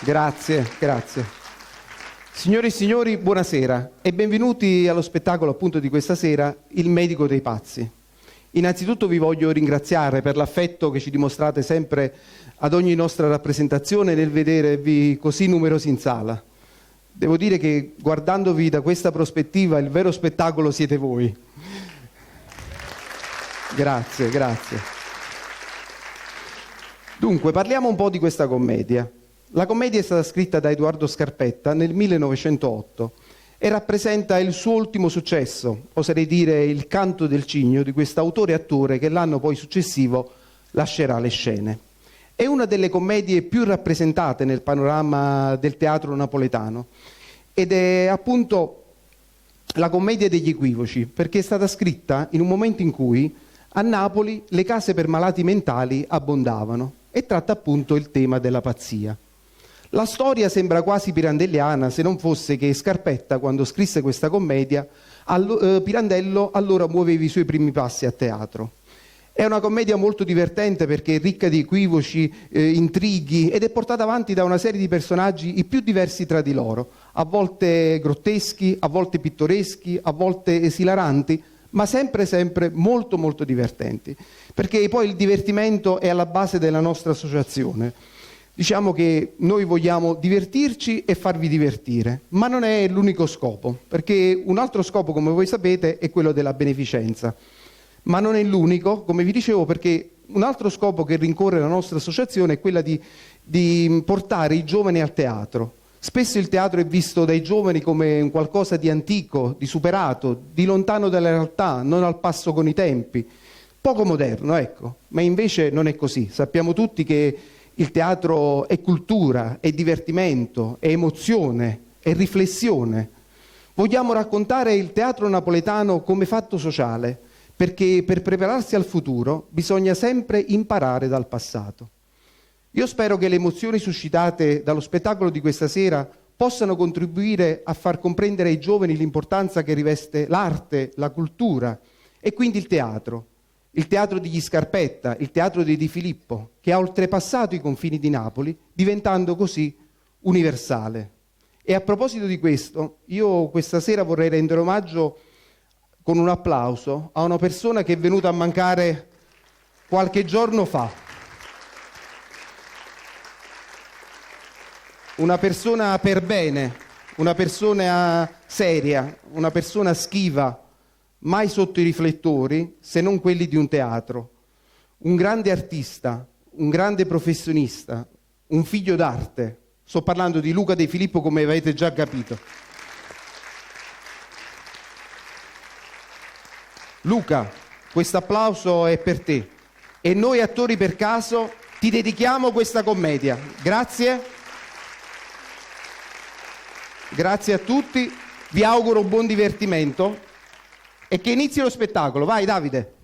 Grazie, grazie. Signore e signori, buonasera e benvenuti allo spettacolo appunto di questa sera, Il medico dei pazzi. Innanzitutto vi voglio ringraziare per l'affetto che ci dimostrate sempre ad ogni nostra rappresentazione nel vedervi così numerosi in sala. Devo dire che guardandovi da questa prospettiva il vero spettacolo siete voi. Grazie, grazie. Dunque, parliamo un po' di questa commedia. La commedia è stata scritta da Edoardo Scarpetta nel 1908 e rappresenta il suo ultimo successo, oserei dire il canto del cigno di quest'autore e attore che l'anno poi successivo lascerà le scene. È una delle commedie più rappresentate nel panorama del teatro napoletano ed è appunto la commedia degli equivoci, perché è stata scritta in un momento in cui a Napoli le case per malati mentali abbondavano e tratta appunto il tema della pazzia. La storia sembra quasi pirandelliana se non fosse che Scarpetta, quando scrisse questa commedia, Pirandello allora muoveva i suoi primi passi a teatro. È una commedia molto divertente perché è ricca di equivoci, intrighi ed è portata avanti da una serie di personaggi i più diversi tra di loro, a volte grotteschi, a volte pittoreschi, a volte esilaranti, ma sempre, sempre molto, molto divertenti, perché poi il divertimento è alla base della nostra associazione. Diciamo che noi vogliamo divertirci e farvi divertire, ma non è l'unico scopo, perché un altro scopo, come voi sapete, è quello della beneficenza. Ma non è l'unico, come vi dicevo, perché un altro scopo che rincorre la nostra associazione è quella di portare i giovani al teatro. Spesso il teatro è visto dai giovani come un qualcosa di antico, di superato, di lontano dalla realtà, non al passo con i tempi, poco moderno, ecco. Ma invece non è così. Sappiamo tutti che il teatro è cultura, è divertimento, è emozione, è riflessione. Vogliamo raccontare il teatro napoletano come fatto sociale, perché per prepararsi al futuro bisogna sempre imparare dal passato. Io spero che le emozioni suscitate dallo spettacolo di questa sera possano contribuire a far comprendere ai giovani l'importanza che riveste l'arte, la cultura e quindi il teatro. Il teatro degli Scarpetta, il teatro dei Di Filippo, che ha oltrepassato i confini di Napoli, diventando così universale. E a proposito di questo, io questa sera vorrei rendere omaggio con un applauso a una persona che è venuta a mancare qualche giorno fa. Una persona per bene, una persona seria, una persona schiva, mai sotto i riflettori, se non quelli di un teatro. Un grande artista, un grande professionista, un figlio d'arte. Sto parlando di Luca De Filippo, come avete già capito. Luca, questo applauso è per te e noi attori per caso ti dedichiamo questa commedia. Grazie. Grazie a tutti, vi auguro un buon divertimento e che inizi lo spettacolo. Vai Davide.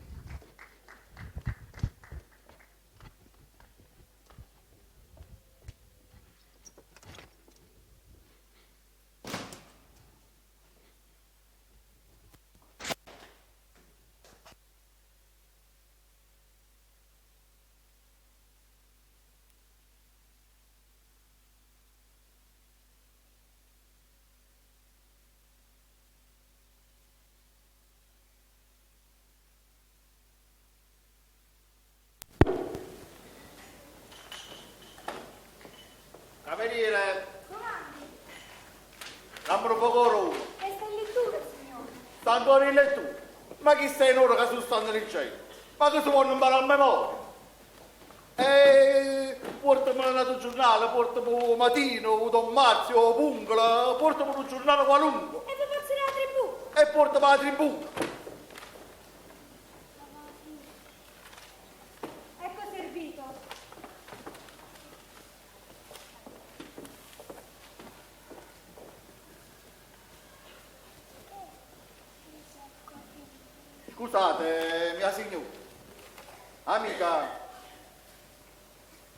Cameriere! Comandi! Dammi un poco ora. E sta in lettura, signore. Sta ancora in lettura? Ma chi sei in ora che sono stanno leggendo? Ma che si vogliono imparare a memoria? E portami un altro giornale, portami un Mattino, un Don Marzio, un Pungola, portami un giornale qualunque. E vi posso la tribù? E portami la tribù. Ecco servito. Scusate, mia signora. Amica.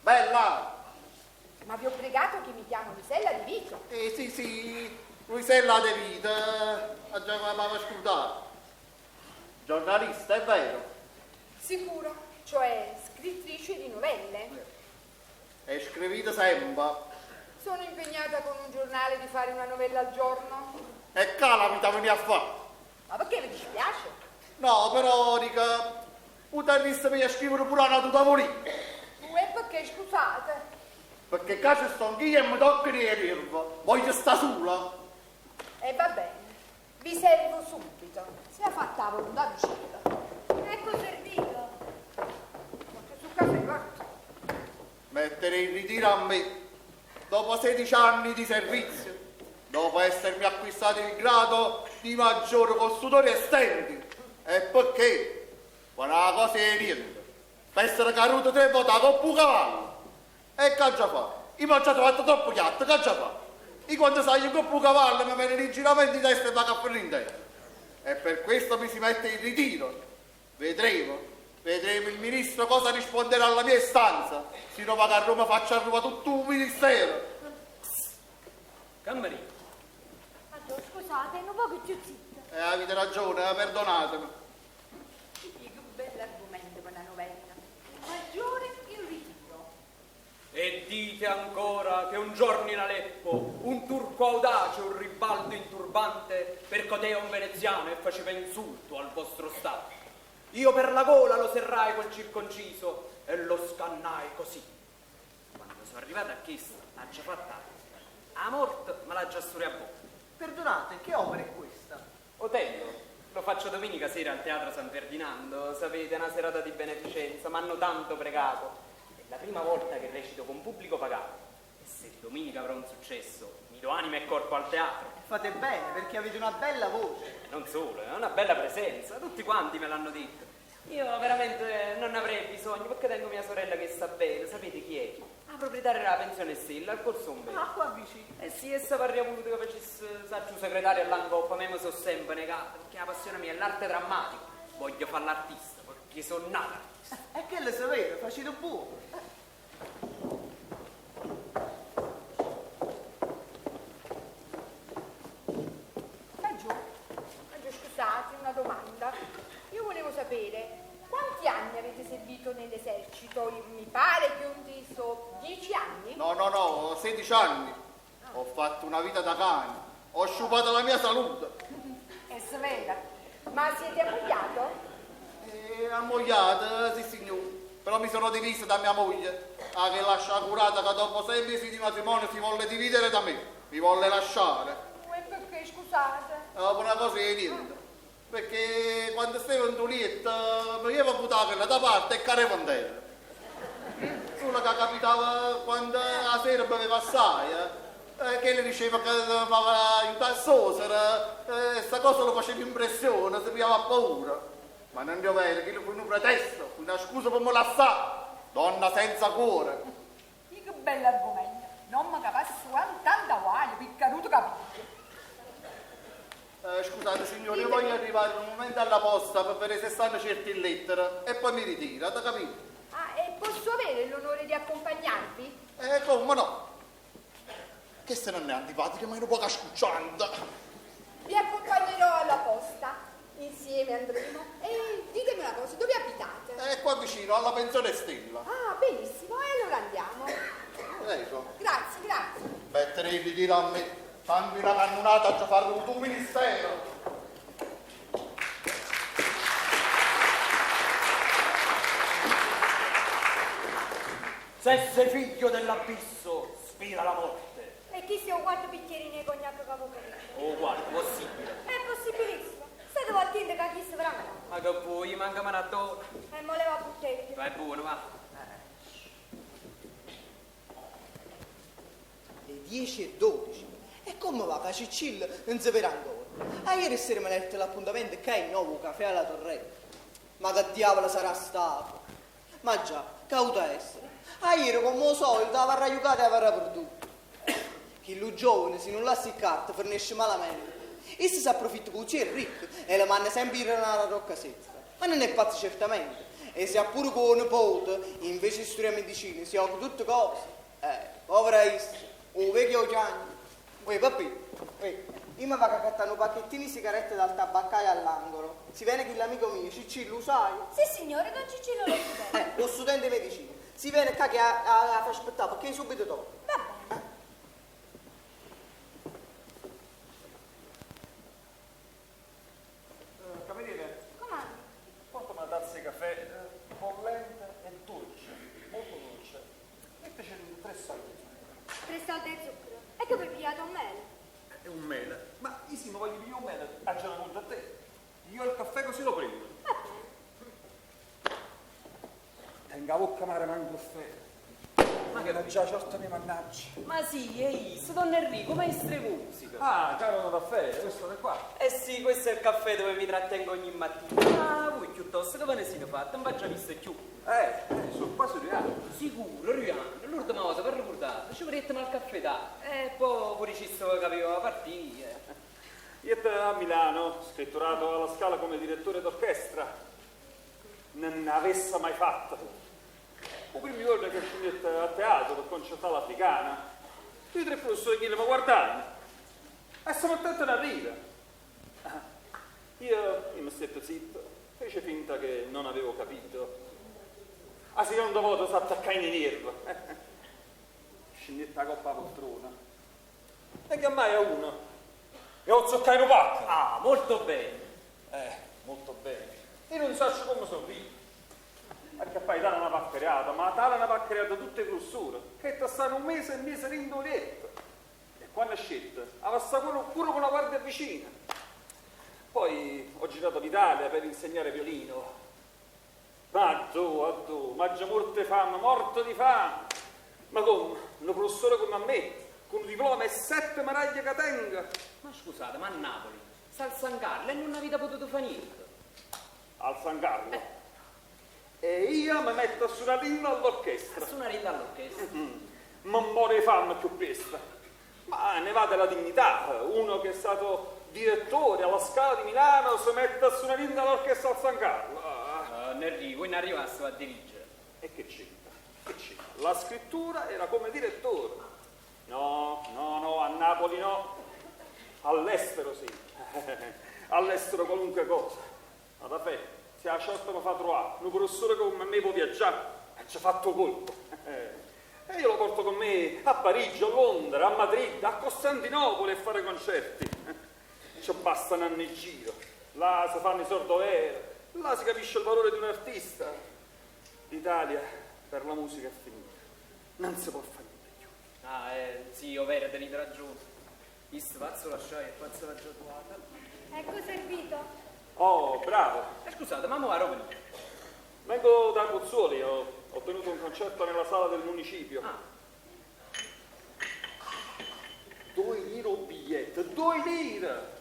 Bella. Ma vi ho pregato che mi chiamo Luisella De Vito. Sì, sì, Luisella De Vito. Ha già mi scordato. Giornalista, è vero? Sicuro, cioè scrittrice di novelle. E scrivete sempre. Sono impegnata con un giornale di fare una novella al giorno. E qua la vita venì a fare. Ma perché vi dispiace? No, però, dico, potresti mi scrivere pure una tua tavolina. E perché, scusate? Perché qua ci sto anch'io e mi tocca di nervo. Voglio sta sola. E va bene, vi servo subito. Se ha fatta la volontà di cielo. Ecco servito. Porta sul caffè, guarda. Mettere in ritiro a me, dopo 16 anni di servizio, dopo essermi acquistato il grado di maggiore costruttore estenti. E perché? Quando la cosa è niente, per essere caduto tre volte a coppa un cavallo. E che già fa? Io ho già fatto troppo chiatto, che già fa? Io quando salgo in coppa un cavallo mi viene l'ingiramento di testa e vado a finire in terra. E per questo mi si mette in ritiro. Vedremo, vedremo il ministro cosa risponderà alla mia istanza. Se non vado a Roma faccio arrivare tutto un ministero. Cameriere, Maggiore, scusate, un poco più zitto. Avete ragione, perdonatemi. Che bell'argomento per una novella. Il maggiore in ritiro. E dite ancora che un giorno in Aleppo un turco audace, un ribaldo in turbante, percotea un veneziano e faceva insulto al vostro stato. Io per la gola lo serrai quel circonciso e lo scannai così. Quando sono arrivata a chissà, l'ha già fatta. A morte me l'ha già sturia a bocca. Perdonate, che opera è questa? Otello, lo faccio domenica sera al Teatro San Ferdinando, sapete, è una serata di beneficenza, mi hanno tanto pregato. È la prima volta che recito con pubblico pagato. E se domenica avrò un successo, mi do anima e corpo al teatro. Fate bene, perché avete una bella voce. E non solo, è una bella presenza, tutti quanti me l'hanno detto. Io veramente non ne avrei bisogno, perché tengo mia sorella che sta bene, sapete chi è? La proprietaria della pensione Stella, al corso Umberto. Ah, qua vicino. Eh sì, essa avrebbe voluto che facesse, saggio segretario all'Angoppa, a me mi sono sempre negato, perché la passione mia è l'arte drammatica. Voglio fare l'artista, perché sono nato artista. E che le sapete, facete buono. Maggiore, Maggiore, scusate, una domanda. Io volevo sapere quanti anni avete servito nell'esercito? Mi pare che ho inteso 10 anni. No, no, no, 16 anni. Ho fatto una vita da cane. Ho sciupato la mia salute. È svela. Ma siete ammogliato? Ammogliata, sì signore. Però mi sono diviso da mia moglie. Ah, che l'ha sciagurata che dopo 6 mesi di matrimonio si volle dividere da me. Mi volle lasciare. E perché, scusate? Dopo una cosa di niente. Perché quando stavo in letto mi avevo buttato quella da parte e cadevo in terra. Solo che capitava quando la sera beveva assai, che le diceva che mi aveva aiutato a sosere, questa cosa lo faceva impressione, si pigliava paura. Ma non è vero, che fu un pretesto, fu una scusa per me lasciare. Donna senza cuore. Che bell'argomento. Non mi capace su tanta guaia, piccaruto capito. Scusate signore, io voglio arrivare un momento alla posta per vedere se stanno certe in lettera e poi mi ritiro, avete capito? Ah, e posso avere l'onore di accompagnarvi? Come no? Che se non è antipatica, ma è un po' scucciante. Vi accompagnerò alla posta, insieme andremo. E ditemi una cosa, dove abitate? Qua vicino, alla pensione Stella. Ah, benissimo, e allora andiamo. Prego. Grazie, grazie. Mettere il ritiro a me. Fammi una cannonata a fare un tuo ministero. Se sei figlio dell'abisso, sfida la morte. E chi sia un quarto bicchierino di cognac che avevo capito? Oh, guarda, possibile. È possibilissimo. State attenti che chi si verrà. Ma che vuoi, manca manatore. E mo leva bottiglia. Vai buono, va. Le 10:12. E come va che Cicillo non si vede ancora? Ah, ieri sera mi ha letto l'appuntamento che è il nuovo caffè alla torretta. Ma che diavolo sarà stato? Ma già, cauta essere. Ah, ieri come al solito avrà aiutato e avrà perduto. Chi lo giovane, se non l'ha siccata, fornisce malamente. E se si approfitta così è ricco e la manna sempre in una rocca secca. Ma non è pazzo certamente. E se ha pure con nipote, invece di studiare medicina, si occupa tutte cose. Povera issa, o vecchio Gianni. Uè, papì, uè, io mi vado a cattare un pacchettino di sigarette dal tabaccaio all'angolo. Si viene che l'amico mio, Ciccillo, lo sai? Sì, signore, don Ciccillo lo studente. Lo studente di medicina. Si viene qua che ha fa aspettare, perché subito dopo. Va bene. Tengo 'a vocca amara manco 'o fele. Ma che Mannaggia 'a ciorta mia, mannaggia. Ma sì, è isso, don Enrico, maestro 'e musica. Ah, caro don Raffaele, questo è qua. Eh sì, questo è il caffè dove mi trattengo ogni mattina. Ma voi piuttosto che ve ne siete fatti? Non vi ho già visto più. Sono quasi 2 anni. Sicuro, 2 anni. L'ultima volta per ricordare, ci vorremmo al caffè da. E poi pure ci sto che aveva partire. Io a Milano, scritturato alla Scala come direttore d'orchestra. Non avesse mai fatto. Il primo giorno che scendetto a teatro per concertare l'africana, i tre professori che mi guardavano e si mettevano a ridere. Ah, Io mi stette zitto, fece finta che non avevo capito. La seconda volta si attaccai nei nervi. Scendette la coppa alla poltrona. E chiamai a uno. E ho zoccai un pacco. Ah, molto bene. Molto bene. Io non so come sono vivo. Perché poi tale una paccheriata, ma tale una paccheriata tutte grossure, che ti stanno un mese e mese dentro letto. E quando è scelta, aveva stato pure con la guardia vicina. Poi ho girato l'Italia per insegnare violino. Ma tu, a tu, ma già morte fame, morto di fame. Ma come? Un professore come a me, con un diploma e 7 medaglie che tenga. Ma scusate, ma a Napoli, sta al San Carlo e non avete potuto fare niente. Al San Carlo? E io mi metto a suonare l'inno all'orchestra. A suonare l'inno all'orchestra? Ma muore di fame più presto. Ma ne va della dignità. Uno che è stato direttore alla Scala di Milano si mette a suonare l'inno all'orchestra al San Carlo. Ah. Nerri, voi non arrivaste a dirigere. E che c'entra? Che c'entra? La scrittura era come direttore. No, no, no, a Napoli no. All'estero sì. All'estero qualunque cosa. Ma da fe, se la certa mi fa trovare un professore come me può viaggiare, e ci ha fatto colpo. E io lo porto con me a Parigi, a Londra, a Madrid, a Costantinopoli a fare concerti. Ci basta un anno in giro. Là si fanno i sordoveri, là si capisce il valore di un artista. L'Italia per la musica è finita. Non si può fare niente più. Ah, sì, ovvero, tenete ragione. Visto, pazzo lasciai e pazzo l'ha già trovata. Ecco servito. Oh, bravo. Scusate, ma mo ero venuto. Vengo da Pozzuoli, ho tenuto un concerto nella sala del municipio. Ah. 2 lire un biglietto, 2 lire!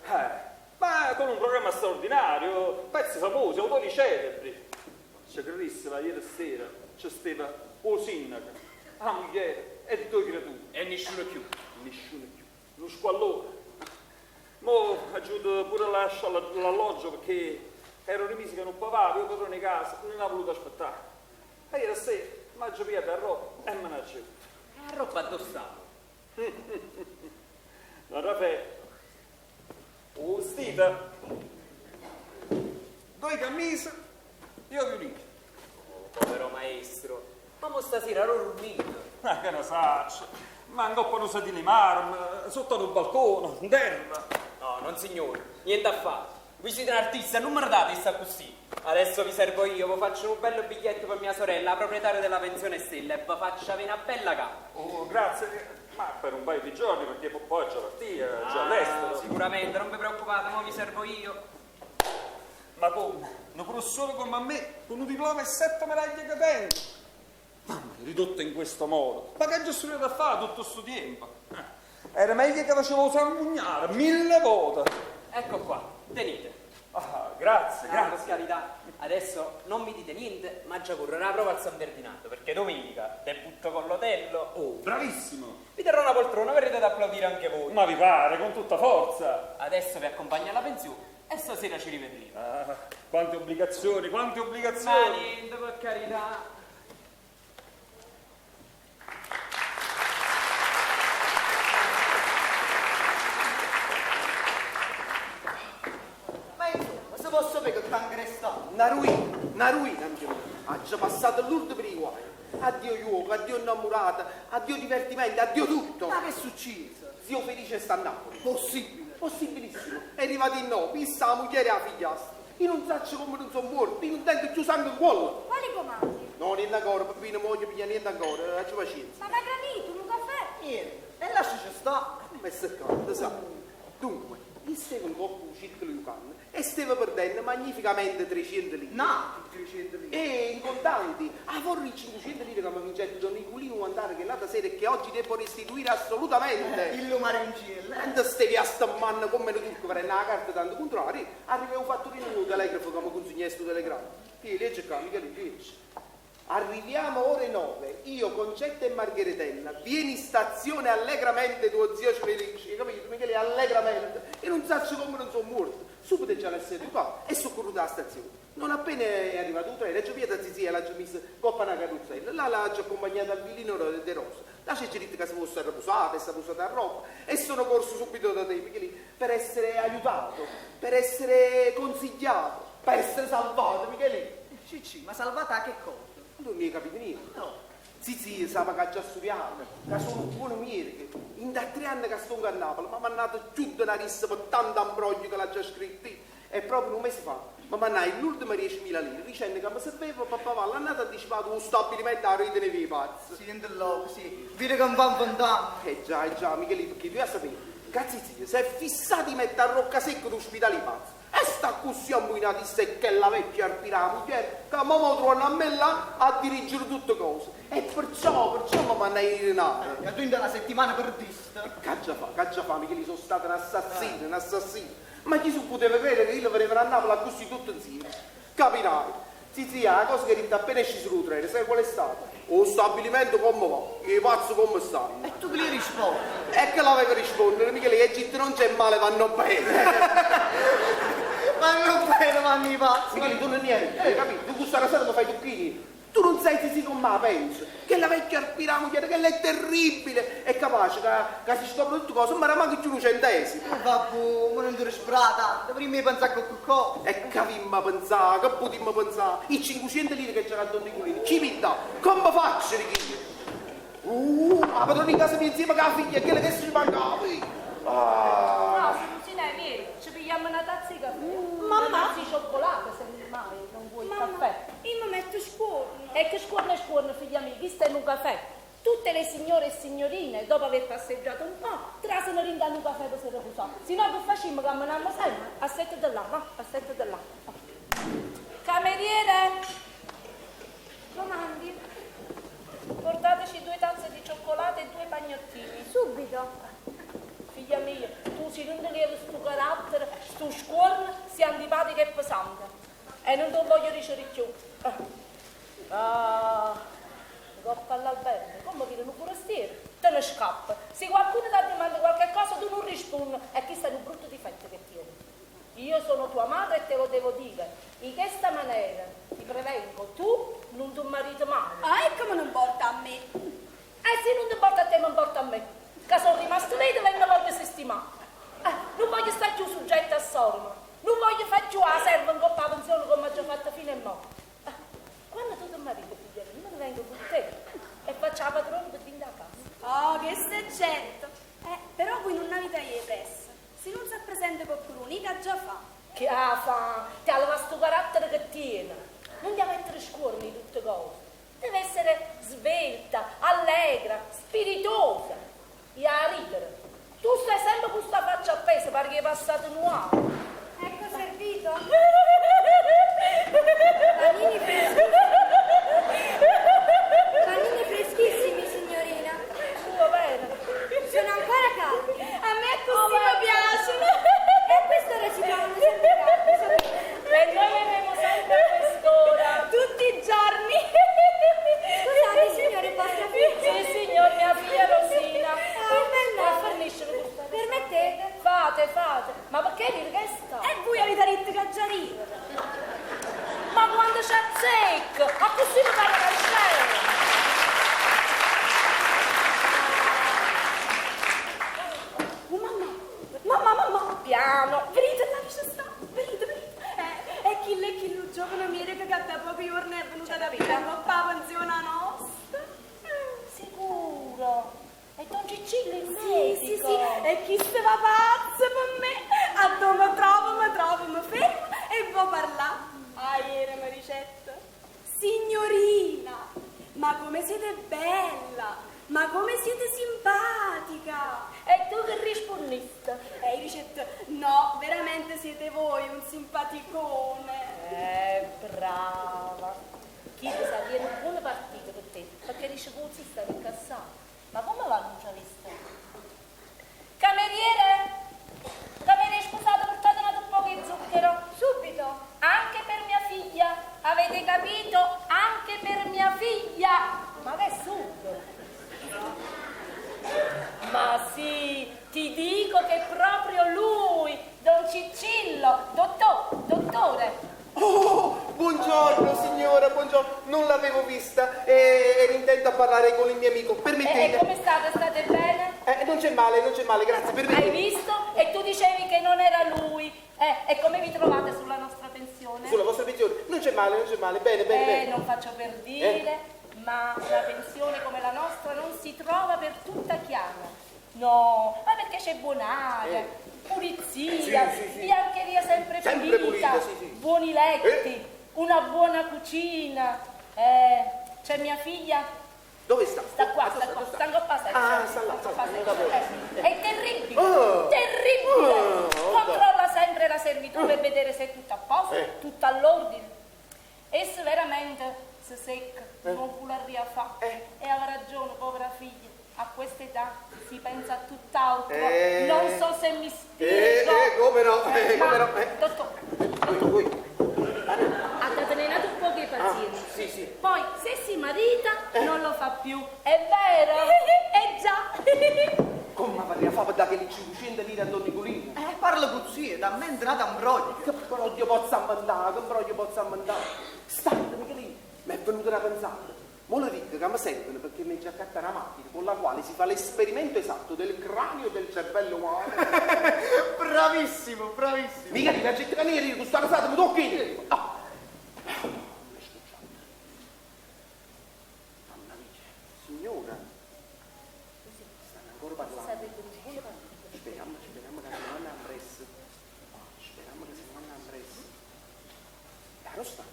Ma con un programma straordinario, pezzi famosi, autori celebri. Ci credissimo, ieri sera c'è stava o sindaco, la moglie e 2 creature. E nessuno più. Nessuno più. Uno squallore. Mo aggiunto pure l'alloggio perché ero rimisi che non pagavo, io padrone di casa, non ha voluto aspettare. E ieri sera mi ha pigliato la roba e me ne ha aggiunto. La roba addossata. Don Raffaele, oh, vestita, 2 camicie e io violino. Oh, povero maestro, ma mo stasera ero dormito. Ma che ne saccio, ma ancora non sa di limarmi, sotto ad un balcone, in terra. No, non signore, niente affatto. Voi siete un artista, non me lo date sta così. Adesso vi servo io, vi faccio un bello biglietto per mia sorella, la proprietaria della pensione Stella, e vi faccio avere una bella casa. Oh, grazie. Ma per un paio di giorni, perché poi già partì, già all'estero. Sicuramente, non vi preoccupate, mo vi servo io. Ma come? Un professore come me, con un diploma e 7 medaglie che tengo. Mamma, ridotta in questo modo. Ma che già studiato a fare tutto sto tempo? Era meglio che facevo sanguignare 1000 volte. Ecco qua, tenete. Ah, grazie, Ah, grazie. Per carità, adesso non mi dite niente, ma già correrà la prova al San Ferdinando, perché domenica debutto con l'Otello. Oh, bravissimo. Vi terrò una poltrona, verrete ad applaudire anche voi. Ma vi pare, con tutta forza. Adesso vi accompagno alla pensione e stasera ci rivedremo. Ah, quante obbligazioni, quante obbligazioni. Ma niente, per carità. Ma insomma, se posso sapere che cancro è stato? Una ruina, una ruina, amico mio. Ha già passato l'urto per i guai. Addio juoco, addio innamorata, addio divertimento, addio tutto. Ma che è successo? Zio Felice sta a Napoli. Possibile. Possibilissimo. È arrivato in no, pissa la moglie e la figliastra. Io non so come non sono morto, io non tengo più sangue in collo. Quali comandi? No, niente ancora, bambino, voglio piglia niente ancora, faccio pazienza. Ma da granito, un caffè? Niente. E lasciaci sta. Ma è seccato, sa. Dunque, io stavo in coppa un circolo di canne E steva perdendo magnificamente 300 lire. No, 300 lire. E in contanti, a vorrei 500 lire che mi vincette Don Nicolino Guantare che l'altra sera e che oggi devo restituire assolutamente. Il marenciello. Quando stevi a stammanno come un turco per la carta tanto contrario, arriva un fattorino un telegrafo che mi consegna questo telegramma. Ti legge qua, mica li leggi. Arriviamo ore 9, io, Concetta e Margheritella, vieni in stazione allegramente tuo zio Felice, capito? Michele, allegramente. E non saccio come non sono morto. Subito già l'essere qua e sono corruto alla stazione. Non appena è arrivato il treno, già via da zia, l'ha già messa coppa una carrozzella, là l'ha già accompagnata al villino de Rosa. Là c'è detto che si fosse riposata e si è posata a roba e sono corso subito da te, Michele, per essere aiutato, per essere consigliato, per essere salvato, Michele. Cicci, ma salvata a che cosa? Non mi hai capito niente. No. Sì, sì, sa che già studiato, che sono un buono miele, che in da 3 anni che sto a Napoli, mi ha mandato tutta una rissa per tanto ambroglio che l'ha già scritto. E proprio un mese fa mi mandai l'ultima 10.000 lire dicendo che mi serviva per pagare l'annata anticipata lo stabilimento a rete nei pazzi. Senti là, sì. Vedi che va in. Eh già, Michele, perché tu sapere, cazzo zio, si è fissato di mettere a rocca secca l'ospedale pazzo. E sta così ammuinato se che la vecchia arpirà moglie, che mo mo trovano a me là a dirigere tutte cose. E perciò mi mandai in denaro. E tu in una settimana perdiste. Caccia fa, caccia fa, Michele, sono stato un assassino, un assassino. Ma chi si poteva credere che io veniva a Napoli così tutto insieme? Capirai. Sì, sì, la cosa che è appena esci sul treno, sai qual è stata? O stabilimento come va? I pazzo come stanno? E tu che gli rispondi? E che l'aveva rispondere, Michele, che Egitto non c'è male, vanno bene. Vanno bene, vanno i pazzi. Michele, tu non niente, hai capito? Tu questa rasata lo fai tucchini. Tu non sai se si come la penso. Che la vecchia arpirà moglie, che lei è terribile. È capace che, che si scopre tutte cose, ma manca più un centesimo. Vabbè, ma non ti disperata. Prima pensare a qualcosa. E che avimma pensare, che potremmo pensare? I 500 lire che c'era Don Nicolini, ci mi dà? Come faccio di chi? La padrona in casa mia insieme con la figlia, quella che si mancava. Ah. No, Sirusina è vero, ci pigliamo una tazza di caffè. Mamma. Una tazza di cioccolato, se mai non vuoi il Mamma, caffè. io mi metto scuorno. E che scuorno e scuorno, figlia mia, questo è un caffè. Tutte le signore e signorine, dopo aver passeggiato un po', trasano in un caffè per si riposare. Se no che facciamo? Camminamo sempre a 7 dell'acqua, va, a 7 dell'acqua. Cameriere, Comandi. portateci 2 tazze di cioccolato e 2 pagnottini. Subito. Figlia mia, tu se non ti levi sto carattere, sto scuorno, sei antipatica e pesante. E non te lo voglio dicere più. Ah, coppa all'albergo, come dire un forestiero, te ne scappa. Se qualcuno ti domanda qualche cosa, tu non rispondi. E questo è un brutto difetto che tieni. Io sono tua madre e te lo devo dire. In questa maniera ti prevengo, tu non ti mariti mai. Ah, e come non porta a me? E se non ti porta a te, non porta a me. Che sono rimasto lì e non voglio sistemare. Non voglio stare più soggetta a sorma. Non voglio fare più la serva in coppa a pensione come ho già fatto fino a mo'. Quando tu ti mariti, figlia mia, io me ne vengo con te e faccio la padrona per venire a casa. Oh, che sei certo. Però voi non avete io pressa. Se non si presenta qualcuno, che già fa? Che fa? Ti ha lavato sto carattere che tiene. Non devi mettere scuorni di tutte cose. Deve essere svelta, allegra, spiritosa. E a ridere. Tu stai sempre con questa faccia appesa, pare che è passato un uomo. Ecco servito. Panini freschissimi. Panini freschissimi, signorina. Va bene. Sono ancora caldi. A me così mi piacciono. E a quest'ora si trovano sempre caldi, sapete? E noi verremo sempre a quest'ora. Tutti i giorni. Scusate, signore, vostra figlia. Sì, signor, mia figlia Rosina. Ah, il bel Ma nome. fornisce questa. Permettete? Fate, fate. Ma perché dire che sta? E voi avete detto che già ridere. Ma quando c'è zecca, a così mi pare che c'è. Oh, mamma, mamma, mamma. Piano. Venite, là che ci sta. Venite, venite. È chi lei, chi lo giovane amico che da pochi giorni è venuta da prendere la pensione nostra. Sicuro. E Don Ciccillo il Sì, sì, medico. sì, e chi se va pazzo per me? A dove mi trovo, mi trovo, mi fermo e può parlare. Ah, ieri mi ricetta. Signorina, ma come siete bella, ma come siete simpatica. E tu che rispondiste? E io ricetta, no, No, veramente siete voi un simpaticone. Eh, brava. Chi sa viene un buon partito per te, perché dice che si sta incassando. Ma come va non c'ha visto? Cameriere! Cameriere, scusate, portate un altro po' di zucchero. Subito. Anche per mia figlia, avete capito? Anche per mia figlia! Ma che sugo! Ma sì, ti dico che è proprio lui, Don Ciccillo, dottor, dottore. Oh, buongiorno signora, buongiorno. Non l'avevo vista e ero intento a parlare con il mio amico. E, e Permettete. come state? State bene? Eh, non c'è male, non c'è male, grazie, Hai permettete. visto? E tu dicevi che non era lui. Eh, e come vi trovate sulla nostra pensione? Sulla vostra pensione, non c'è male, non c'è male. Bene, bene, Eh, bene. non faccio per dire, ma una pensione come la nostra non si trova per tutta Chiana. No, ma perché c'è buon'aria, pulizia, Sì, sì, sì. biancheria sempre, Sempre pulita, pulita, sì, sì. buoni letti, Eh. una buona cucina. Eh, c'è mia figlia Dove sta? Sta qua, sta qua, sta qua, sta Ah, sta là, sta là, sta sta là. È terribile, Oh. terribile. Oh, Controlla sempre la servitù per vedere se è tutto a posto, Eh. tutto all'ordine. Essa veramente si secca, non vuole fa. Eh. E aveva ragione, povera figlia. A questa età si pensa a tutt'altro. Eh. Non so se mi Eh, spiego. eh, come no, eh, ma, come no, eh. Dottore, Voi, voi. ha da tenere un po' di Ah, pazienza. sì, sì. Poi se si marita non lo fa più, è vero? Eh già. Come avrei fatto da che le 500 lire a Don Nicolino? Eh, parla con zia, da me è entrata un broglio. Che broglio posso mandare, che broglio posso mandare? State, Michelino, mi è venuta una pensata. Mo lo dico che mi servono perché mi è già accatta una macchina con la quale si fa l'esperimento esatto del cranio e del cervello umano. Bravissimo, bravissimo. Michelino, la gente che ne eri, questa risata mi tocchi. Ah. Mi è scocciato. Mamma mia, signora, stanno ancora parlando. Speriamo, speriamo che si vanno a presso. Speriamo che si vanno a presso. Caro sta.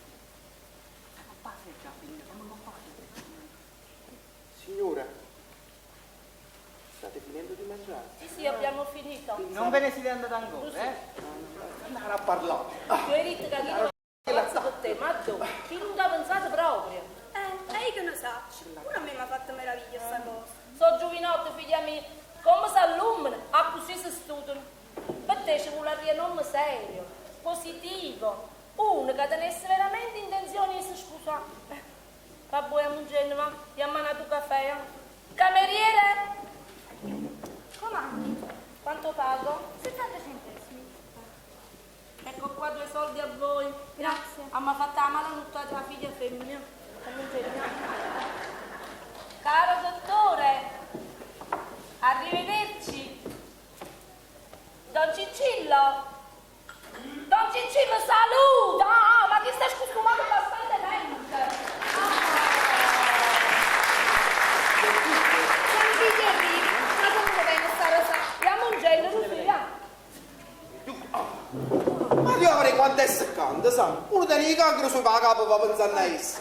Signora, state finendo di mangiare? Sì, sì, abbiamo finito. Non ve ne siete andate ancora, eh? Andare a parlare. Ah, Tu hai detto che chi non ha con te, ma dove? Chi non ti ha pensato proprio? Eh, e io che ne saccio. Pure a me mi ha fatto meraviglia sta cosa. Sono giovinotto, figlia mia, come si allumina, a così si studiano. Per te ci vuole un nome serio, positivo, uno che tenesse veramente intenzione di si sposare. Va buona mungena, va, gli ha mandato un caffè. eh. Cameriere, Comandi, quanto pago? 70 centesimi. Ecco qua due soldi a voi. Grazie. Abbiamo fatto la mala nottata la figlia femmina. Mungena. Caro dottore, arrivederci. Don Ciccillo. Don Ciccillo saluta! Ah, ma ti stai scostumando bastantemente. Sono figlia Enrico, ma come viene sta rosa? La mungella, Lucia. Ma io avrei quanto è seccante, sa? Uno tiene i cancro sopra la capo va pensando a essa.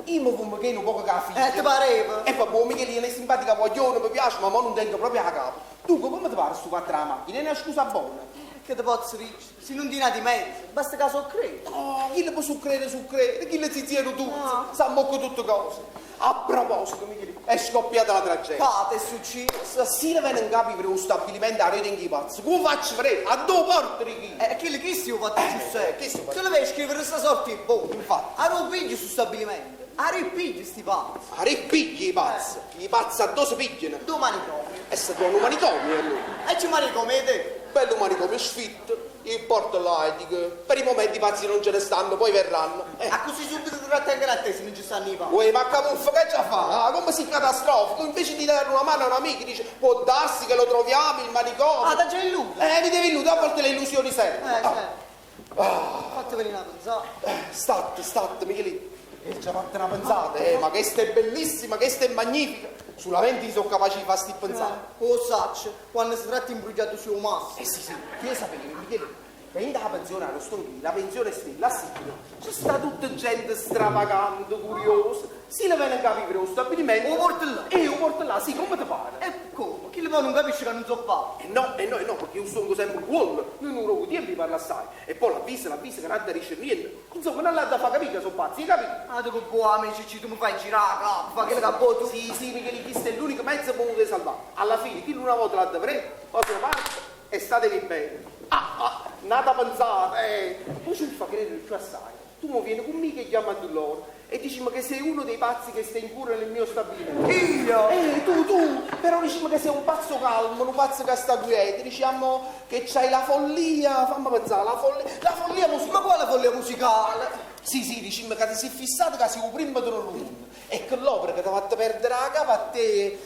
Io mi fumo che un poco che la figlia. Eh, ti pareva? E vabbè, Michelina è simpatica voglione, mi piace, ma mo non tengo proprio la capo. Dunque, come ti pare sto fatto la macchina? È una scusa buona. Che ti posso dire? Se non ti nati mezzo, basta che so credo. Oh, chi le può su credere, su credere, chi le si ziano tutti, sa mocco tutte cose. A proposito, Michelina, è scoppiata la tragedia. Cate è successo. Se ne viene in capo per un stabilimento a rete in chi pazzo, come faccio fare? A dove porto chi? Eh, chi chi si fatto Giuseppe? chi si fa? Tu le vai a scrivere questa sorta di boh. Infatti. A non pigli su stabilimento. A ripigli sti pazzi. A ripigli i pazzi, i pazzi a dove si pigliano? Domani proprio. È stato un manicomio allora. E ci manicomio te. Bello manicomio sfitto, io porto là e dico, per i momenti i pazzi non ce ne stanno, poi verranno. Eh. A così subito ti trattengono a te se non ci stanno i pazzi. Uè, ma camuffa che già fa? Ah, come si catastrofico? Invece di dare una mano a un amico dice, può darsi che lo troviamo il manicomio. Ah, t'ha già illuso. Eh, mi devi illudere, a volte le illusioni servono. Eh, Ah. certo. Fatti venire una pensata. State, state, Michelino. E ci ha fatto una pensata, eh, ma questa è bellissima, questa è magnifica. Solamente io sono capace di fare sti pensate. Oh, saccio, quando si tratta imbrugliato su un masso. Eh sì, sì, tu sapevi, Michele, che in la pensione allo Stonghino, la pensione stella, a Sicily, c'è sta tutta gente stravagante, curiosa. Si le viene a capire lo stabilimento. O porto là. E io porto là, sì, come ti pare. E come? Chi le mo nun capisce ca nun so' pazzo. E no, e no, e no, pecché io stongo sempe 'ncuollo, nun 'o dò 'o tiempo 'e parlà assaje. E po' l'avviso, l'avviso ca n'adda dicere niente. Insomma, nun l'adda fa capì ca so' pazzo, 'e capito? Ah, tu che buò 'a me, Ciccì, tu mi fai girà 'a capa, fa chello ca vuò tu. Sì, sì, Michelì, chisto è l'unico mezzo pe 'o putè salvà. Alla fine, chillo una volta l'adda verè, poi se ne parte e statevi bene. Ah, ah, n'ata pensata, eh! Mo ce 'o fa credere cchiù assaje. Tu mo vieni cu mico e ghiammo addu lloro e dicimmo che sei uno dei pazzi che sta in cura nel mio stabilimento. Io? Eh, tu, tu! Però dicimmo che sei un pazzo calmo, nu pazzo ca sta quieto, diciamo che c'hai la follia, fammi pensà, la follia, la follia musicale. Ma quale follia musicale? Sì, sì, dicimmo ca ti sei fissato ca sei 'o primmo del mondo e che l'opera che t'ha fatto perdere 'a capa a te,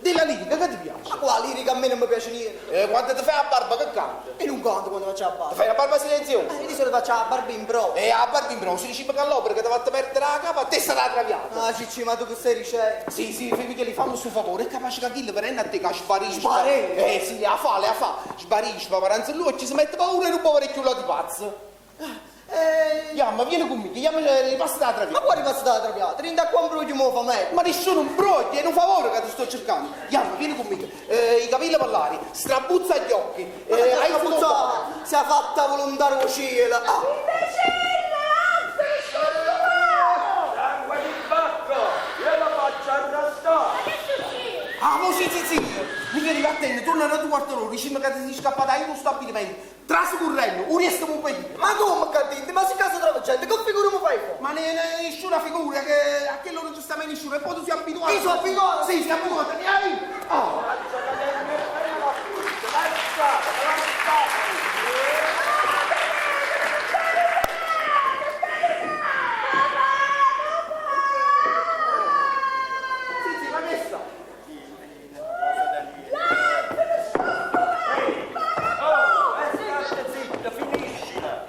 della lirica, che ti piace? Ma quale lirica? A me non mi piace niente. E quando ti fai 'a barba che canta? Io nun canto quando faccio 'a barba. Ti fai 'a barba silenziosa? Io di solito faccio 'a barba in prosa. E 'a barba in prosa, dicimmo che l'opera che t'ha fatto perdere 'a capa a te è stata 'a Traviata. Ah, Ciccì, ma tu che stai dicendo? Sì, sì, Michele, fammi stu favore, è capace che chillo venendo a te che sparisce. Sparendo? Eh sì, 'a fa, le 'a fa. Sbarisce, va paranza l'uocchio, si mette paura e nun po' vedè cchiù l'ati pazzi. Eh, Jammo, vieni con me, jammo, ripassa da Traviata. Ma quale ripassa da Traviata? Dint' a qua imbroglio mo fa meglio. Ma nessuno imbroglia, è un favore che ti sto cercando. Jammo, vieni con me. I capelli per l'aria, strabuzza gli occhi. Ma hai strabuzza, si è fatta volontà del cielo. Ah. Sangue di Bacco, io la faccio arrestare. Ma che succede? Ah, mo sì, sì, sì. Michele, vattene, torna da tu quarto d'ora, diciamo che ti sei scappata in uno stabilimento. Trasi currendo, un resto un po' Ma come cadete? Ma se caso trova gente, che figura mi fai fare? Ma ne, ne, nessuna figura, che a che loro non ci sta mai nessuno, e poi tu sei abituato. Io sono abituato? Sì, sei abituato, mi hai? Oh. Sì, sì, ma che sta? Oh, state zitta, finiscila.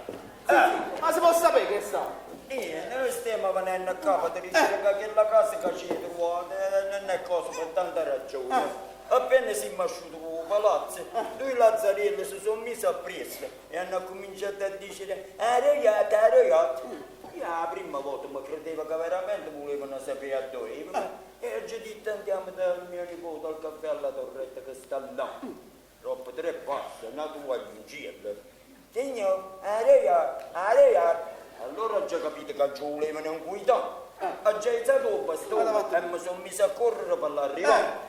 Ma si può sapere che sta? Noi stiamo venendo a capo di dire che quella casa che ci trovate non è cosa per tanta ragione. Appena si è asciutto con il palazzo, due lazzarelli si sono messi a presto e hanno cominciato a dire "Arroiate, arroiate". Io la prima volta mi credevo che veramente volevano sapere a dove ero. E ho già detto andiamo dal mio nipote al caffè alla torretta che sta là. Dopo tre passi, è nato in cielo. Signor, arroiate, arroiate. Allora ho già capito che ci volevano inquietare. Ho già alzato il bastone e mi sono messo a correre per l'arrivare.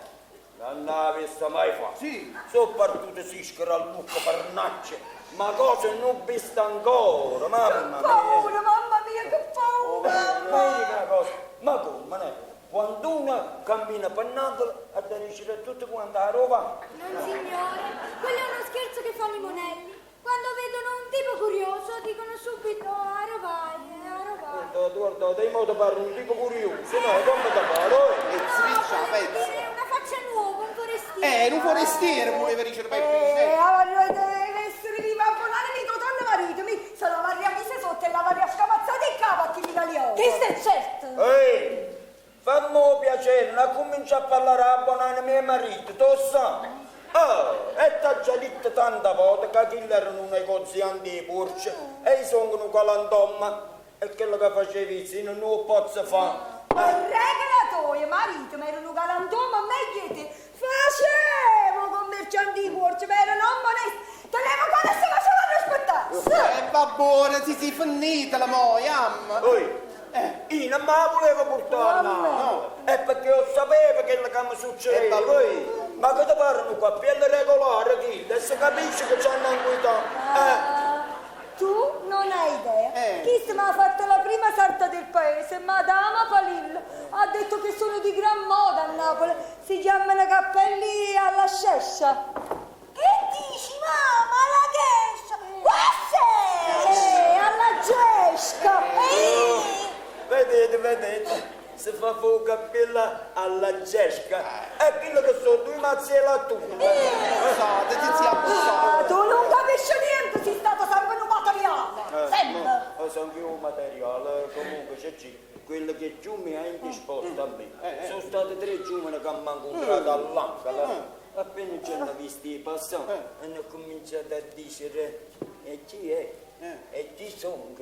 Non l'avesse mai fatto. Sì. Sono partito sischera a Lucca per nacce, ma cosa non vista ancora, mamma Che mia. paura, mamma mia, che paura! Ma dica una cosa, ma come, ne? Quando uno cammina per Napoli, ha da riuscire a tutto quanto a roba. Non signore, quello è uno scherzo che fanno i monelli. Quando vedono un tipo curioso dicono subito a vai, a vai. Guarda, guarda, dai modo per un tipo curioso, no, come da fare? E switch la No, volevo pezza. dire una faccia nuova, un forestiero. Un forestiere voleva dicere Peppe. Deve essere di babbo mio torno marito, mi se la varria messa sotto e la varria scamazzata in capo a chi mi italiano. Questo è certo. Ehi, fammi un piacere, non comincia a parlare a buonanima mio marito, tu sai? Oh, e t'ha già detto tante volte che quelli erano un negoziante di porci e io sono un galantomma e quello che facevi sì, non lo posso fare. Regola tua, marito, ma era un galantuomo meglio di te. Facevo commerciante di porci, ma era un uomo onesto. Tenevo quando si faceva rispettare. Va buona, sì, sì, finita la mo, yam. Oi, io non me la volevo portare a Napoli. È perché io sapevo quello che mi succedeva. Oi, ma che ti pare un cappello regolare, chi? Adesso capisci che c'hanno inquietato. Tu non hai idea. Eh. Chi mi ha fatto la prima sarta del paese, Madama Palillo, ha detto che sono di gran moda a Napoli. Si chiamano cappelli alla scescia. Che dici, mamma? Alla gescia? Questa è! Alla gesca! Vedete, vedete, si fa fuoco cappello alla gesca. È quello che sono due mazzi e lattuga. Abusate, sì, sì, abusate. Ah, tu non capisci niente, sei stato sempre un materiale. Sempre. No, sono più un materiale, comunque c'è c'è. Quello che giù mi ha indisposto a me. Sono state tre giovani che mi hanno incontrato all'angolo. Appena ci hanno visti passare, hanno cominciato a dire e chi è? E chi sono?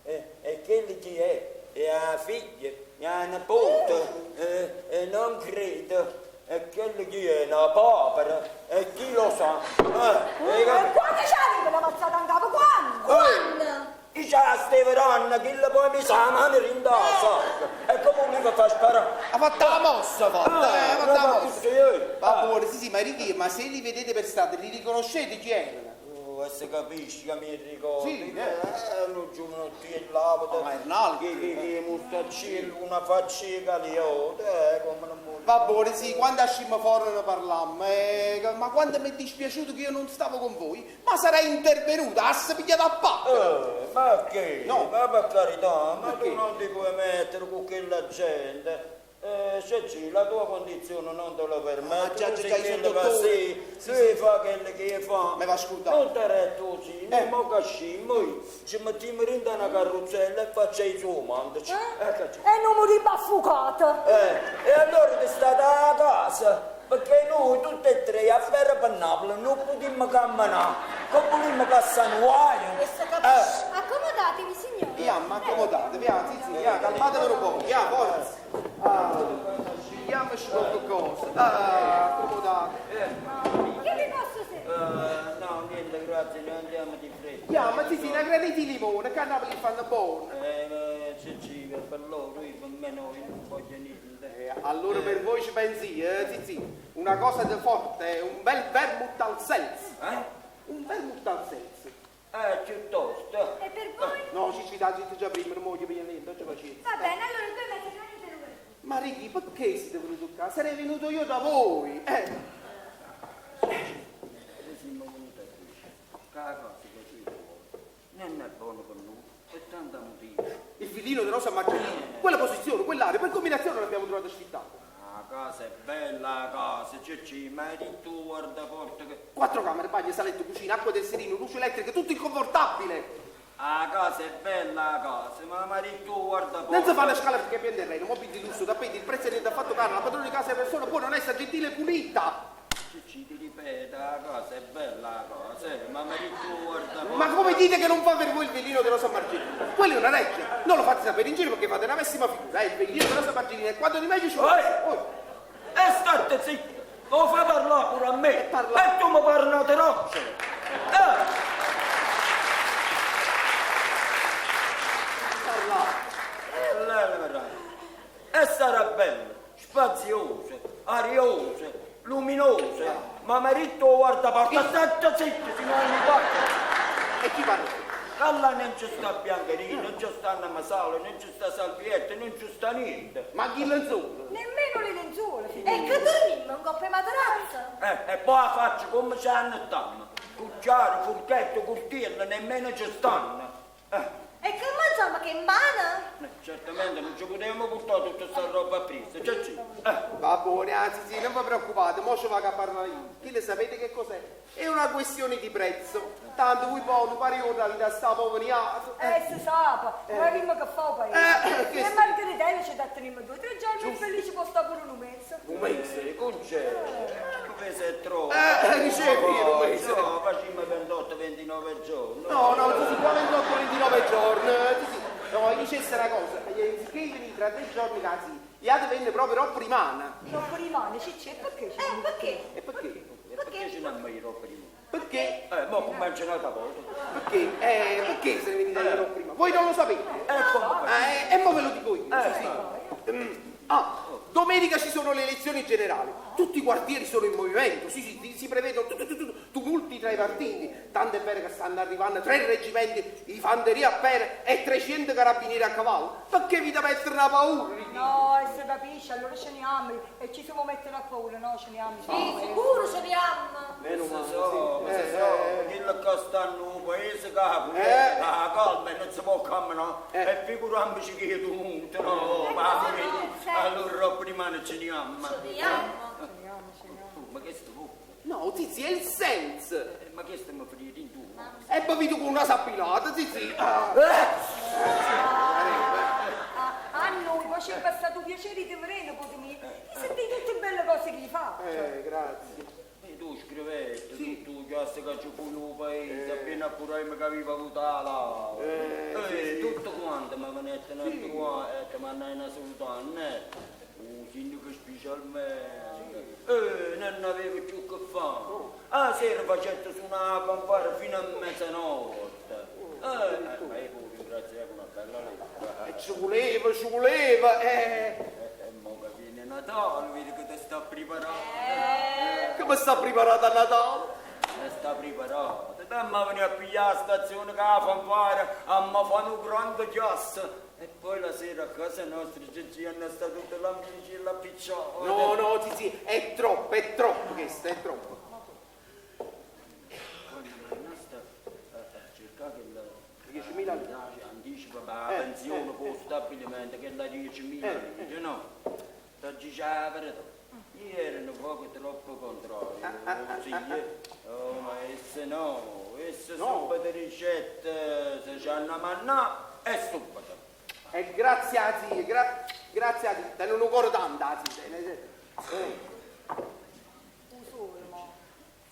E quello chi è? E la figlia, e la nipote, e non credo. E quello chi è? 'Na papera? E chi lo sa? E quando ci arriva la mazzata in capo? Quando? Quando? Chi ce la stava dando? Chi poi mi sa la mano in la sacca. E come voleva far sparare? Ha fatto la mossa, ha fatto, ha fatto la mossa. Eh, Va buono, sì, sì, ma Ricky, ma se li vedete per strada, li riconoscete chi erano? Oh, e se capisci che mi ricordo. Sì, eh. Un giovanottiello, là, ma è un altro. Che mustacillo, una faccina lì, oh, come non muore. Va buono, sì, quando uscimmo fuori ne parlammo, ma quando mi è dispiaciuto che io non stavo con voi, ma sarei intervenuta, a se pigliata a pacca. Ma che? No. Ma per carità, ma Perché? tu non ti puoi mettere con quella gente. Se la tua condizione non te lo permette, Ah, già, tu già, sei già, io sono quello che dottore. sei, Sì, lui sì, fa quello che fa. Me va scordato. Non te retto sì, noi mo che uscimmo, noi ci mettiamo in una carrozzella e facciamo i suoi mandaci. Eccoci. E non morì affugato. E allora ti state a casa, perché noi tutti e tre a ferro per Napoli non potremmo camminare, come volimmo passare un guaio. E se capisci? Accomodatevi, signore. Ya, ma accomodatevi, ya, sì, sì, ya, calmatevi un po', ya, forza. Ah, scegliamoci qualche cosa. Ah, accomodate. Che vi posso servire? No, niente, grazie, noi andiamo di fretta. Ya, ma sì, sì, una granita di limone, che a Napoli fanno buono. Se ci per loro, io per me no, io non voglio niente. Allora per voi ci pensi, sì, sì, una cosa di forte, un bel vermouth al seltz. Eh? Un vermouth al seltz. Piuttosto. E per voi? No, ci ci dà già prima, non voglio pigliare niente, non c'è pazienza. Va bene, allora due mezze granite e un Ma Ricky, perché siete venuti qua? Sarei venuto io da voi, eh? Noi siamo venuti qui. Che la cosa che ci vuole non è buono per noi, è tanta motivo. Il villino di Rosa Margellini, quella posizione, quell'area, per combinazione l'abbiamo trovata sfittata. La casa è bella, la casa, Cicci, ma eri tu guarda forte che... Quattro camere, bagno, saletto, cucina, acqua del serino, luce elettrica, tutto inconfortabile. La casa è bella, la casa, ma mari tu guarda forte... Non si fa la scala perché pian terreno, mobili di lusso, tappeti, il prezzo è niente affatto caro, la padrona di casa è una persona buona, onesta, gentile e pulita. Cicci, ti ripeto, la casa è bella, la casa, ma mari tu guarda forte... Ma come dite che non fa per voi il vellino di Rosa Margellina? Quello è una reggia. Non lo fate sapere in giro perché fate una pessima figura. È il vellino di Rosa Margellina e quando di meglio ci vuole. Oi! E state zitto! Lo fai parlare pure a me! E parla. E tu mi parli una teroccia! Eh! E sarà bella, spaziosa, ariosa, luminosa, ma marito guarda porta, state zitto, si non mi guarda. E chi parla? Là non ci sta biancherina, non ci sta una masala, non ci sta salvietta, non ci sta niente. Ma chi lenzuola? Nemmeno le lenzuola, figlio. E che dormimmo in coppia matarazzo? E poi la faccio come ci hanno stanno. Cucchiaio, forchetto, coltello, nemmeno ci stanno. E che mangiamo che in mano? Certamente non ci potevamo portare tutta questa roba presa, cioè sì. Va bene, anzi sì, non vi preoccupate, mo ci vado a parlare io. Chi le sapete che cos'è? È una questione di prezzo. Tanto voi poi un pari ora vi da sta poveriato. Si sa, non abbiamo che fa il paese. Che E sì. Margheritella ci dà tenere 2 o 3 giorni e felice può stare pure un mese. Un mese? Concè, un mese è troppo. Dicevi, un mese. No, facciamo 28-29 giorni. No, no, sì, sì, qua 28-29 giorni. Sì, sì. No, io dicesse una cosa, anziché venire tra 3 giorni così, gli altri venne proprio ropprimana. Ropprimana, Cicci, e perché? Perché? E perché? Perché ce n'hanno i ropprimana? Perché? Mo comincia un'altra volta. Perché? Perché se ne venite a prima? Voi non lo sapete? Come E mo ve lo dico io. Sì, sì. Ah, domenica ci sono le elezioni generali, tutti i quartieri sono in movimento, sì, sì, si prevedono tumulti tra i partiti, tanto è vero che stanno arrivando 3 reggimenti di fanteria a pere e 300 carabinieri a cavallo, perché vi da mettere una paura? No, e se capisce, allora ce ne amo e ci siamo mettere a paura, no, ce ne amo. Sì, sicuro ce ne amo. Meno male, sì. Quello che stanno in paese capo, la calma non si può camminare, e figuriamoci che tumulto, no, ma allora prima ce ne amo. Ce ne amo. Ma che sto? No, zizi, è il senso. Ma che stiamo finendo in due? E bevuto con una sappilata, zizi. A noi poi ci è passato piacere di vedere, poi mi sentite tutte belle cose che gli fa. Grazie. E tu scrivete, tu già se che ci fu il paese, appena pure che aveva avuto la laurea. Tutto quanto mi venette qua e ti mandai una sultana. O sindaco specialmente. Eh, non aveva più che fare. A sera facette suonare la fanfara fino a mezzanotte. Eh, ma io voglio ringraziare con una bella lettera. E ci voleva, ci voleva, eh. E mo che viene Natale, vedi che ti sta preparando. Come sta preparata a Natale? Ti sta preparando. Dammi venire a pigliare la stazione che la fanfara, a mi fare un grande chiasso. E poi la sera a casa nostra ci hanno stato tutte l'amici e la picciata. No, no, sì, sì, è troppo, è troppo questo, è troppo. Quando mi è rimasta a cercare che la 10.000 lire. anticipa per la pensione per lo stabilimento che la 10.000 lire, no? Ti dice la verità. Io ero un poco troppo contrario, sì, eh. Oh, ma esse no, esse No. subito ricette, se ci hanno mannato, è subito. E grazie a zia, grazie a zia, te non ancora tanto a zia. Eh. Un solo, mo.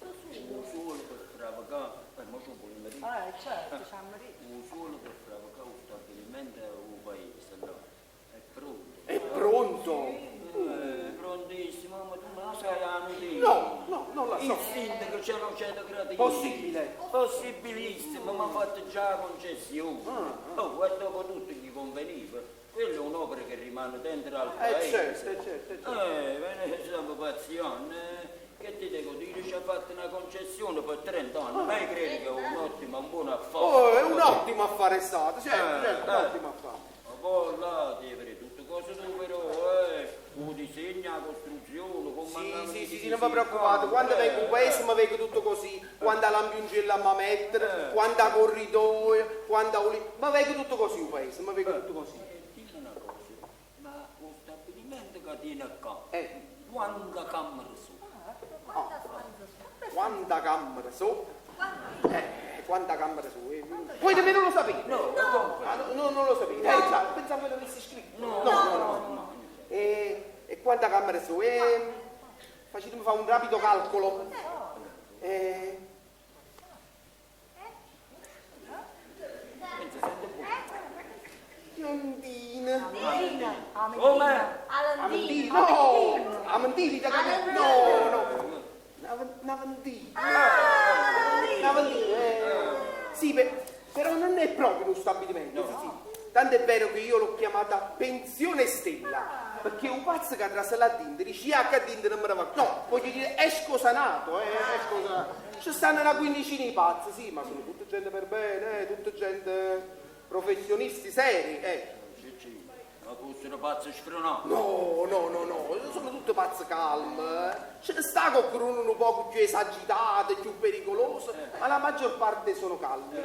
Un solo per fravacare, ma ci vogliamo dire. Eh, certo, ci hanno detto. Un solo per fravacare lo stabilimento è un paese, no? È pronto. È pronto? Prontissimo, ma tu non la sai la notizia. No, no, non la so. Il sindaco ce lo c'è da gradire. Possibile? Possibilissimo, ma ha fatto già la concessione. Ah, Oh, e dopo tutto gli conveniva. Quella è un'opera che rimane dentro al Eh paese. certo, eh, certo, eh, certo. Ve ne stiamo pazziando. eh. Che ti devo dire? Ci ha fatto una concessione per 30 anni. Ma io credo che è un ottimo, un buon affare. Oh, è un ottimo affare stato, certo, certo, un Eh. ottimo affare. Ma poi là devi avere tutte cose tu però, eh. O disegna la costruzione, come Sì, andavano sì, i sì, sì, non vi preoccupate, quando vengo in paese mi vengo tutto così, quando lampioncella mi mettere, quando a corridoio, quando a oli... Ma vengo tutto così un paese, mi vengo tutto così. E dimmi una cosa, ma lo stabilimento che tiene qua, Eh. quanta camere sono? Quanta camera so? Quanta camera so? Voi nemmeno lo sapete? No, no. Ah, no, no, non lo sapete. Già, pensavo che l'avessi scritto. No, no, no. no. E quanta camera so? Facetemi fare un rapido calcolo. Pensa, sente buono. Piondina. Come? Amandina. No! Amandina, no, no. Una ventina. Una ventina, eh. Sì, però non è proprio uno stabilimento, sì, sì. Tanto è vero che io l'ho chiamata pensione stella, perché un pazzo che trasse la dinda dice, ah, che dinda non me ne va. No, voglio dire, esco sanato, esco sanato. Ci stanno una quindicina di pazzi, sì, ma sono tutta gente per bene, tutta gente professionisti seri, eh. Sì, sì, ma fossero pazzi sfrenati. No, no, no, no, sono tutte pazze calme. Ce ne sta qualcuno un poco più esagitato, più pericoloso, ma la maggior parte sono calmi.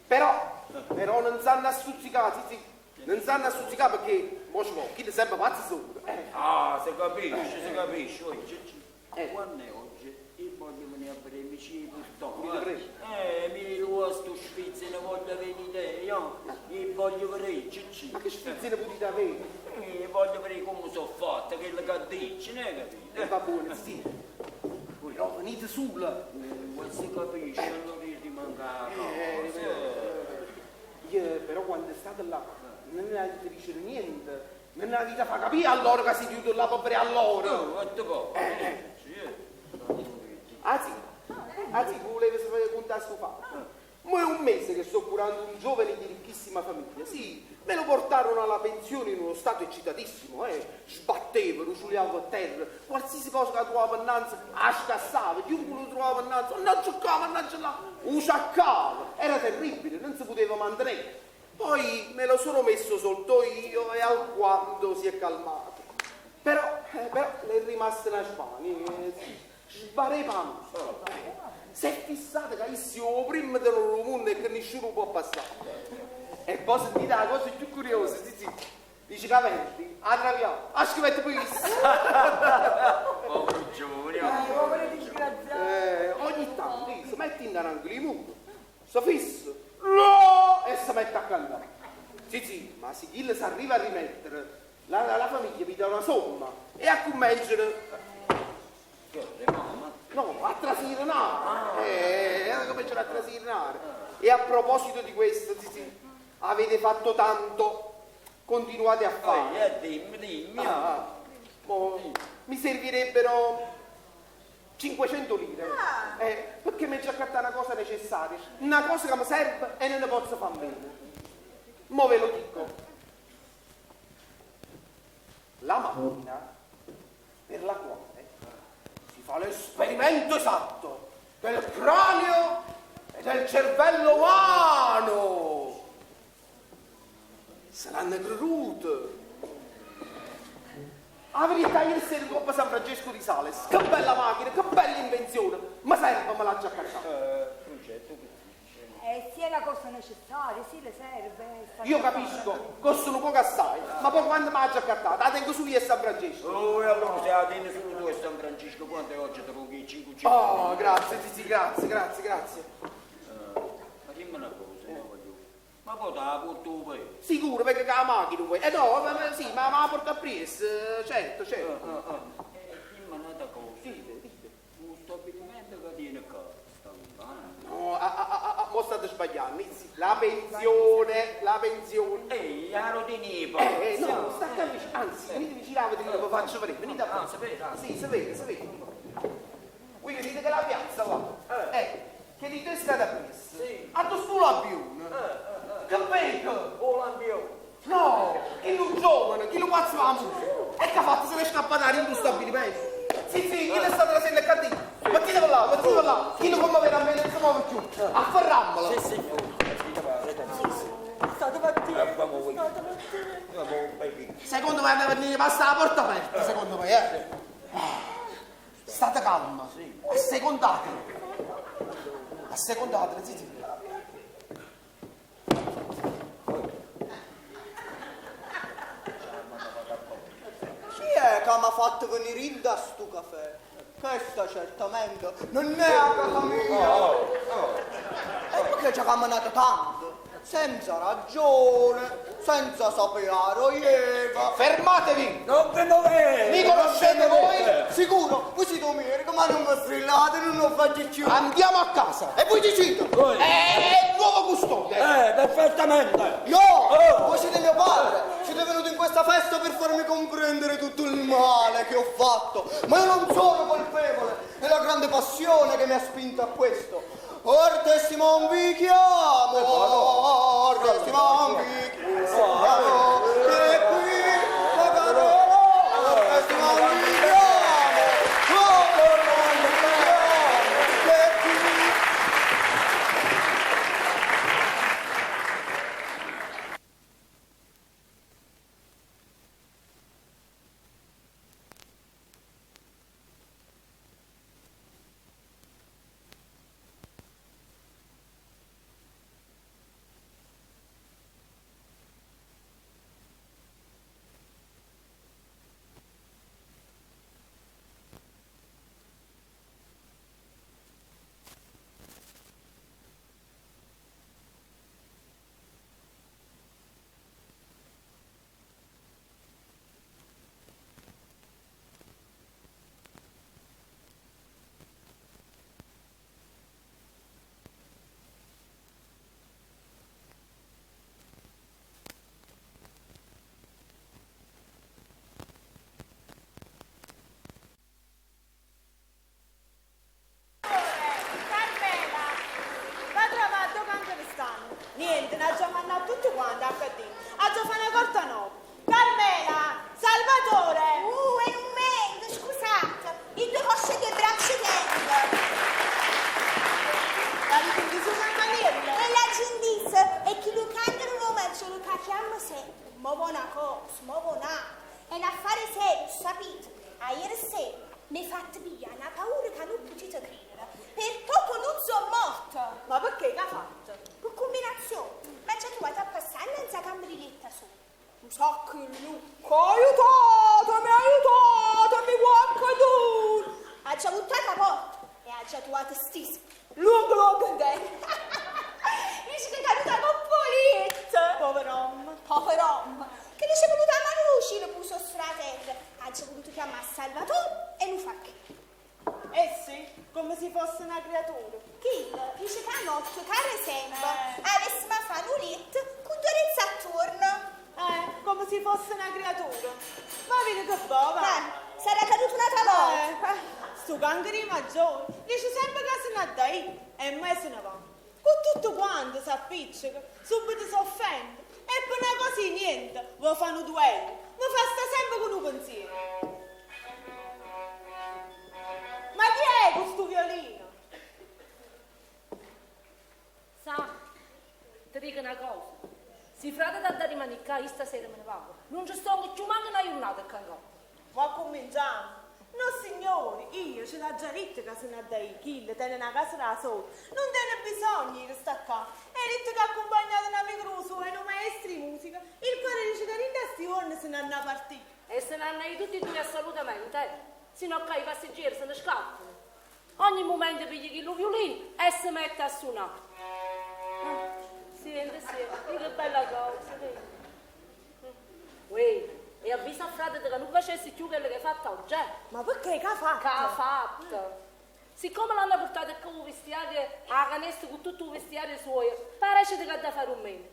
Però, però non sanno a stuzzicare, sì, sì, non sanno a stuzzicare perché, mo ci vuole, chi ne sembra pazzo solo. Ah, si capisce, si capisce. Oi, Cicci, Eh. Quando è oggi? Io voglio venire a vedere mi ci portare. Mi prego. Mi lo sto sfizio, ne voglio venire io. Io voglio vedere, Cicci. Ma che sfizio ne potete avere? Voglio vedere come sono fatta, quello che dici, ne capito? Va buono, sì. Però venite sulla. Si capisce, allora io ti manca la cosa. Io però quando è stato là non ne avete dice niente, non ne avete fa capire allora che si chiude là per allora. No, quanto poco. Ah sì, ah sì, volevo sapere contare sto fatto. Mo è un mese che sto curando un giovane di ricchissima famiglia, sì, me lo portarono alla pensione in uno stato eccitatissimo, sbatteva, ruciuliava a terra, qualsiasi cosa che trovava innanzi, la scassava, chiunque lo trovava innanzi, non giocava, non là, uciaccava, era terribile, non si poteva mantenere. Poi me lo sono messo sotto io e alquanto si è calmato. Però, però le è rimasta una spania, sbarepando. Si è fissata che io sia prima del mondo e che nessuno può passare. E poi sentite la cosa più curiosa, sì, sì. Dice Cavelli, a Traviano, a scrivete poi. Povero giovane. Povero disgraziato. Ogni tanto si mette in un angolo di muro, si fissa, no, e si mette a cantare. Sì, sì, ma se chi si arriva a rimettere, la famiglia vi dà una somma e a cominciare. Che mamma? No, a trasirinare. A cominciare a trasirinare. E a proposito di questo, sì, sì, avete fatto tanto, continuate a fare. Dimmi, dimmi. Ah. Mo mi servirebbero 500 lire. Eh, perché mi già accattà una cosa necessaria, una cosa che mi serve e non ne posso fare a meno. Mo ve lo dico. La macchina per la quale si fa l'esperimento esatto del cranio e del cervello umano. Se l'hanno creduto. La verità, ieri sera in Coppa San Francesco di Sales, che bella macchina, che bella invenzione, ma serve, me l'ha già accattata. Concetto che Se è una cosa necessaria, sì, le serve. sta Io capisco, costano poco assai, ma poi quando me l'ha già accattata, la tengo su io e San Francesco. Oh, e allora se la tieni solo tu e San Francesco, quanto è oggi te lo i 500? Oh, grazie, sì, sì, grazie, grazie, grazie. Ma dimmi una cosa, no, voglio. Ma poi te la porto poi. Sicuro, perché con la macchina vuoi. Eh no, ma, sì, ma me la porto a Pries, certo, certo. Dimmi un'altra cosa. Dite, dite. Lo stabilimento che tiene qua sta lontano. No, mo state sbagliando, sì, la pensione, la pensione. Ehi, la rotinevo. No, sta qua vicino, anzi, venite vicino a vedere, vi faccio vedere, venite a Ah, sapete, ah. Sì, sapete, sapete. Voi vedete che la piazza là, che di due strade a Pries. Sì. A dove sto lampione? Che vedo? Oh, lampione. No, chi lo giovane, chi lo pazzo la musica. E che ha fatto? Se ne è scappata in un stabilimento. Sì, sì, chi è stato la sera cardino. Mettete là, mettete là. Chi lo come veramente non si muove più. Afferrammelo. Sì, sì. State partendo, Abbiamo state partendo. Secondo me deve venire basta la porta aperta, secondo me, eh. State calma. Assecondatelo. Assecondatelo, sì, sì. Chi è che mi ha fatto venire in da sto caffè? Questa certamente non è a casa mia. E perché ci ha camminato tanto? Senza ragione, senza sapere Eva. Fermatevi! Non vi muovete! Mi conoscete voi? Sicuro, voi siete un medico, ma non mi strillate, non lo faccio più. Andiamo a casa. E voi dicite? Voi. È il nuovo custode. Perfettamente! Io! Oh. Voi siete mio padre! Siete venuti in questa festa per farmi comprendere tutto il male che ho fatto! Ma io non sono colpevole! È la grande passione che mi ha spinto a questo! Or testimon vi chiamo! Or testimon vi chiamo! Che qui la parola! Or testimon vi chiamo! Or testimon vi chiamo! Che qui... Carmela, va trovato dove anche stanno. Niente, ne ha già mandato tutti quanti a HD. Ha già fatto una corta nuova. Carmela, Salvatore! È un momento, scusate. I due cosce che braccio tengo. La riconduzione su campanello. E la gente è chi lo canta un romanzo lo chiama sempre. Ma buona cosa, ma buona. È un affare serio, sapete? A ieri sera mi fate via una paura che non potete credere. Per poco non sono morta. Ma perché che ha fatto? Per combinazione, ma c'è trovato a passare senza camerilletta sola. Un sacco di lucco. Aiutatemi, aiutatemi, qualcuno! Ha già buttato la porta e ha già trovato stesso. Lungo, lungo, dai. Dice che è caduta con polizia. Pover'uomo. Pover'uomo. Che gli è venuta a mano uscire puso sulla terra. Ha già voluto chiamare Salvatore e non fa che. Eh sì, come se fosse una creatura. Chi dice che a notte, care sempre, avessimo fatto un letto con due rezze attorno. Come se si fosse 'na creatura. Ma vide che bova. Eh, sarà caduto un'altra volta. Eh, stu cancaro 'e maggiore dice sempre che se n'ha da ì e mai se ne va. Cu tutto quanto s'appicceca, subito s'offende e pe 'na cosa 'e niente vo' fa' nu duello, me fa sta sempe cu nu pensiero. Ma chi è cu stu violino? Sa, te dico 'na cosa, si frate t'adda rimanè ccà, io stasera me ne vaco. Nun ce stongo cchiù manco 'na jurnata ccà 'ncoppa. Mo accumminciammo. Nossignore, io ce l'aggio ditto ca se n'ha da ì, chillo tene 'na casa d' 'a soja, nun tene bisogno 'e restà ccà. È ditto che ha accumpagnato n'amico d' 'o suojo, nu maestro 'e musica, il quale dice ca dint' a sti juorne se n'hann' 'a partì. E se n'hann' 'a ì tutti e duje assolutamente, eh! Si no ccà 'e passiggiere se ne scappano. Ogni mumento piglia chillu viulino e se mette a sunà. Siente, siente, vi' che bella cosa, vi'. Uè, e avvisa a fratete ca nun facesse cchiù chello che 'e fatto oggi, eh! Ma pecché, che 'a fatto? Che 'a fatto? Siccome l'hanno purtato ccà 'o vestiario, 'a canesta cu tutto 'o vestiario suojo, pare che adda fa dummeneca.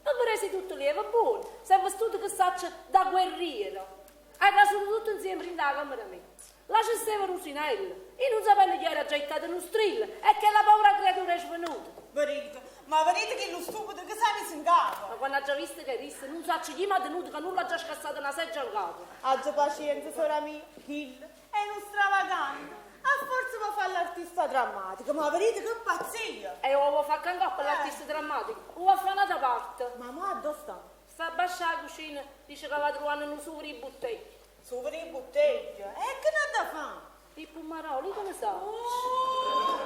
Pe vedé si tutto jeva buono, s'è vestuto che saccio da guerriero. È trasuto tutto 'nzieme dint' 'a cammera mia. Là ce steva Rusinella. Io nun sapenno chi era aggio jettato nu strillo e chella povera creatura è svenuta. Vedite, ma vedite chillu stupido che s'ha miso 'ncapo. Ma quanno aggio visto che disse, nun saccio chi m'ha tenuto ca nun l'aggio scassato na seggia 'ncapo. Aggia pacienza, sora mia, chillo è nu stravagante. A forza vo' fa l'artista drammatico, ma vedite che pazzia! E 'o vo' fa ccà 'ncoppa l'artista drammatico, 'o va a fa n'ata parte. Ma mo addò sta? Sta abbascio 'a cucina, dice ca va truvanno nu suvero 'e butteglia. Suvero 'e butteglia? E che n'ha da fa? 'e pummarole, io che ne saccio. Uh!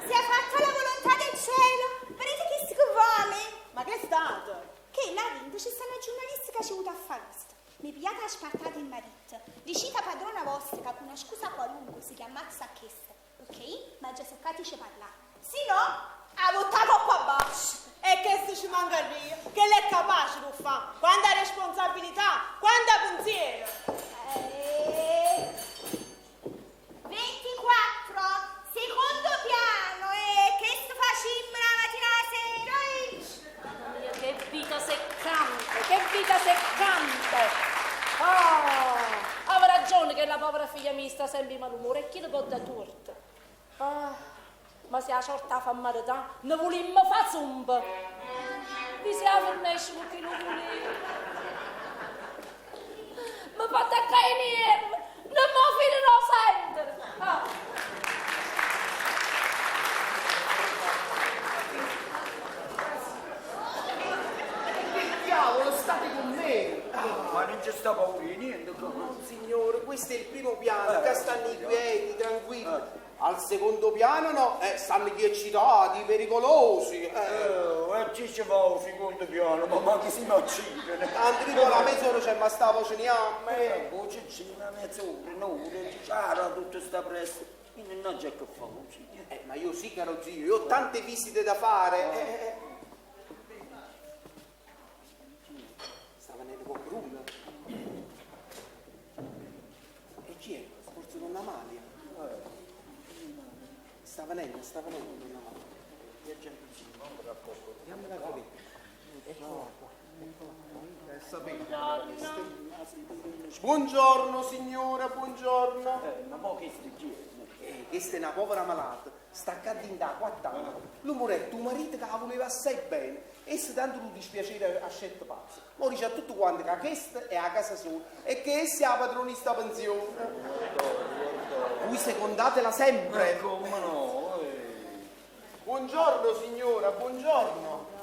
Sia fatta la volontà del cielo! Vedete chisto che vo' 'a me? Ma che è stato? Che là dinto ce sta na giurnalista ca c'è avuto a fa vista. Me pigliate 'a spartata e m'ha ditto, Dicite 'a padrona vostra ca cu na scusa qualunque si chiammasse a chesta. Pecché io m'aggia seccato 'e ce parlà. Si no, 'a votto 'a coppa abbascio. E chesto ce mancarria, chella è capace d' 'o ffà. Quanta responsabilità, quanta penziero! Eh. 24, secondo piano, e chesto facimmo d' 'a matina 'a sera, Mamma mia, che vita seccante, che vita seccante! Ah! Ave ragione chella povera figlia mia sta sempe 'e malumore e chi le po' dà tuorto? Ah! Ma si 'a ciorta 'a fa mmaretà, ne vulimmo fa zumpe! Vi si 'a fernesce cu chillu vulìo! Me fa attaccà 'e nierve! Nun m' 'o fido d' 'o sentere! Ah! Che diavolo, state con me! Ma non ci sta paura 'e niente qua. No, signore, questo è il primo piano, ccà stanno i quieti, tranquilli. Al secondo piano no, eh, stanno gli eccitati, i pericolosi. Eh. Eh, e chi ci va al secondo piano? Ma manco si m'accidene. Tanto dico la mezz'ora c'è ma sta voce niamme. Eh, voce c'è una mezz'ora, un'ora, c'era tutta sta pressa. Io non ho già che fare. Eh, ma io sì, caro zio, io ho tante visite da fare. Eh, eh, eh. Sta venendo con Bruno. E chi è? Forse donna Amalia. Sta venendo, sta venendo donna Amalia. Andiamo da capire. Eccola qua, eccola qua. Eh, sapete. Buongiorno signora, buongiorno. Eh, ma mo che sti chi è? Eh, questa è una povera malata, sta qua dint' 'a quatt'anni. Lu muretto, 'o marito che 'a vuleva assai bene, essa tanto lu dispiacere ascette pazza. Mo dice a tutte quante ca chesta è 'a casa soja e che essa è 'a padrona 'e sta pensione. Voi secondatela sempre. E come no? Eh. Buongiorno signora, buongiorno.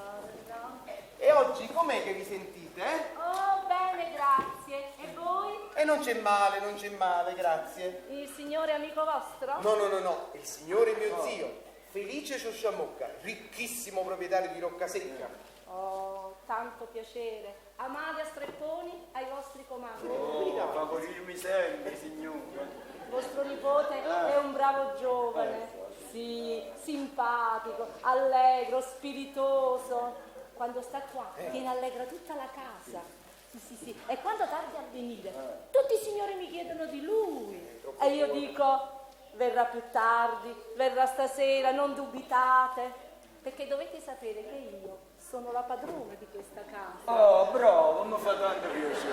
E oggi com'è che vi sentite? Eh? Oh, bene, grazie. E voi? E non c'è male, non c'è male, grazie. Il signore è amico vostro? No, no, no, no, il signore è mio zio, Felice Sciosciammocca, ricchissimo proprietario di Roccasecca. Oh, tanto piacere. Amalia Strepponi ai vostri comandi. Oh, favorirmi sempre, signora. Vostro nipote è un bravo giovane, sì, simpatico, allegro, spiritoso. Quando sta qua tiene allegra tutta la casa. Sì, sì, sì. E quando tardi a venire, tutti i signori mi chiedono di lui. E io dico, verrà più tardi, verrà stasera, non dubitate. Perché dovete sapere che io sono la padrona di questa casa. Oh, bravo, mi fa tanto piacere.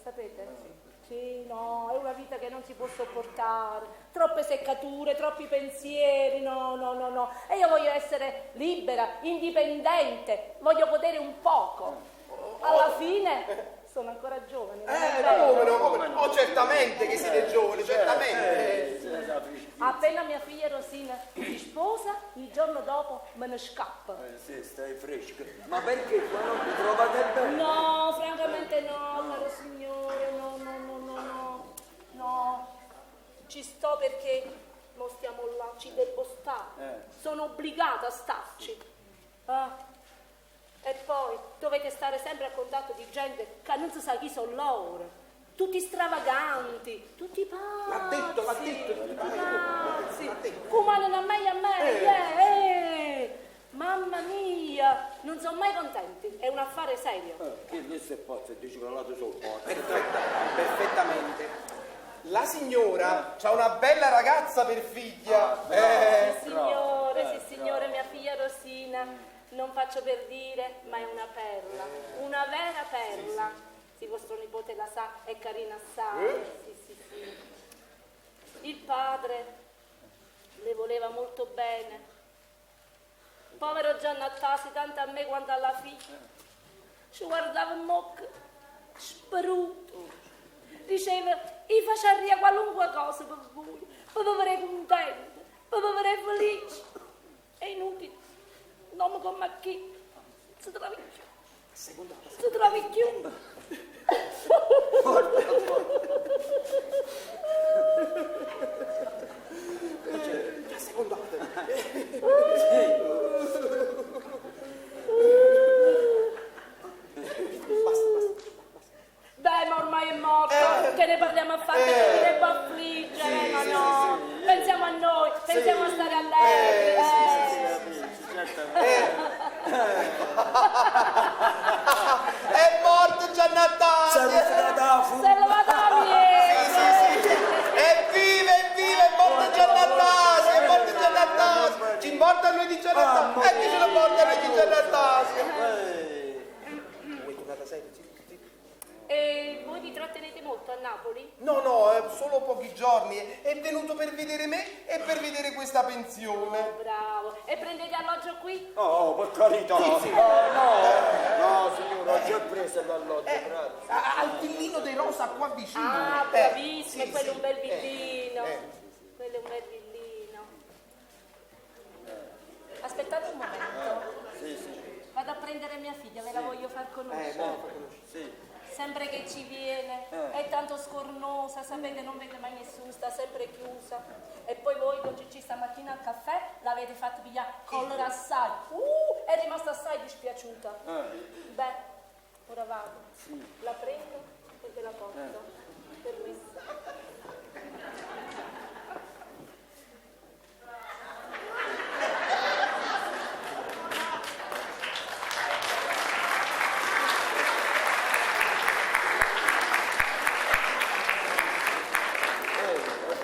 sapete? Sì, no, è una vita che non si può sopportare. Troppe seccature, troppi pensieri, no, no, no, no. E io voglio essere libera, indipendente, voglio godere un poco. Alla fine sono ancora giovane. non è vero? Come no, come no? Oh, certamente che siete giovani, certamente. Appena mia figlia Rosina si sposa, il giorno dopo me ne scappo. Sì, stai fresca. Ma perché qua non ti trovate bene? No, francamente no, caro signore, no, no, no, no, no, no. Ci sto perché non stiamo là, ci devo stare. Sono obbligata a starci. Ah. E poi dovete stare sempre a contatto di gente che non si sa chi sono loro. Tutti stravaganti, tutti pazzi. L'ha detto, l'ha detto. Tutti pazzi. Comandano a me e a me, Mamma mia, non sono mai contenti, è un affare serio. Che lì è pazzo e dice che l'altro sono pazzo. Perfettamente. La signora c'ha una bella ragazza per figlia. Sì, signore, sì, signore, mia figlia Rosina, non faccio per dire, ma è una perla, una vera perla. Sì, vostro nipote la sa, è carina assai. Sì, sì, sì. Il padre le voleva molto bene. Povero Giannattasi, tanto a me quanto alla figlia. Ci guardava in bocca, speruto. Diceva, io faccio qualunque cosa per voi, per vivere contento, per vivere felice. È inutile, non come a chi si trova più. Si trova più. La seconda. Basta, basta. Dai, ma ormai è morto, che ne parliamo a fare perché mi devo affliggere, ma no. Pensiamo a noi, pensiamo a stare allegri. È morto Giannattasi! Se lo vado via! Sì, sì, sì. Evviva, evviva, è morto Giannattasi, è morto Giannattasi. Ci importa a noi di Giannattasi? E chi ce lo porta a noi di Giannattasi? Vuoi tornare a serio? Sì, sì. E voi vi trattenete molto a Napoli? No, no, solo pochi giorni. È venuto per vedere me e per vedere questa pensione. Oh, bravo. E prendete alloggio qui? Oh, per carità. Sì, sì. Oh, no, no, signora, ho già preso l'alloggio, grazie. Al villino dei Rosa qua vicino. Ah, bravissimo, sì, quello è sì. un bel villino. Quello è un bel villino. Aspettate un momento. Sì, sì. Vado a prendere mia figlia, ve la voglio far conoscere. No, fa conoscere. Sì. Sempre che ci viene, è tanto scornosa, sapete, non vede mai nessuno, sta sempre chiusa. E poi voi con Cicci stamattina al caffè l'avete fatto pigliare collera assai. È rimasta assai dispiaciuta. Beh, ora vado. La prendo e ve la porto. Permesso.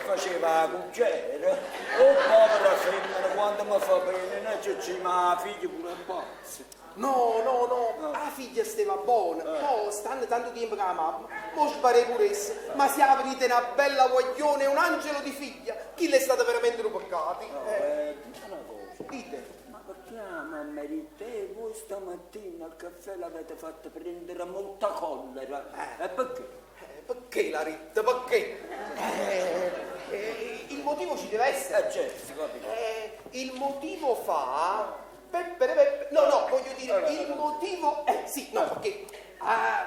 Faceva la cucchiera. Oh, povera femmina, quando mi fa bene, non c'è c'è, ma la figlia pure è pazza. No, no, no, la figlia stava buona, poi stanno tanto tempo con la mamma, mo sparei pure essa, ma se avrete una bella guaglione e un angelo di figlia, chi le è stata veramente un peccato? Dite una cosa. Dite. Ma perché la mamma di te, voi stamattina al caffè l'avete fatta prendere molta collera? E perché? Perché la ritta, perché? Il motivo ci deve essere. Certo, si capisce. Il motivo fa... Peppe, peppe, no, no, voglio dire, il motivo è... Sì, no, perché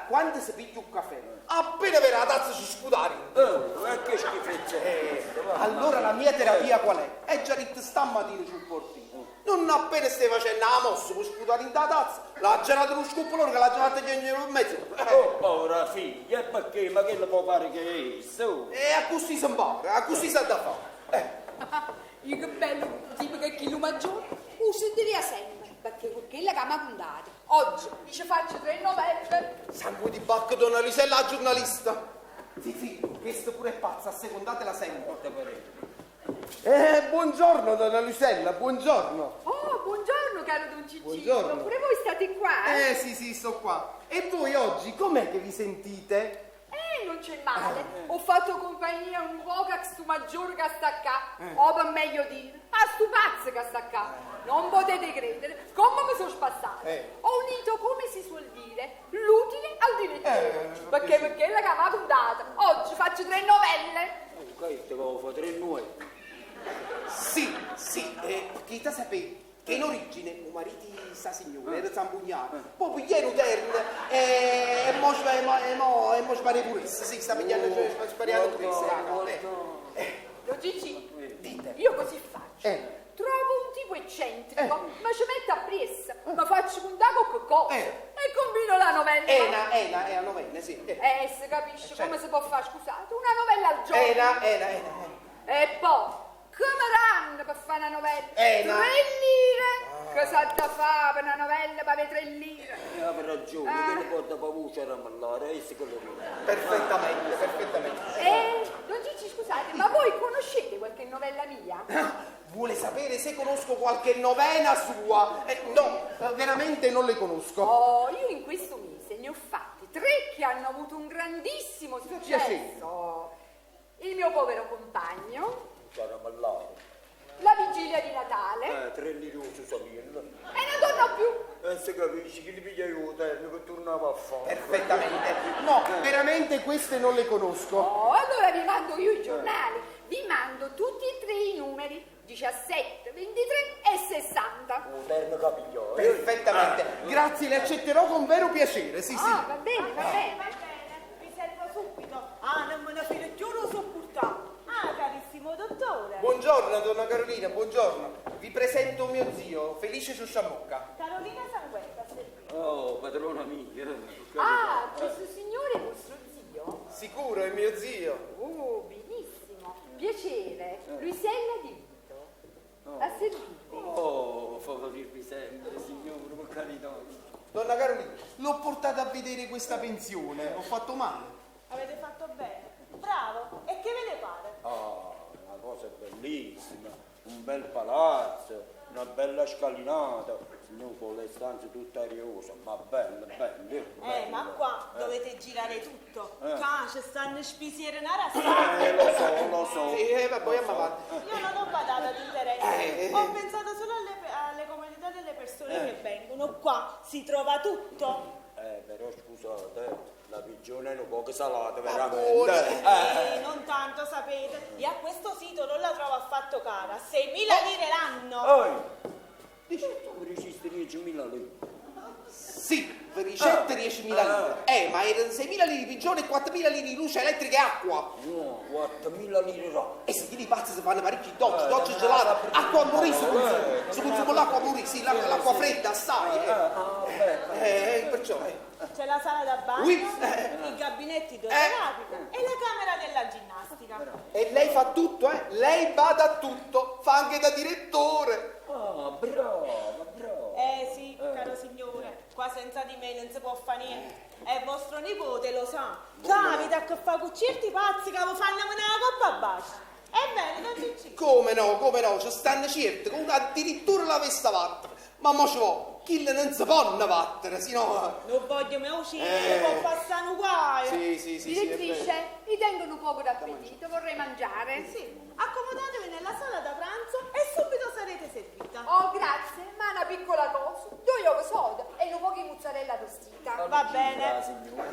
quando si piglia un caffè, appena per la tazza ci sputare. Oh, che schifezza è questa? Va. Allora la mia terapia qual è? È già detto stamattina sul portino. Non appena stai facendo la mossa per sputare in tazza, l'ha gelato uno scoppolone che l'ha gelato gli in mezzo. Oh, povera figlia, e perché? Ma che le può fare che è? Su. E a così si impara, a così si ha da fare. Io che bello, tipo che chi lo maggiore, lo sentiria sempre, perché con quella che mi ha contato, oggi mi ci faccio 3 novelle. Sangue di Bacco, donna Lisella, la giornalista. Sì, sì, questa pure è pazza, assecondatela sempre. Buongiorno, donna Lisella, buongiorno. Oh, buongiorno, caro don Ciccino. Buongiorno. Pure voi state qua? Sì, sì, sto qua. E voi oggi com'è che vi sentite? me non c'è male. Ho fatto compagnia un poco a sto maggiore che sta qua, o per meglio dire, a sto pazzo che sta qua. Non potete credere come mi sono spassata. Ho unito, come si suol dire, l'utile al dilettevole. Perché perché la che mi ha contata. Oggi faccio tre novelle. Oh, che te avevo fatto tre nuove. Sì, sì, perché te sapete che in origine il marito di sta signora era zampugnano, poi pigliano terno e mo e mo e mo e mo spara pure essa, sì, sta pigliando, cioè, spariamo pure essa, eh. Don Gigi, Dite. io così faccio. Eh. Trovo un tipo eccentrico, ma ci metto a pressa, ma faccio contare con che cosa e combino la novella. È una, è una, è una novella, sì. Si capisce certo. come si può fare, scusate, una novella al giorno. È una, è una, è una. E poi, come ranno per fare una novella? No. Tre lire! Cosa da fare per una novella per avere tre lire? Aveva ragione, che ne porta paura a ramellare, e se lo Perfettamente, perfettamente. Don Gigi, scusate, ma voi conoscete qualche novella mia? Vuole sapere se conosco qualche novena sua? No, veramente non le conosco. Oh, io in questo mese ne ho fatte tre che hanno avuto un grandissimo successo. Il mio povero compagno, la vigilia di Natale Tre lire su salire. e non torno più. E se capisci che li piglia io terno che tornava a fare. Perfettamente. No, veramente queste non le conosco. Oh, allora vi mando io i giornali. Vi mando tutti e tre i numeri 17, 23 e 60. Un terno capiglio. Perfettamente. Grazie, le accetterò con vero piacere. Sì, sì. Ah, va bene, va bene. Va bene, vi servo subito. Ah, non me ne fido più, lo so portare. Ah, carissimo dottore. Buongiorno, donna Carolina, buongiorno. Vi presento mio zio, Felice Ciusciamocca. Carolina Sanguetta, servito. Oh, padrona mia. Ah, questo signore è vostro zio? Sicuro, è mio zio. Oh, benissimo. Piacere. Luisella Di Vito. A servirvi. Oh, favorirvi sempre, signore, per carità. Donna Carolina, l'ho portata a vedere questa pensione. Ho fatto male. Avete fatto bene. Bravo. E che ve ne pare? Ah, una cosa bellissima, un bel palazzo, una bella scalinata, signor, con le stanze tutte ariose, ma belle, belle. Ma qua dovete girare tutto. Eh. Qua ci stanno spisiere una rassata. Lo so, lo so. Sì, vabbè, poi andiamo avanti. Io non ho badato ad interessi, ho pensato solo alle comodità delle persone che vengono. Qua si trova tutto. Però scusate, la pigione è un poco salata, buona. veramente. Non tanto, sapete. Io a questo sito non la trovo affatto cara. 6.000 lire l'anno. Oh, dici tu mi dicesti 10.000 lire. Sì, per ricette 10.000 lire. Ma erano 6.000 lire di pigione e 4.000 lire di luce elettrica e acqua. No, 4.000 lire no. E se i pazzi si fanno parecchi docce, docce gelate, acqua a morire si consuma. Si consuma l'acqua a morire, sì, l'acqua fredda assai. Perciò. C'è la sala da bagno, Oui. il gabinetto idroterapico e la camera della ginnastica. E lei fa tutto, eh? Lei bada a tutto, fa anche da direttore. Ah, brava, brava. Sì, caro signore, qua senza di me non si può fare niente. E vostro nipote lo sa. Capita che fa con certi pazzi che vi fanno menare la coppa a bacio. Ebbene, don Cicci. Come no, come no, ci stanno certi, con addirittura la vesta vatta. Ma mo ci vuole, chi non si può battere, sino... Non voglio mai uscire, può passare un guaio. Sì, sì, sì, sì, è vero. Direttrice, mi tengono un poco d'appetito, vorrei mangiare. Sì, accomodatevi nella sala da pranzo e subito sarete servita. Oh, grazie, ma una piccola cosa, due uova soda e un po' di mozzarella tostita. Va bene. Signora.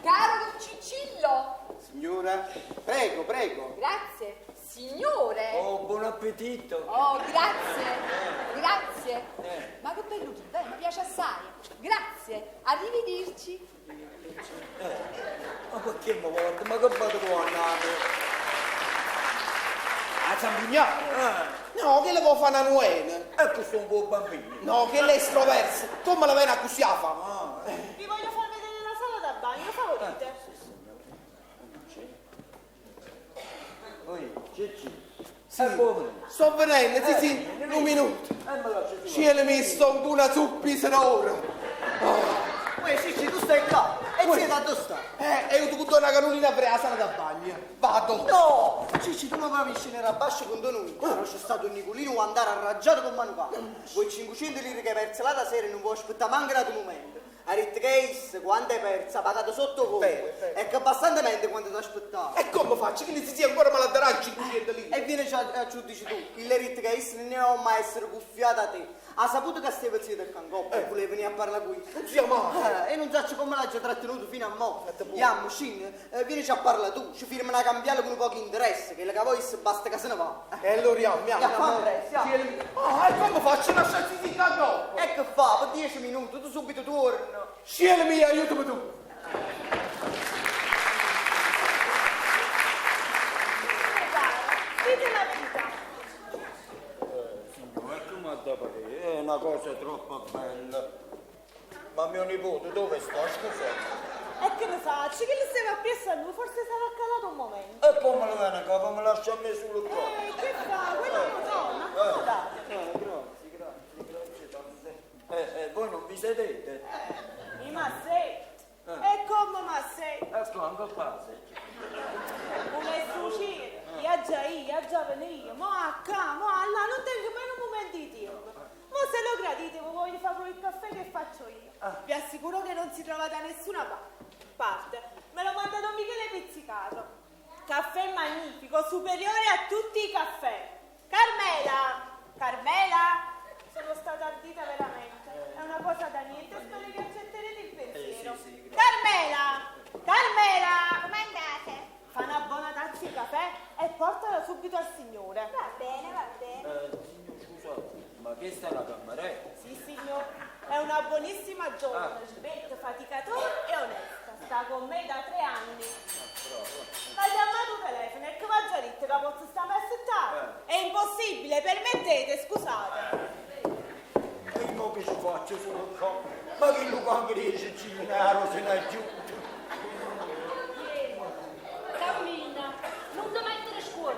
Caro Don Ciccillo. Signora, prego, prego. Grazie. Signore. Oh, buon appetito. Oh, grazie. Grazie. Ma che bello chi mi piace assai. Grazie. Arrivederci. Ma perché mi guarda? Ma che vado con Nani? A Zampignano? No, che le può fare una nuena? Ecco, sono un po' bambino. No, che lei è estroversa. Come la viene a cusiafa? Ah. Vi voglio far vedere la sala da bagno, favorite. Oi, Cicci. Sì. Sto venendo, sì, sì, un minuto. Cielo mi sto con una zuppa se no ora. Uè, Cicci, tu stai qua. E zia da dove sta? E io tu con una canolina per la sala da bagno. Vado. No! Cicci, tu non avevi scendere a bascio con noi. Però c'è stato un Nicolino a andare arraggiato con Manucano. Voi 500 lire che hai perso l'altra sera non puoi aspettare manco un momento. Ha detto che isso, quando è perso, ha pagato sotto conto. E che bastantemente quando ti aspettava. E come faccio? Che zia ancora me la darà 500 lire. E vieni a ci dici tu, il ha detto che isso non è mai essere cuffiato a te. Ha saputo che stava zio del cangoppo e voleva venire a parlare qui. Zia madre! E non so come l'ha già trattenuto fino a mo'. Iamo, scin, vienici a parlare tu, ci firma una cambiale con pochi interessi, che la cavoisse basta che se ne va. E allora iamo, iamo, Ya, fa presto, ya. Ah, e come faccio? Lascia zia cangoppo! E che fa? Per 10 minuti, tu subito torni. Cielo mio, aiutami tu! Dite la verità. Signore, come da parere? È una cosa troppo bella. Ma mio nipote dove sta? Scusate. E che ne faccio? Che le stava appresso a lui? Forse sarà calato un momento. E poi me lo viene a capo, me lascia a me solo qua. Che fa? Quella è una donna, accomodate. Grazie, grazie, grazie tante. Voi non vi sedete? Mi m'assetto. E come m'assetto? Ecco, anche qua sì. Volessi uscire, io già io, già venivo, mo a qua, mo a là, non tengo mai un momento di tempo. Ma se lo gradite, vi voglio fare il caffè che faccio io. Vi assicuro che non si trova da nessuna parte. Me lo manda Don Michele Pizzicato. Caffè magnifico, superiore a tutti i caffè. Carmela! Carmela! Sono stata ardita veramente. È una cosa da niente, spero che accetterete il pensiero. sì, sì, grazie. Carmela! Carmela! Come andate? Fa una buona tazza di caffè e portala subito al signore. Va bene, va bene. Signor, scusate, ma questa è la cameriera? Sì, signor, è una buonissima giovane, svelta, faticatore e onesta. Sta con me da 3 anni. Ma chiamato il telefono e che va già detto che posso stare aspettando? È impossibile, permettete, scusate. E io che ci faccio solo qua? Ma che lo riesce a cinare se n'è giù? Cammina, non ti mettere scuola.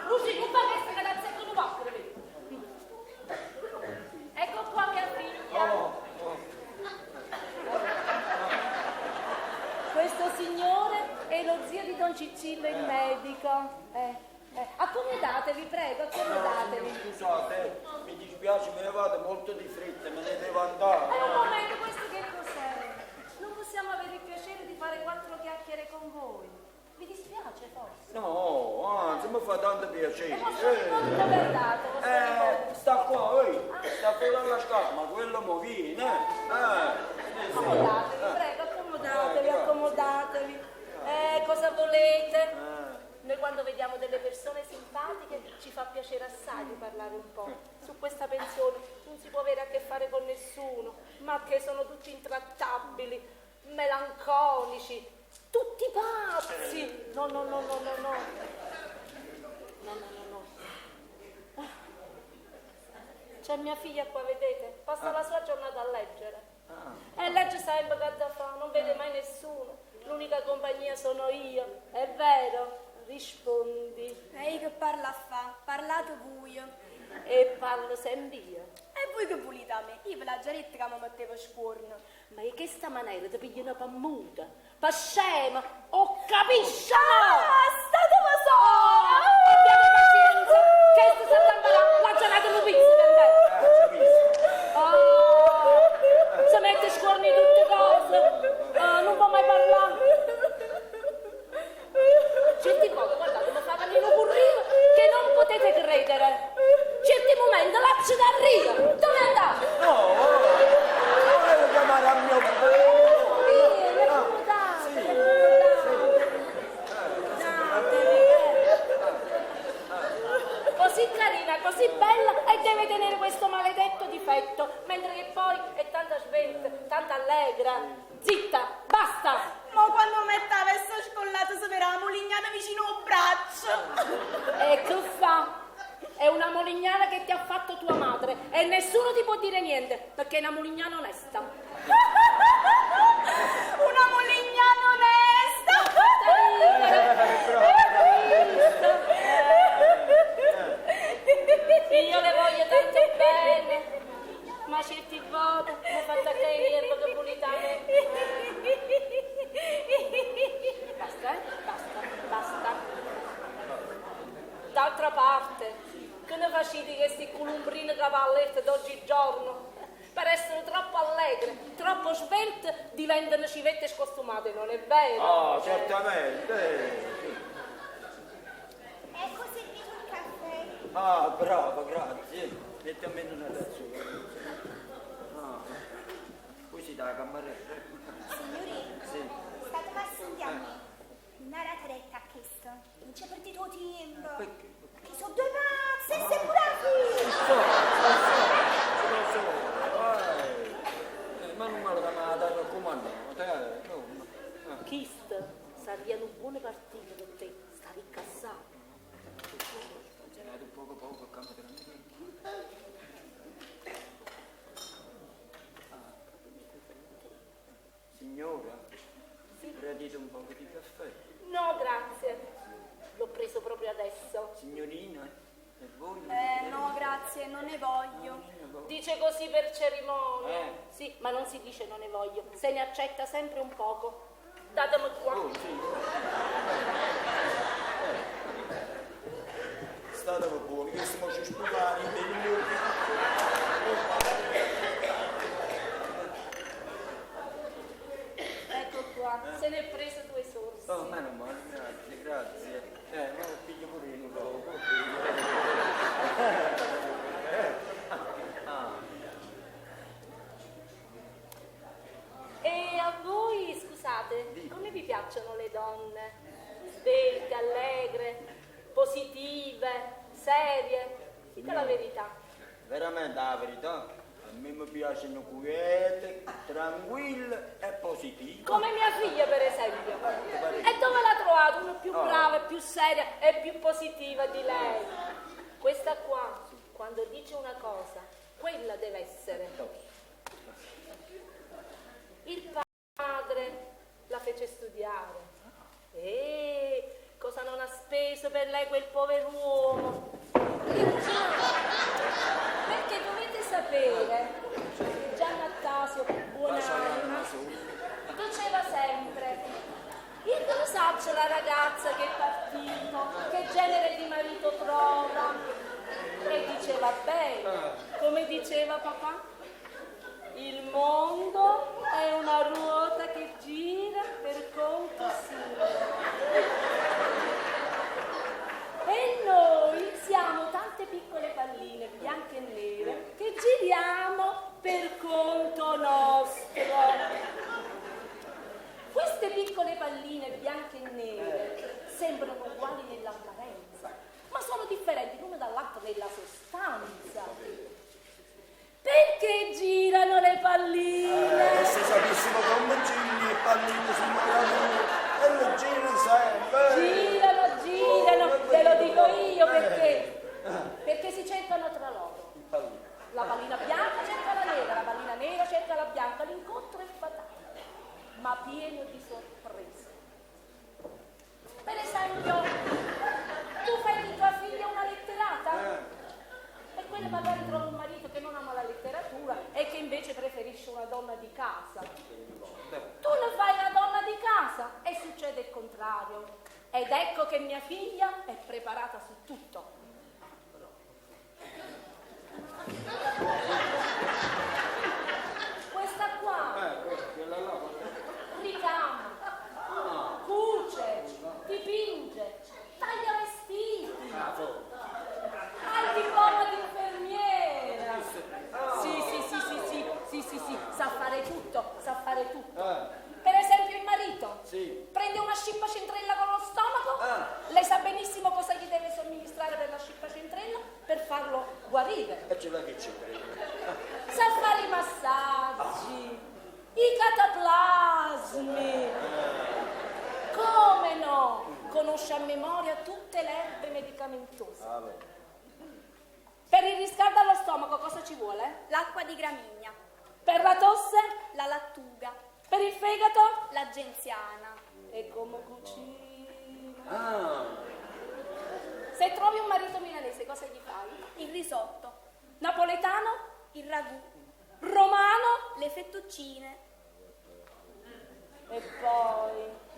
Lucy, non fa questa che ti azzecca un pacchero, vedi? Ecco qua mia figlia. Questo signore è lo zio di Don Ciccillo, il medico. Accomodatevi, prego, accomodatevi. Signor, scusate, mi dispiace, me ne vado molto di fretta, me ne devo andare. È un momento, questo che cos'è? Non possiamo avere il piacere di fare 4 chiacchiere con voi. Vi dispiace forse? No, anzi, mi fa tanto piacere. E vostro nipote dove è andato? Vostro nipote? Sta qua, oi, sta fuori alla scala, ma quello mo viene. Sì, sì. Accomodatevi, prego, accomodatevi, accomodatevi. Cosa volete? Noi quando vediamo delle persone simpatiche ci fa piacere assai di parlare un po'. Su questa pensione non si può avere a che fare con nessuno, ma che sono tutti intrattabili, melanconici, tutti pazzi. No, no, no, no, no, no. No, no, no, no. C'è mia figlia qua, vedete? Passa la sua giornata a leggere. E legge sempre che ha da fare, non vede mai nessuno. L'unica compagnia sono io, è vero? Rispondi. E io che parla a fa? Parlate voi. E parlo sempre io. E voi che volete a me? Io ve l'ho già detto che mi mettevo scorno. Ma in questa maniera ti pigliano per muta, per scema, o capisci? Ah, state ma sola! Abbiate pazienza, che sta saltando la giornata non pizzica in me. Oh, si mette scorni tutte cose, oh, non può mai parlare. Certi volte, guardate, mi fa venire un currivo che non potete credere. Certi momenti la ci arriva. Dove andate? No, volevo chiamare a mio figlio. Vieni, accomodate, accomodatevi. Così carina, così bella e deve tenere questo maledetto difetto, mentre che poi è tanta svelta, tanta allegra. Zitta, basta! Ma quando metteva questo scollato si vedeva la molignana vicino al braccio. E che fa? È una molignana che ti ha fatto tua madre e nessuno ti può dire niente perché è una molignana onesta. Una molignana onesta! Io le voglio tanto bene, ma certi volte mi fa che io che pulita a me. Basta, eh? Basta, basta. D'altra parte, che ne facete questi columbrini cavalletti d'oggigiorno? Per essere troppo allegre, troppo svelte, diventano civette scostumate, non è vero? Ah, certamente. Sì. Ecco servito il caffè. Ah, brava, grazie. Metti almeno una tazzona. Ah. Così dalla cameriera. Signorina, Sì. state passando a me. Non era retta a questo. Non c'è perdito tempo. Perché? Perché sono due pazze e sei pure la figlia. So, lo so, eh. Ma non me la da raccomandata, no. Chist sarebbe un buon partito per te, sta ricca assai. Gelato poco poco, camera. Signora, gradite un poco di caffè? No, grazie. L'ho preso proprio adesso. Signorina, e voi? No, grazie, non ne voglio. Dice così per cerimonia. Eh. Sì, ma non si dice non ne voglio. Se ne accetta sempre un poco. Datemi qua. Oh, sì. State buoni, che stiamo ci sputare in dei Ecco qua, se ne è preso due sorsi. Oh, meno male, grazie, grazie. Ma piglio pure io un poco. E a voi, scusate, come vi piacciono le donne? Svelte, allegre, positive, serie? Dite la verità. Veramente la verità, a me mi piacciono quiete, tranquille e positive. Come mia figlia, per esempio. E dove la trovate? Una più brava, più seria e più positiva di lei. Questa qua, quando dice una cosa, quella deve essere. Il padre la fece studiare. E cosa non ha speso per lei quel pover'uomo? Perché dovete sapere che Giannattasio, buonanima, diceva sempre: io non saccio la ragazza che è partito, che genere di marito trova. E diceva bene, come diceva papà, il mondo è una ruota che gira per conto suo. E noi siamo tante piccole palline bianche e nere che giriamo per conto nostro. Queste piccole palline bianche e nere sembrano uguali nell'apparenza, ma sono differenti l'una dall'altra nella sostanza. Perché girano le palline? Se sapessimo come girano le palline, signora mia, e le girano sempre. Girano, girano, te lo dico io perché. Perché si cercano tra loro. La pallina bianca cerca la nera, la pallina nera cerca la bianca, l'incontro è fatale, ma pieno di sorprese. Per esempio, tu fai di tua figlia una letterata? E quella magari trova un marito che non ama la letteratura e che invece preferisce una donna di casa. Tu ne fai una donna di casa e succede il contrario. Ed ecco che mia figlia è preparata su tutto. Questa qua ricama, cuce, dipinge, taglia vestiti, ha il diploma di infermiera. Sì, sì, sì, sì, sì, sì, sì, sì, sa fare tutto, sa fare tutto. Per esempio il marito prende una scippacentrella con lo stomaco, lei sa benissimo cosa gli deve somministrare per la scippacentrella per farlo guarire. E ce l'ha che c'è. Sa fare i massaggi, i cataplasmi. Come no? Conosce a memoria tutte le erbe medicamentose. Per il riscaldo allo stomaco cosa ci vuole? L'acqua di gramigna. Per la tosse? La lattuga. Per il fegato? La genziana. E come cucina. Se trovi un marito milanese, cosa gli fai? Il risotto. Napoletano? Il ragù. Romano? Le fettuccine. E poi...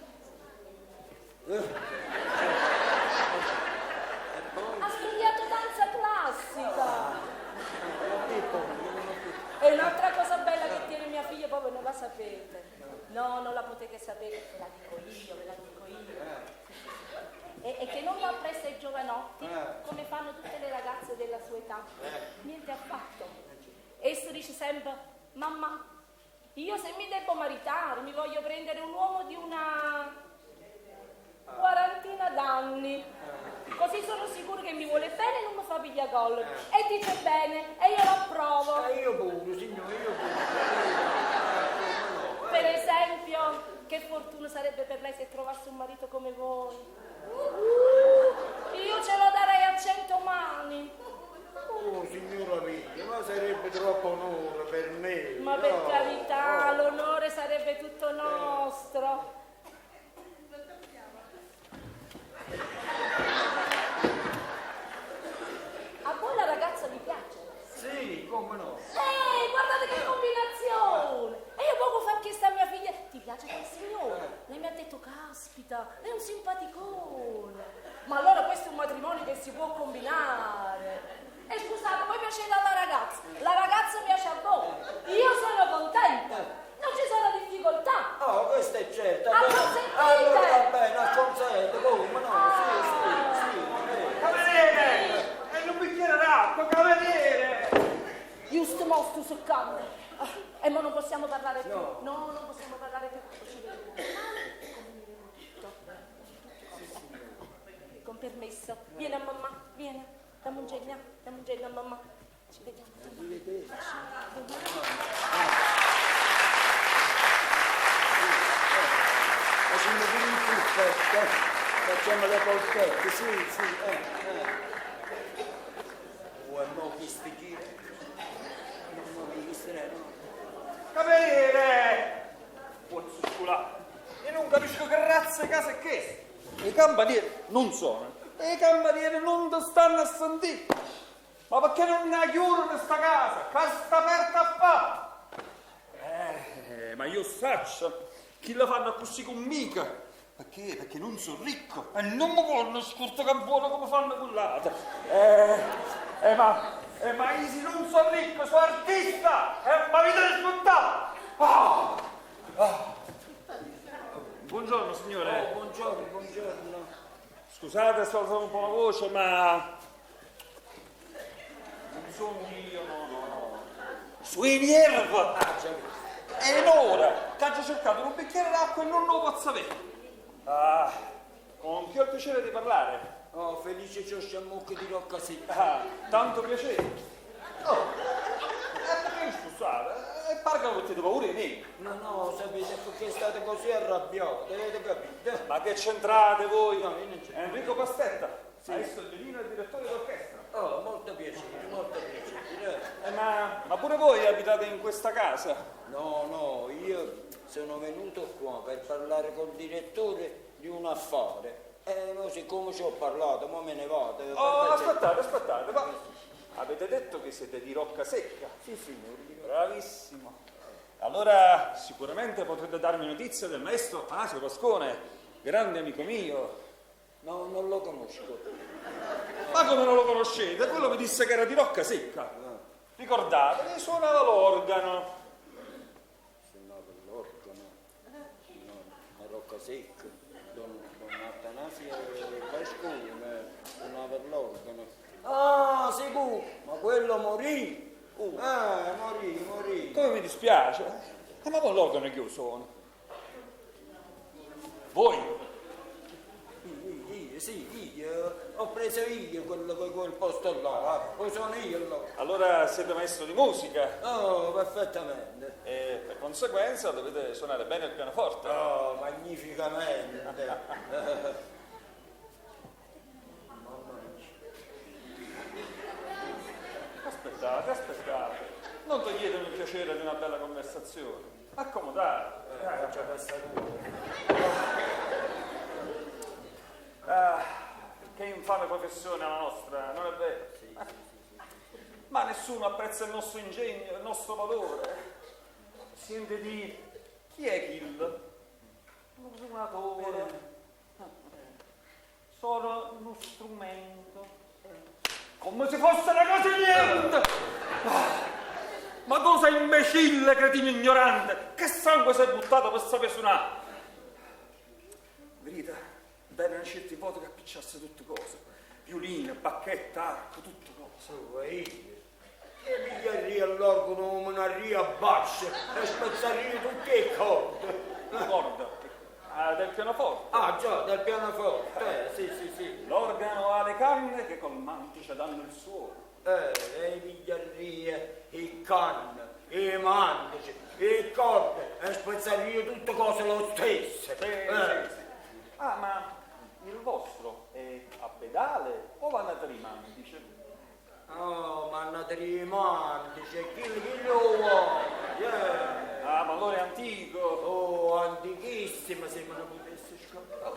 Ha studiato danza classica. E un'altra cosa sapete. No, non la potete sapere, ve la dico io, ve la dico io. Sì, sì, sì. E, e che non va appresso ai giovanotti, come fanno tutte le ragazze della sua età. Niente affatto. Esso dice sempre, mamma, io se mi devo maritare mi voglio prendere un uomo di una quarantina d'anni. Così sono sicuro che mi vuole bene e non mi fa pigliare collera. E dice bene, e io l'approvo. Eh, io pure, signore, io pure. Per esempio, che fortuna sarebbe per lei se trovasse un marito come voi. Io ce lo darei a 100 mani. Oh, signora mia, ma sarebbe troppo onore per me. Ma per no. carità, Oh. l'onore sarebbe tutto nostro. A voi la ragazza vi piace? Sì, come no? Guardate che combinazione! E io poco fa ho chiesto a mia figlia, ti piace quel signore? Lei mi ha detto, caspita, è un simpaticone. Ma allora questo è un matrimonio che si può combinare. E scusate, voi piacete alla ragazza, la ragazza piace a voi. Io sono contenta, non ci sono difficoltà. Oh, questo è certo. Allora, Acconsentite! allora va bene, acconsente, come no? Sì, sì, sì. Cameriere! E un bicchiere d'acqua, cameriere! Giusto mo sto seccando. Ah, E mo non possiamo parlare più. No, non possiamo parlare più. Ci vediamo domani e combineremo tutto. Tutto. Con permesso. Vieni a mamma, vieni. Dammi un genio, dammi un genio a mamma. Ci vediamo domani. Facciamo pure il buffetto, eh. Facciamo le polpette, sì, sì, eh. Oh, e mo questi chi? Non mi visto no. Cameriere! Pozzo sculà. Io non capisco che razza di casa è questa. I campanieri non sono. E i campanieri non ti stanno a sentire. Ma perché non la chiudono questa casa? Che sta aperta a fa? Ma io saccio chi la fanno così con mica. Perché? Perché non sono ricco e non mi vogliono scurto buono come fanno con l'altro. Ma io se non sono ricco, sono artista! E mi avete rispettato! Ah! Ah! Buongiorno signore. Oh, buongiorno, buongiorno. Scusate se ho alzato un po' la voce, ma non sono io, no, no, no. Sui nervi! È un'ora che ho cercato un bicchiere d'acqua e non lo posso avere. Ah, con chi ho il piacere di parlare? Oh, felice Ciosciamucchi di Roccasecca. Ah, tanto piacere. Oh, perché scusate? E pare che avete paura di me. No, no, sapete perché state così arrabbiati, avete capito? Ma che c'entrate voi? No, io non c'entro. Enrico Pastetta, Sì. adesso il violino e il direttore d'orchestra. Oh, molto piacere, molto piacere. Ma pure voi abitate in questa casa? No, no, io sono venuto qua per parlare col direttore di un affare. E mo siccome ci ho parlato, mo me ne vado. Oh, aspettate, aspettate, ma avete detto che siete di Roccasecca? Sì, signore. Bravissimo. Allora sicuramente potrete darmi notizia del maestro Atanasio Pascone, grande amico mio. No, non lo conosco. Ma come non lo conoscete? Quello mi disse che era di Roccasecca. Ricordate, suonava l'organo. Suonava l'organo? No, a Roccasecca. Don Atanasio Pascone suonava l'organo. Ah, sicuro, ma quello morì. Morì, morì. Come mi dispiace. Ma con l'organo che io suono. Voi? Io, sì, io. Ho preso io quel posto là, poi sono io là. Allora siete maestro di musica? Oh, perfettamente. E per conseguenza dovete suonare bene il pianoforte. Oh, magnificamente. Mamma mia. Aspettate, aspettate. Non toglietemi il piacere di una bella conversazione. Accomodate. Faccio passare. Ah, che infame professione la nostra, non è vero? Sì, sì, sì, sì. Ma nessuno apprezza il nostro ingegno, il nostro valore. Sente di chi è Kill? Un suonatore. Sono uno strumento. Come se fosse una cosa niente! Ah, ma cosa imbecille! Imbecille, cretino ignorante, che sangue s'è buttato per sapere suonare? Vedete, vengono certi volte che appicciasse tutte cose. Violino, bacchetta, arco, tutte cose. Oh, io. E pigliaria l'organo, menaria bassa e spezzaria tutte le corde. La corda? Ah, del pianoforte. Ah, già, del pianoforte, eh, sì, sì, sì. L'organo ha le canne che col mantice danno il suono. Eh, e pigliaria, i canne, i mantici, i corde e spezzaria tutte cose lo stesso. Sì, eh. sì, sì. Ah, ma il vostro è a pedale o vanno i mantice? Oh, mannate i mantici, chi, chi lo vuole? Yeah. Ah, ma allora è antico. Oh, antichissimo, se me ne potessi scappare.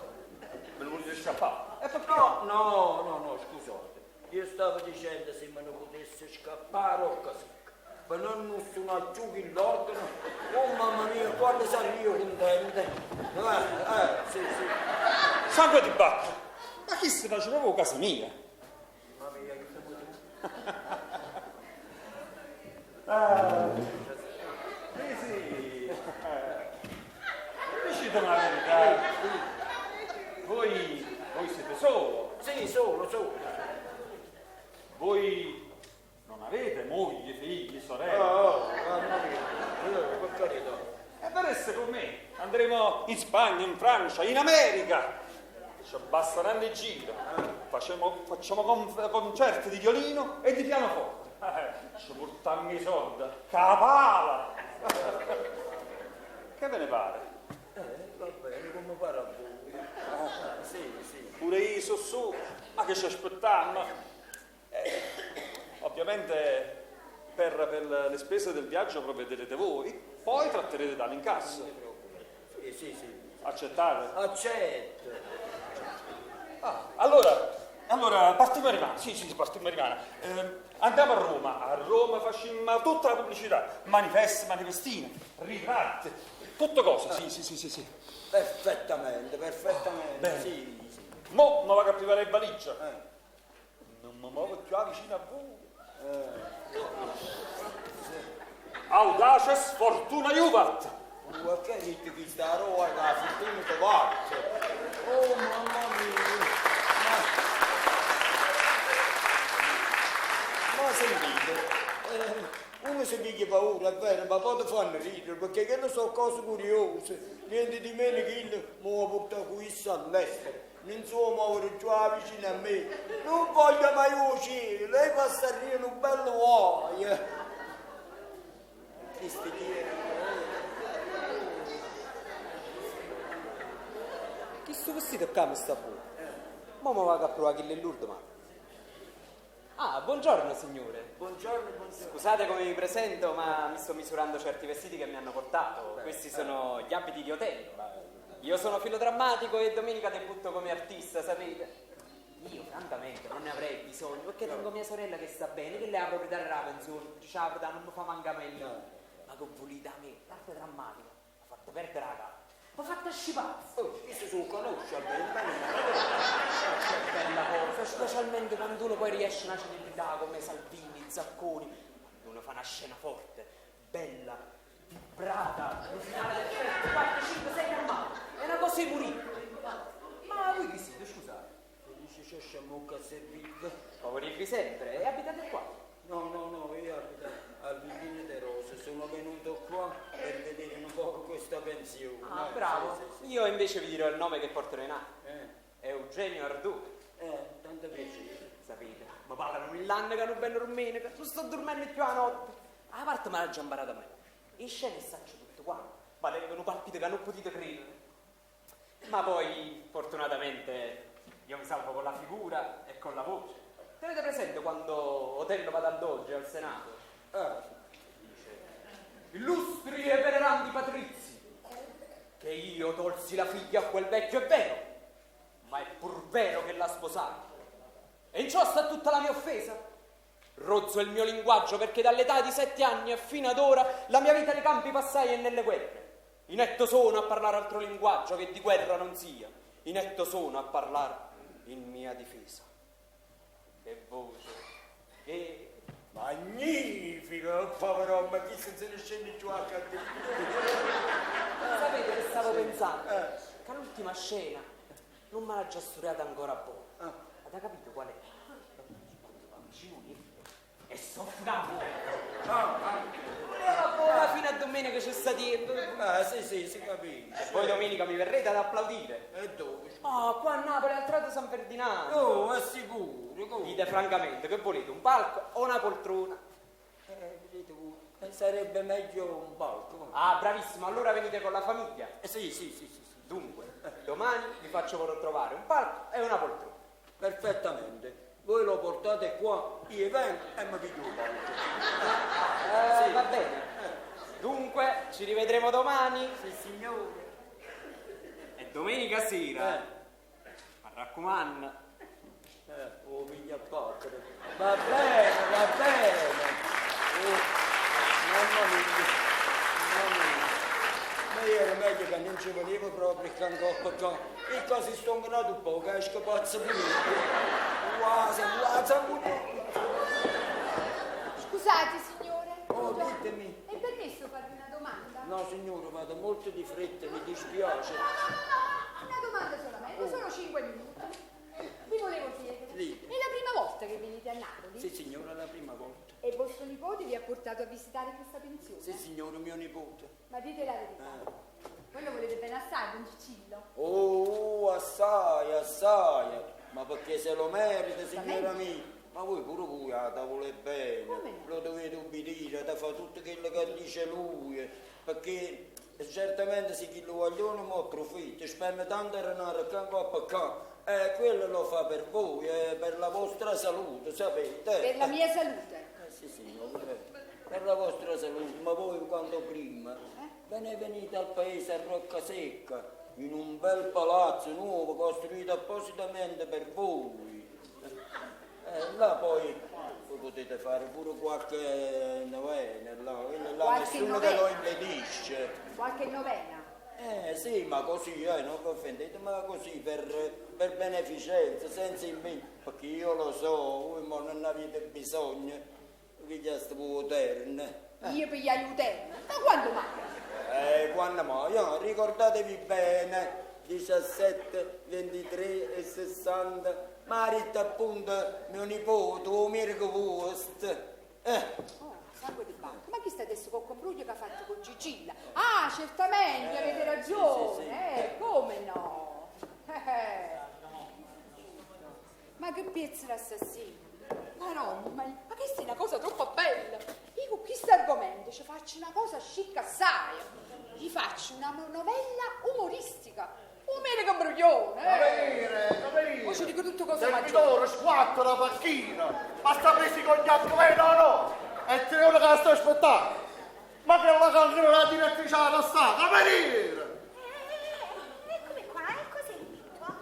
Me lo volete scappare? E perché? No, no, no, no, scusate. Io stavo dicendo se me ne potessi scappare o casicca. Per non suonare giù che l'organo. Oh mamma mia, quando sarei io contento. Eh, eh, sì, sì. Sangue di Bacco! Ma chi si faceva proprio casa mia? Mamma mia, che Ah, sì, sì. Dicetemi la verità. Voi, voi siete solo. Sì, solo, solo. Voi non avete moglie, figli, sorelle. Oh, oh, mamma mia, eh, per carità. E verreste con me. Andremo in Spagna, in Francia, in America. Ci basteranno i giro. Facciamo, facciamo concerti di violino e di pianoforte. Ci portiamo i soldi. Capala! Che ve ne pare? Va bene, come pare a voi. Ah, sì, sì. Pure io sono su, ma che ci aspettiamo? Ovviamente per, per le spese del viaggio provvederete voi, poi tratterete dall'incasso. Sì, sì, sì. Accettate? Accetto. Ah, allora, allora partiamo a Rimana. Sì, sì, partiamo a Rimana. Andiamo a Roma. A Roma facciamo tutta la pubblicità. Manifesti, manifestine, ritratti, tutte cose. Sì, sì, sì, sì, sì. Perfettamente, perfettamente. Bene. Sì, sì. Mo mi vado a preparare il valigia. Non mi muovo più vicino a voi. Audaces fortuna iuvat. Ma che dite chi sta a Roma, la fortuna ti va. Oh mamma mia. Ma, ma sentite, uno si piglia paura, è vero, ma poi ti fanno ridere, perché che ne so cose curiose. Niente di meno che il mi porta qui all'estero. Non so muovere giù vicino a me. Non voglio mai uscire, lei passerebbe un bello guaio. Cristo chi è? Chi sto vestito qua mi sta fuori? Mo mi vado a provare chi l'ultima. Ah, buongiorno signore. Buongiorno, buongiorno. Scusate come mi presento, ma mi sto misurando certi vestiti che mi hanno portato. Questi sono gli abiti di Otello. Io sono filodrammatico e domenica debutto come artista, sapete? Io francamente non ne avrei bisogno, perché tengo mia sorella che sta bene, che lei ha proprietaria della pensione, dice la proprietà non mi fa mancare meglio. Ma che volete da me? L'arte drammatica mi ha fatto perdere la capo. Mi ha fatto scipare. Oh, questo se lo conosce almeno, ma non Che bella cosa, specialmente quando uno poi riesce a una celebrità come Salvini, Zacconi, quando uno fa una scena forte, bella, vibrata, un finale perfetto, 4, 5, 6 armato, è una cosa di morire. Ma voi chi siete, scusate? Dice c'è sciamocca servito. Favoribili sempre, e abitate qua? No, no, no, io abito al Villino de Rose, sono venuto qua per vedere un po' questa pensione. Ah, bravo. Sì, sì, sì. Io invece vi dirò il nome che porterò in arte. Eugenio Ardù. Tanto piacere. Sapete, mi parlano mill'anni che non vengo domenica, non sto dormendo più la notte. A parte me l'ha già imparata a me. In scena saccio tutto qua, ma tengono palpite che non potete credere. Ma poi, fortunatamente, io mi salvo con la figura e con la voce. Tenete presente quando Otello va dal Doge al Senato? Dice, illustri e venerandi patrizi, che io tolsi la figlia a quel vecchio è vero, ma è pur vero che l'ha sposata. E in ciò sta tutta la mia offesa. Rozzo il mio linguaggio perché dall'età di 7 anni e fino ad ora la mia vita nei campi passai e nelle guerre. Inetto sono a parlare altro linguaggio che di guerra non sia. Inetto sono a parlare in mia difesa. Che voce, che Magnifico, ritiro, povero ma chi se ne scende giù a cadere. Sapete che stavo pensando? Che l'ultima scena non me l'ha già studiata ancora buona. Avete capito qual è? Quando va vicino e soffra. Ah, buona fino a domenica c'è sta tempo. Ah, sì, sì, si capisce. E poi domenica mi verrete ad applaudire. E dove? Oh, qua a Napoli, al Teatro San Ferdinando. Oh, è sicuro, come? Dite francamente, che volete, un palco o una poltrona? Vedete voi, sarebbe meglio un palco. Ah, bravissimo, allora venite con la famiglia. Sì, sì, sì, sì, sì. Dunque, domani vi faccio trovare un palco e una poltrona. Perfettamente. Voi lo portate qua, io vengo e mi piglio il palco. Sì. Va bene. Dunque, ci rivedremo domani. Sì, signore. E domenica sera. Mi raccomando. Oh, piglia pacchero. Va bene, va bene. Oh, mamma mia, mamma mia. Ma io era meglio che non ci venivo proprio il cangoppo qua. E così sto nato un po', che esco pazzo pure. Guasa, guasa, Scusate, signore. Oh, ditemi. È permesso farvi una domanda? No, signore, vado molto di fretta, mi dispiace. No, no, no, una domanda solamente, solo 5 minuti. Vi volevo chiedere, Sì. è la prima volta che venite a Napoli? Sì, signora, è la prima volta. E vostro nipote vi ha portato a visitare questa pensione? Sì, signore, mio nipote. Ma dite la verità, voi lo volete bene assai, don Ciccillo? Oh, assai, assai. Ma perché se lo merita, signora mia. Ma voi pure voi la volete bene. Lo dovete ubbidire, da fare tutto quello che dice lui. Perché certamente se chi lo vogliono mo approfitta, spende tanto denaro qua qua qua. Quello lo fa per voi, per la vostra salute, sapete? Per la mia salute? Sì, signore, per la vostra salute, ma voi quando prima ve ne venite al paese a Roccasecca, in un bel palazzo nuovo costruito appositamente per voi. Là poi voi potete fare pure qualche novena, là, là Qualche nessuno che lo novena. impedisce. Qualche novena? Sì, ma così, non vi offendete, ma così per beneficenza, senza impegno, perché io lo so, voi mo non avete bisogno, vi chieste potere. Io per gli aiutermi, ma quando mai? Quando mai? Ah, ricordatevi bene, 17, 23 e 60, marito appunto mio nipote, o Mirko Wurst. Oh, sangue di banco, ma chi sta adesso con Combruglio che ha fatto con Cicilla? Ah, certamente, avete ragione, sì, sì. come no? Ma che pezzo d'assassino! Maronna, ma questa è una cosa troppo bella! Io con questo argomento ci faccio una cosa scicca assai! Gli faccio una novella umoristica! Un mele che imbroglione! Capire, capire! Poi ci dico tutto cosa maggiore! Servitore, squatto la panchina! Ma sta presi con gli altri, no, no! È 3 ore che la sto aspettando! Ma che la cancro la direttrice alla sta, cameriere! Eccomi qua, ecco servito.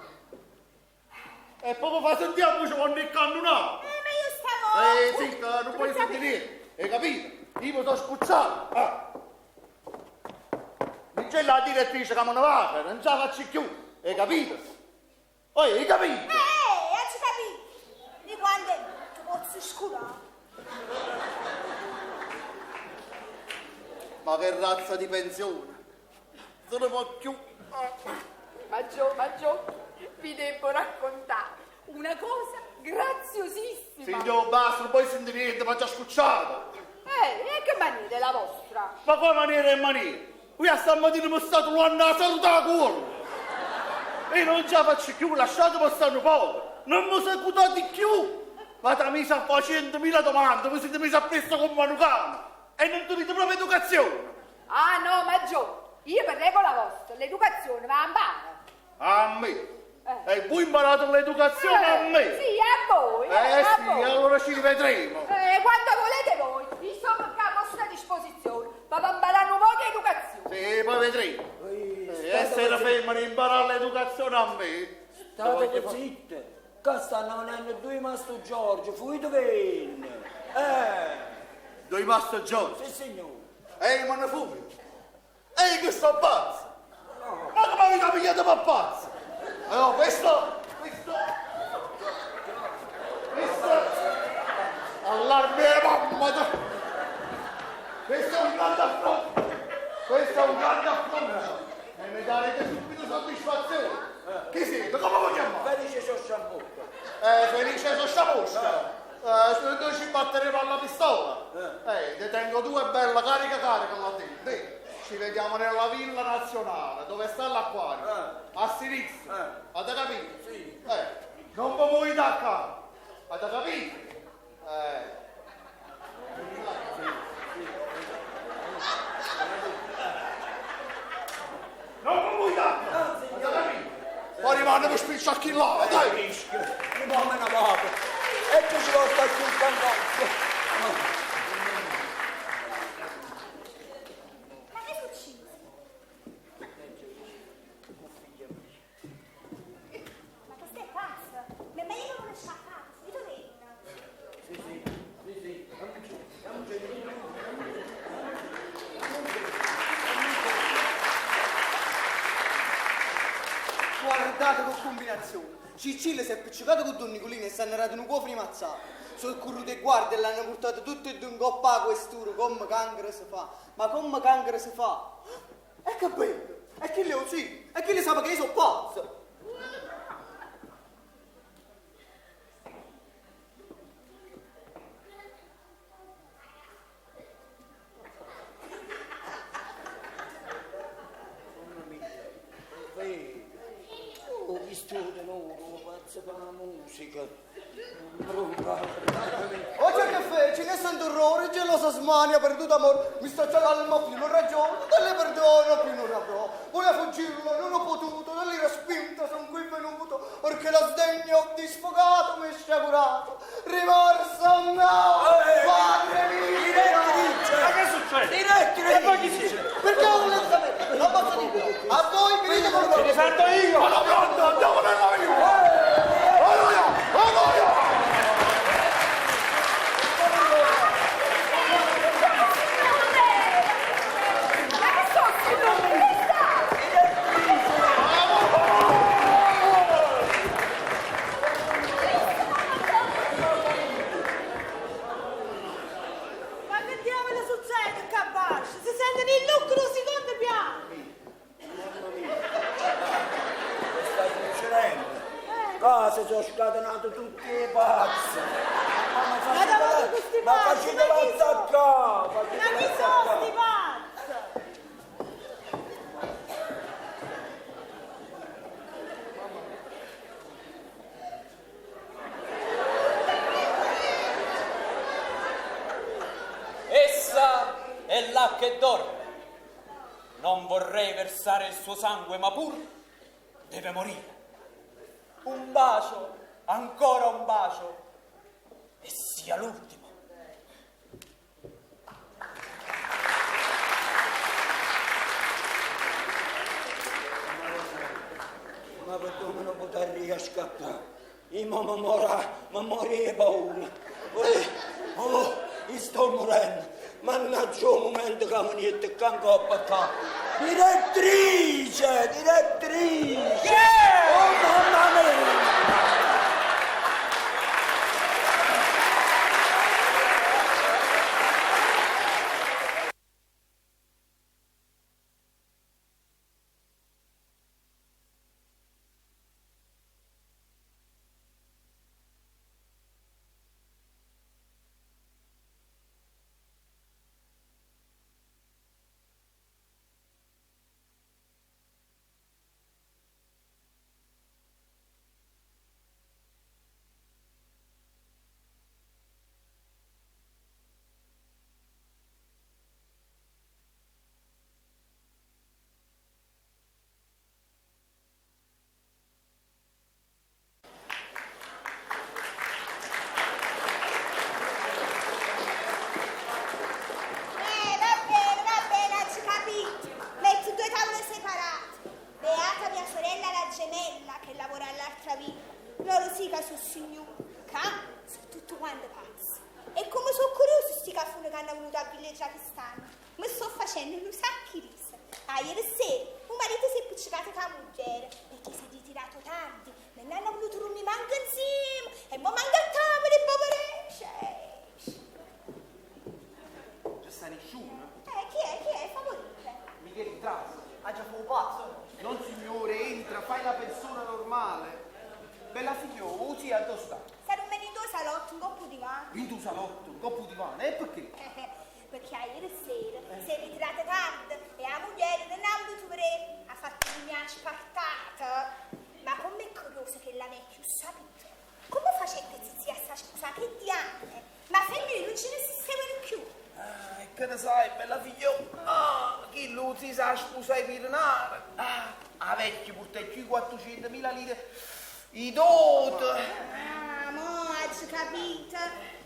E proprio fa sentire a voce quando è cannonato! Ma io stavo... Zitta, non puoi sentire niente, hai capito? Io mi sono scucciato! Ah. Dice la direttrice che me ne va, non ce la faccio più, hai capito? Oh, hai capito? Ho capito! Di quando è ti posso scurare. Ma che razza di pensione! Non ne può più! Maggiò, Maggiò, vi devo raccontare una cosa graziosissima! Signor, basta, non puoi sentire niente, ma già scucciato! E che maniera è la vostra? Ma come maniera e maniera? Qui a stamattina mi è stato l'anno a salutare a cuore! E non ce la faccio più, lasciatemi stare un poco! Non mi secutate più! Ma ti mise a fare 100.000 domande, mi siete messi a presto con Manucano! E non tenete proprio educazione! Ah no, Maggiò, io per regola vostra, l'educazione va a mano! A me! E voi imparate l'educazione a me! Sì, a voi! A sì, voi. allora ci rivedremo! Quando volete voi, io sono a vostra disposizione, ma per imparare un po' di educazione! Sì, poi vedremo! Essere femmina imparare l'educazione a me! State zitte, che stanno venendo due Mastro Giorgio, fui venne! Due Mastro Giorgio? Sì, signore! Ehi, ma ne fumi! Ehi, che sto pazzo! Ma come avete pigliato per pazzo? Allora, questo... Questo... Questo... Allarme, mamma! affronto! Questo è un grande affronto! E mi darete subito soddisfazione! Chi siete? Come vi chiamate? Felice Sciosciambocca. Felice Sciosciambocca? Se noi ci batteremo alla pistola. Ne tengo due belle carica carica là dentro. Ci vediamo nella villa nazionale, dove sta l'acquario. A sinistra. Avete capito? Sì. Non vi muovete da qua. Avete capito? Non vi muovete da qua. Avete capito? Poi rimane per spicciare chi là, dai! Mi me ne vado. E tu ci porta più il cangozzo. Ma che è successo? Ma che stai pazza? Ma è meglio che non esca a casa, io vengo. Sì, sì, sì, sì. Guardate che combinazione! Cicillo si è appiccicato con Don Nicolino e si è andato in un cofre mazzato. Sono corruto e guardia e l'hanno portato tutti e due in coppa a questura, come cancro si fa. Ma come cancro si fa? E che bello! E chi le uccide? E chi le sa che io sono pazzo? Ho visto di nuovo, pazzo per la musica. O c'è che fece, ne sento orrore, gelosa smania, perduto amore, mi sto l'alma più non ragiono, non le perdono più non avrò. Voleva fuggirlo, non ho potuto, non l'ero spinta, son qui venuto, perché la sdegno ho disfogato, mi è sciagurato. Rimorso no, padre mio! Direttrice! Ma che succede? Direttrice! E poi chi si Perché ho voluto sapere? Non posso dire. A voi venite con Me ne sento io! Sono pronto, andiamo nella villa! Allora, allora! Ma che sono sti nomi? Che sta? Ma che diavolo succede qua basso? Si sentono il lucro al secondo piano. Che sta succedendo? Qua si sono scatenati tutti i pazzi. Ma, Ma davanti a questi ma pazzi, facetela ma chi sono? attaccare! Ma facetela chi sono attaccare. sti pazzi? Essa è là che dorme. Non vorrei versare il suo sangue, ma pur deve morire. Un bacio, ancora un bacio, e sia l'ultimo. Ma per dove non potrei scappare? Io mi mora, mi morirei di paura. Oh, io sto morendo. Mannaggia un momento che mi niente qua in coppa qua. Direttrice, direttrice! Oh mamma mia! Va bene, va bene, ci capito. Metto due tavole separate. Beata mia sorella la gemella che lavora all'altra villa. Loro sì che sono signori, ca, sono tutto quanto pazzi. E come sono curiosi sti cafoni che hanno venuto a villeggiare quest'anno. Mi sto facendo un sacco di risa. Ah, ieri sera un marito si è appiccicato con la moglie perché si è ritirato tardi. Non hanno voluto dormire manco insieme. E mo manca a tavola, povereccia. Ci sta nessuno. Chi è? Chi è? Favorite. Michele, trasi. Ah, già fu pazzo? Non signore, entra, fai la persona normale. Bella figlio, zia, dove sta? Sarà un menito salotto, un coppo di divano. In tuo salotto, un coppo di divano, e perché? Perché ieri sera si è ritirata tardi e la moglie non ha voluto vedere, ha fatto una spartata. Ma com'è curioso che la vecchia, sapete? Come facette zia a scusa, che diamine? Ma femmine non ce ne sistemano più. Ah, e che ne sai, bella figlio? Ah, chi lo si sa sposare per denaro? Ah, la vecchia porta più 400.000 lire i dote. Ah, mo hai capito.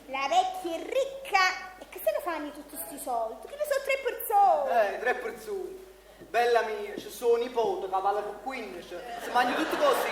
La vecchia è ricca. E che se ne fanno tutti questi soldi? Che ne sono tre persone. Tre persone. Bella mia, ci sono nipote che vale per 15. Si mangia tutto così.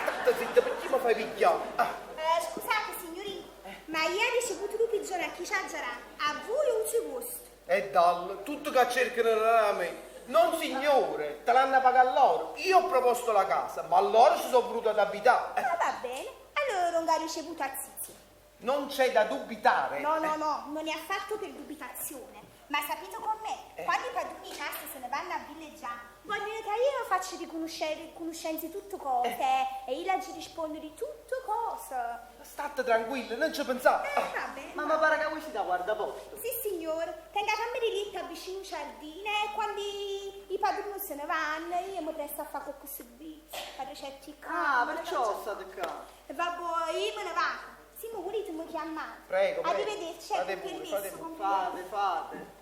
State zitta, perché mi fai picchiare? Ah. Scusate, signorina, ma io ho ricevuto due pigioni a chi ci A voi o ci gusto? E dal, tutto che cercano da me. Non signore, te l'hanno pagata loro. Io ho proposto la casa, ma loro si sono venuti ad abitare. Ah, va bene, allora non ho ricevuto a zizi. Non c'è da dubitare. No, no, no, non è affatto per dubitazione. Ma sapete com'è? Quando i padroni di casa se ne vanno a villeggiare, vogliono che io faccia riconoscere conoscenze tutto cose e io gli rispondo di tutto cosa. State tranquilla, non ci pensate. Va bene. Ma mi pare che voi siete a guardaporta. Sì, signore, tengo la camera lì vicino al giardino e quando i padroni se ne vanno io mi presto a fare qualche servizio, fare certi Ah, perciò state qua. Vabbè, io me ne vado. Se mi volete mi chiamate. Prego, prego. Arrivederci, Fate ecco, pure, permesso, fate pure. Fate, fate.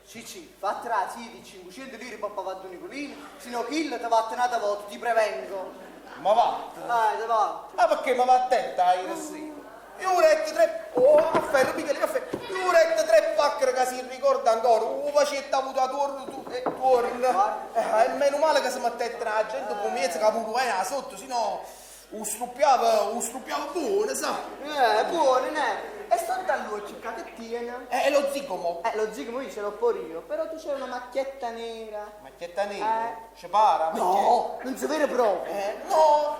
Cicci, fate la zia di 500 lire per papà di Nicolino, se no chi te va un'altra volta, ti prevengo. Ma va. Dai, te va. Ma perché mi va a testa ieri sera? Io ho retto tre... Oh, afferro, Michele, afferro. Io ho retto tre pacchere che si ricorda ancora. Oh, facetta avuto a torno, tu, e torna. E meno male che si mettette la gente con mezzo che pure là sotto, sennò... O struppiava buono, sa? Buono, ne? E sotto a lui c'è che tiene? Lo zigomo. Lo zigomo io ce l'ho pure io, però tu c'hai una macchietta nera. Macchietta nera? Ci para? No, non si vede proprio. No,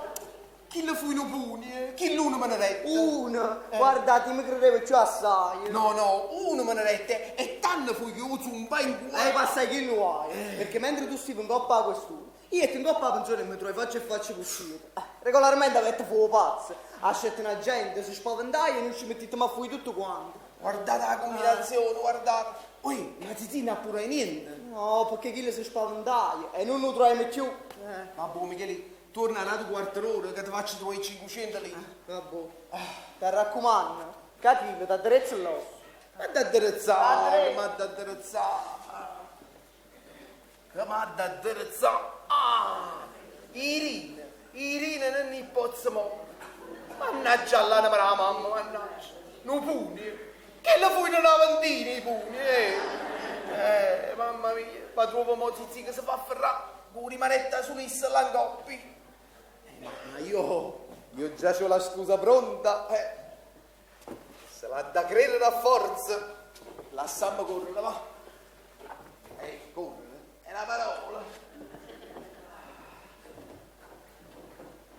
chi le fu in pugni? Chi l'uno me ne rette? Uno? Guardate, mi credevo più assai. No, no, uno me ne rette e tanto fu che io zumba in cuore. Passai chi lo hai, perché mentre tu stai in coppa a quest'uno, io ti in coppa a pensione e mi trovo faccia e faccia così. Regolarmente avete fuoco pazzo. Ha scelto una gente, si spaventai e non ci mettete ma fui tutto quanto. Guardate la combinazione, guardate. Ui, ma Titina pure niente. No, perché chi si spaventai e non lo troviamo più. Vabbè, Michele, torna là quarto d'ora che ti faccio i tuoi 500 lire. Vabbè, ti raccomando, capito, ti addrezzo l'osso. Ma ti addrezzare, ma ti addrezzare. Che ma ti addrezzare. Ah, Irina, Irina non ne posso mo. Mannaggia all'anima della mamma, mannaggia. Non pugni. Che la fui non avantina i pugni, eh. Mamma mia, ma trovo mo zizi che si fa afferrare. Con rimanetta sull'issa l'angoppi. Ma io già c'ho la scusa pronta, Se l'ha da credere a forza. Lasciamo correre, va. Correre, è una parola.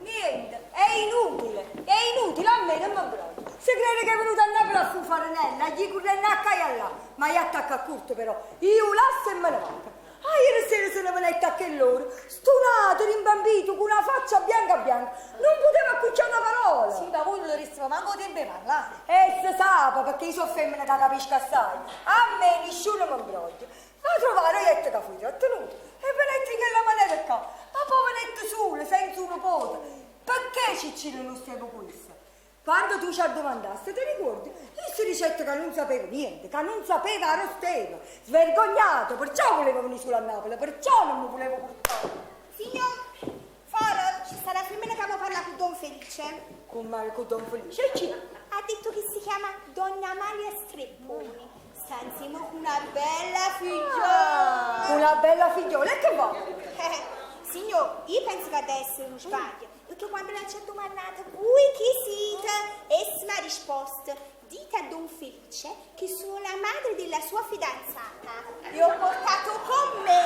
Niente, è inutile, a me non mi imbroglio. Se crede che è venuto a Napoli a fare farinella, gli currendo a caia là, ma io attacco a curto però, io lasso e me ne vado. Ah, ieri sera se ne venette a che loro, stonato, rimbambito, con una faccia bianca bianca, non poteva accucciare una parola. Sì, ma voi non restava manco tempo di parlare. E si sa, perché io sono femmina che capisco assai. A me nessuno mi imbroglia. Va a trovare io che fui trattenuto e venette in quella maniera qua. Ma poi venette sola, senza un nipote. Perché Ciccillo non stava questo? Quando tu ci domandaste, ti ricordi? Io si dicette che non sapeva niente, che non sapeva dove stava. Svergognato, perciò voleva venire sulla Napoli, perciò non mi volevo portare. Signor, Foro, ci sta la femmina che parla con Don Felice. Con Marco Don Felice? E chi? Ha detto che si chiama Donna Amalia Strepponi. Sta insieme con una bella figliola. Una bella figliola, e che va? Signor, io penso che deve essere uno sbaglio, perché quando la ci ha domandato voi chi siete, essa mi ha risposto, dite a Don Felice che sono la madre della sua fidanzata e ho portato con me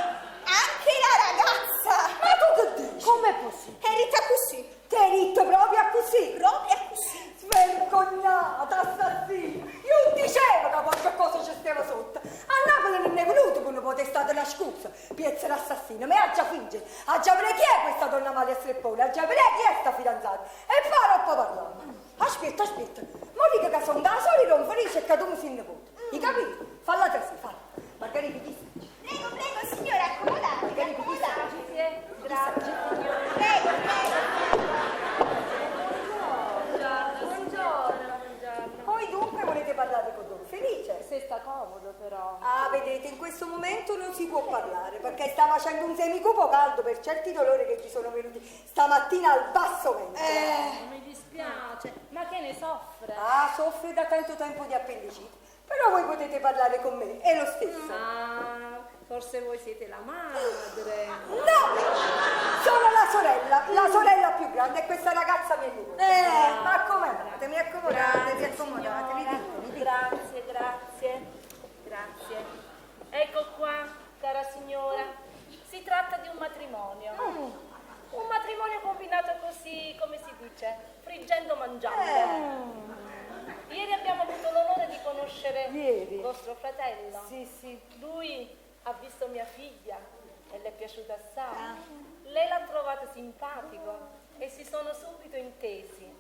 anche la ragazza. Ma tu che dici? Com'è possibile? È rita così. Ti hai detto proprio così? Proprio così. Svergognata, assassina! Io dicevo che qualche cosa ci stava vota è stata una scusa. Piezza d'assassino, me aggia fingere. Aggia vedere chi è questa donna Amalia Streppone, aggia vedere chi è sta fidanzata. E poi dopo parliamo. Aspetta, aspetta. Mo dico che sono da sola e non felice e che tu mi sei nipote. Hai capito? Falla te, sì, falla. Margherita, chi sei? Prego, prego, signora, accomodatevi, accomodatevi. Grazie, signora. Prego, prego. Buongiorno, buongiorno, buongiorno. Poi dunque volete parlare con Don Felice? Se sta comodo però. Ah, vedete, in questo momento non si può parlare perché sta facendo un semicupo caldo per certi dolori che gli sono venuti stamattina al basso ventre. Mi dispiace, ma che ne soffre? Ah, soffre da tanto tempo di appendicite. Però voi potete parlare con me, è lo stesso. Ah, forse voi siete la madre. No! Sono la sorella, la sorella più grande e questa ragazza mi è nipote. Ma accomodate, mi accomodate, vi accomodate, mi signora. dite, mi dite. Grazie, grazie, grazie. Ecco qua, cara signora, si tratta di un matrimonio. Un matrimonio combinato così, come si dice, friggendo mangiando. Ieri abbiamo avuto l'onore di conoscere Ieri? vostro fratello. Sì, sì. Lui ha visto mia figlia e le è piaciuta assai. Lei l'ha trovato simpatico e si sono subito intesi.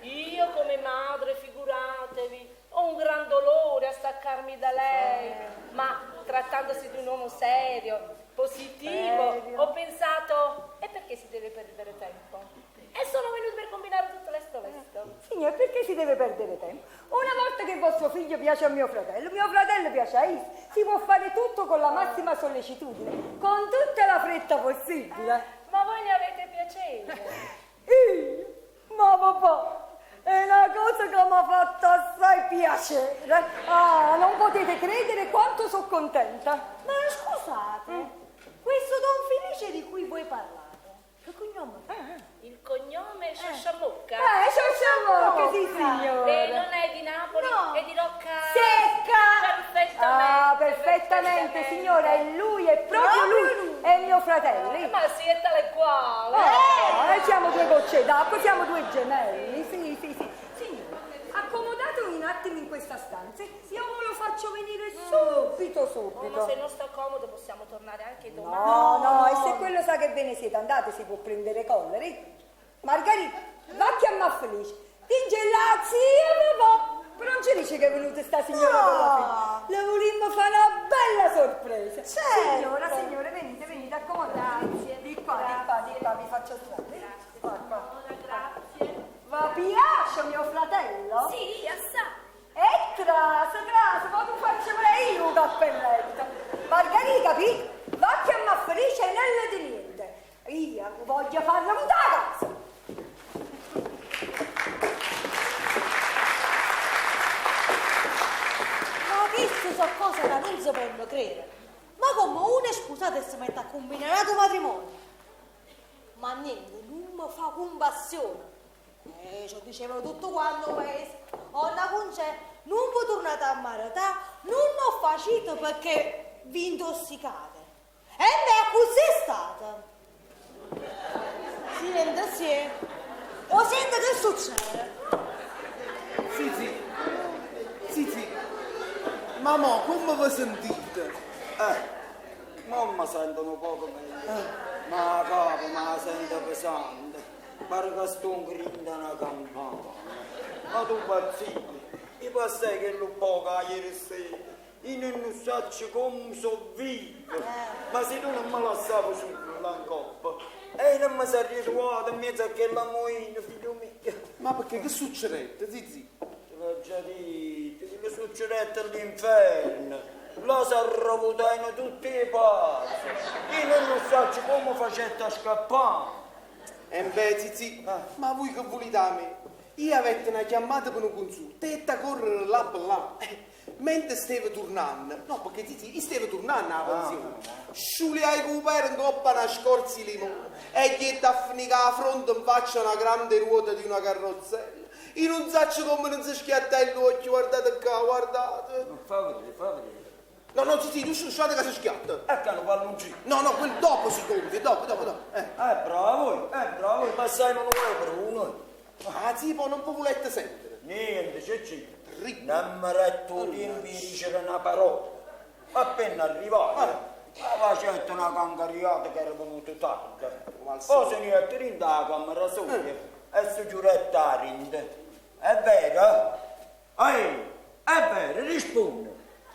Io come madre, figuratevi, ho un gran dolore a staccarmi da lei, ma trattandosi di un uomo serio, positivo, Serio. ho pensato, e perché si deve perdere tempo? E sono venuto per combinare tutto lesto lesto. Signor, perché si deve perdere tempo? Una volta che vostro figlio piace a mio fratello, mio fratello piace a Is, si può fare tutto con la massima sollecitudine, con tutta la fretta possibile. Ma voi ne avete piacere? Io? Ma papà, è una cosa che mi ha fatto assai piacere. Ah, non potete credere quanto sono contenta. Ma scusate, questo Don Felice di cui voi parlate, che cognome fa? Il cognome è Sciasciamocca. Sciasciamocca, sì signora. E non è di Napoli, No. è di Rocca... Secca! Perfettamente. Ah, perfettamente, signora, è lui, è proprio lui, è mio fratello. Ma sì, è tale quale. Eh, siamo due gocce d'acqua, siamo due gemelli, sì, sì, sì. Signora, accomodatevi un attimo in questa stanza, io ve lo faccio venire subito, Oh, subito. ma se non sta comodo possiamo tornare anche domani. No, no, e se quello sa che ve ne siete andate si può prendere collera. Margherita, va a chiamare Felice. Dice la zia papà. Però non ci dice che è venuta sta signora con la figlia. Le volimmo fare una bella sorpresa. Certo. Signora, signore, venite, venite, accomodate. Grazie. Di qua, di qua, di qua, vi faccio stare. Qua, qua. Signora, grazie. Va piace mio fratello? Sì, assai. E trasa, trasa, ma tu faccio pure io un cappelletto. Margherita, capito? Va a chiamare Felice e non di niente. Io voglio farla mutare a casa. Ma queste sono cose che non si possono credere. Ma come uno è sposato e si mette a combinare un matrimonio? Ma niente, non mi fa compassione. Ci dicevano tutto quanto paese. Onna Concè, non vi tornate a marità, non ho facito perché vi intossicate. E me così è stata. Senta, sì. O senta che succede? Sì, sì. Sì, sì. Ma mo, come vi sentite? Mo mi sentono poco meglio. Ma la capo me la sento pesante. Pare che sto in grinda una campana. Ma tu pazzino, mi passai che lo poco ieri sera. Io non so come so vivo. Ma se tu non me la stavo sulla in coppa, e non mi sarei ritrovato in mezzo a quella moina, figlio mio. Ma perché che succedette, Zizi? Te l'ho già detto, che mi succedette all'inferno. La si arrovutano tutti i pazzi. Io non so come facette a scappare. E beh, Zizi, ma voi che volete da me? Io avete una chiamata per un consulto e ta correre là per là. Mentre stavo tornando, no perché Zizi, io stavo tornando alla pensione, sciuliai con per in coppa una scorza di limone e gli è a finire la fronte in faccia una grande ruota di una carrozzella. Io non so come non si schiatta l'occhio, guardate qua, guardate. Fa vedere, fa vedere. No, no, Zizi, tu sciate che si schiatta. Ecco, lo palloncino. No, no, quel dopo si compie, dopo, dopo, dopo. Bravo, bravo, passai non vuoi per uno. Ah, sì, poi non volete sentire. Niente, c'è c'è. Non mi retto tempo di dicere una parola. Appena arrivaje, 'a facette na cancariata che era venuto tarde. Poi se ne jette dint' 'a cammera soja e se chiurette 'a dinto. È vero? Ehi, è vero, rispunne.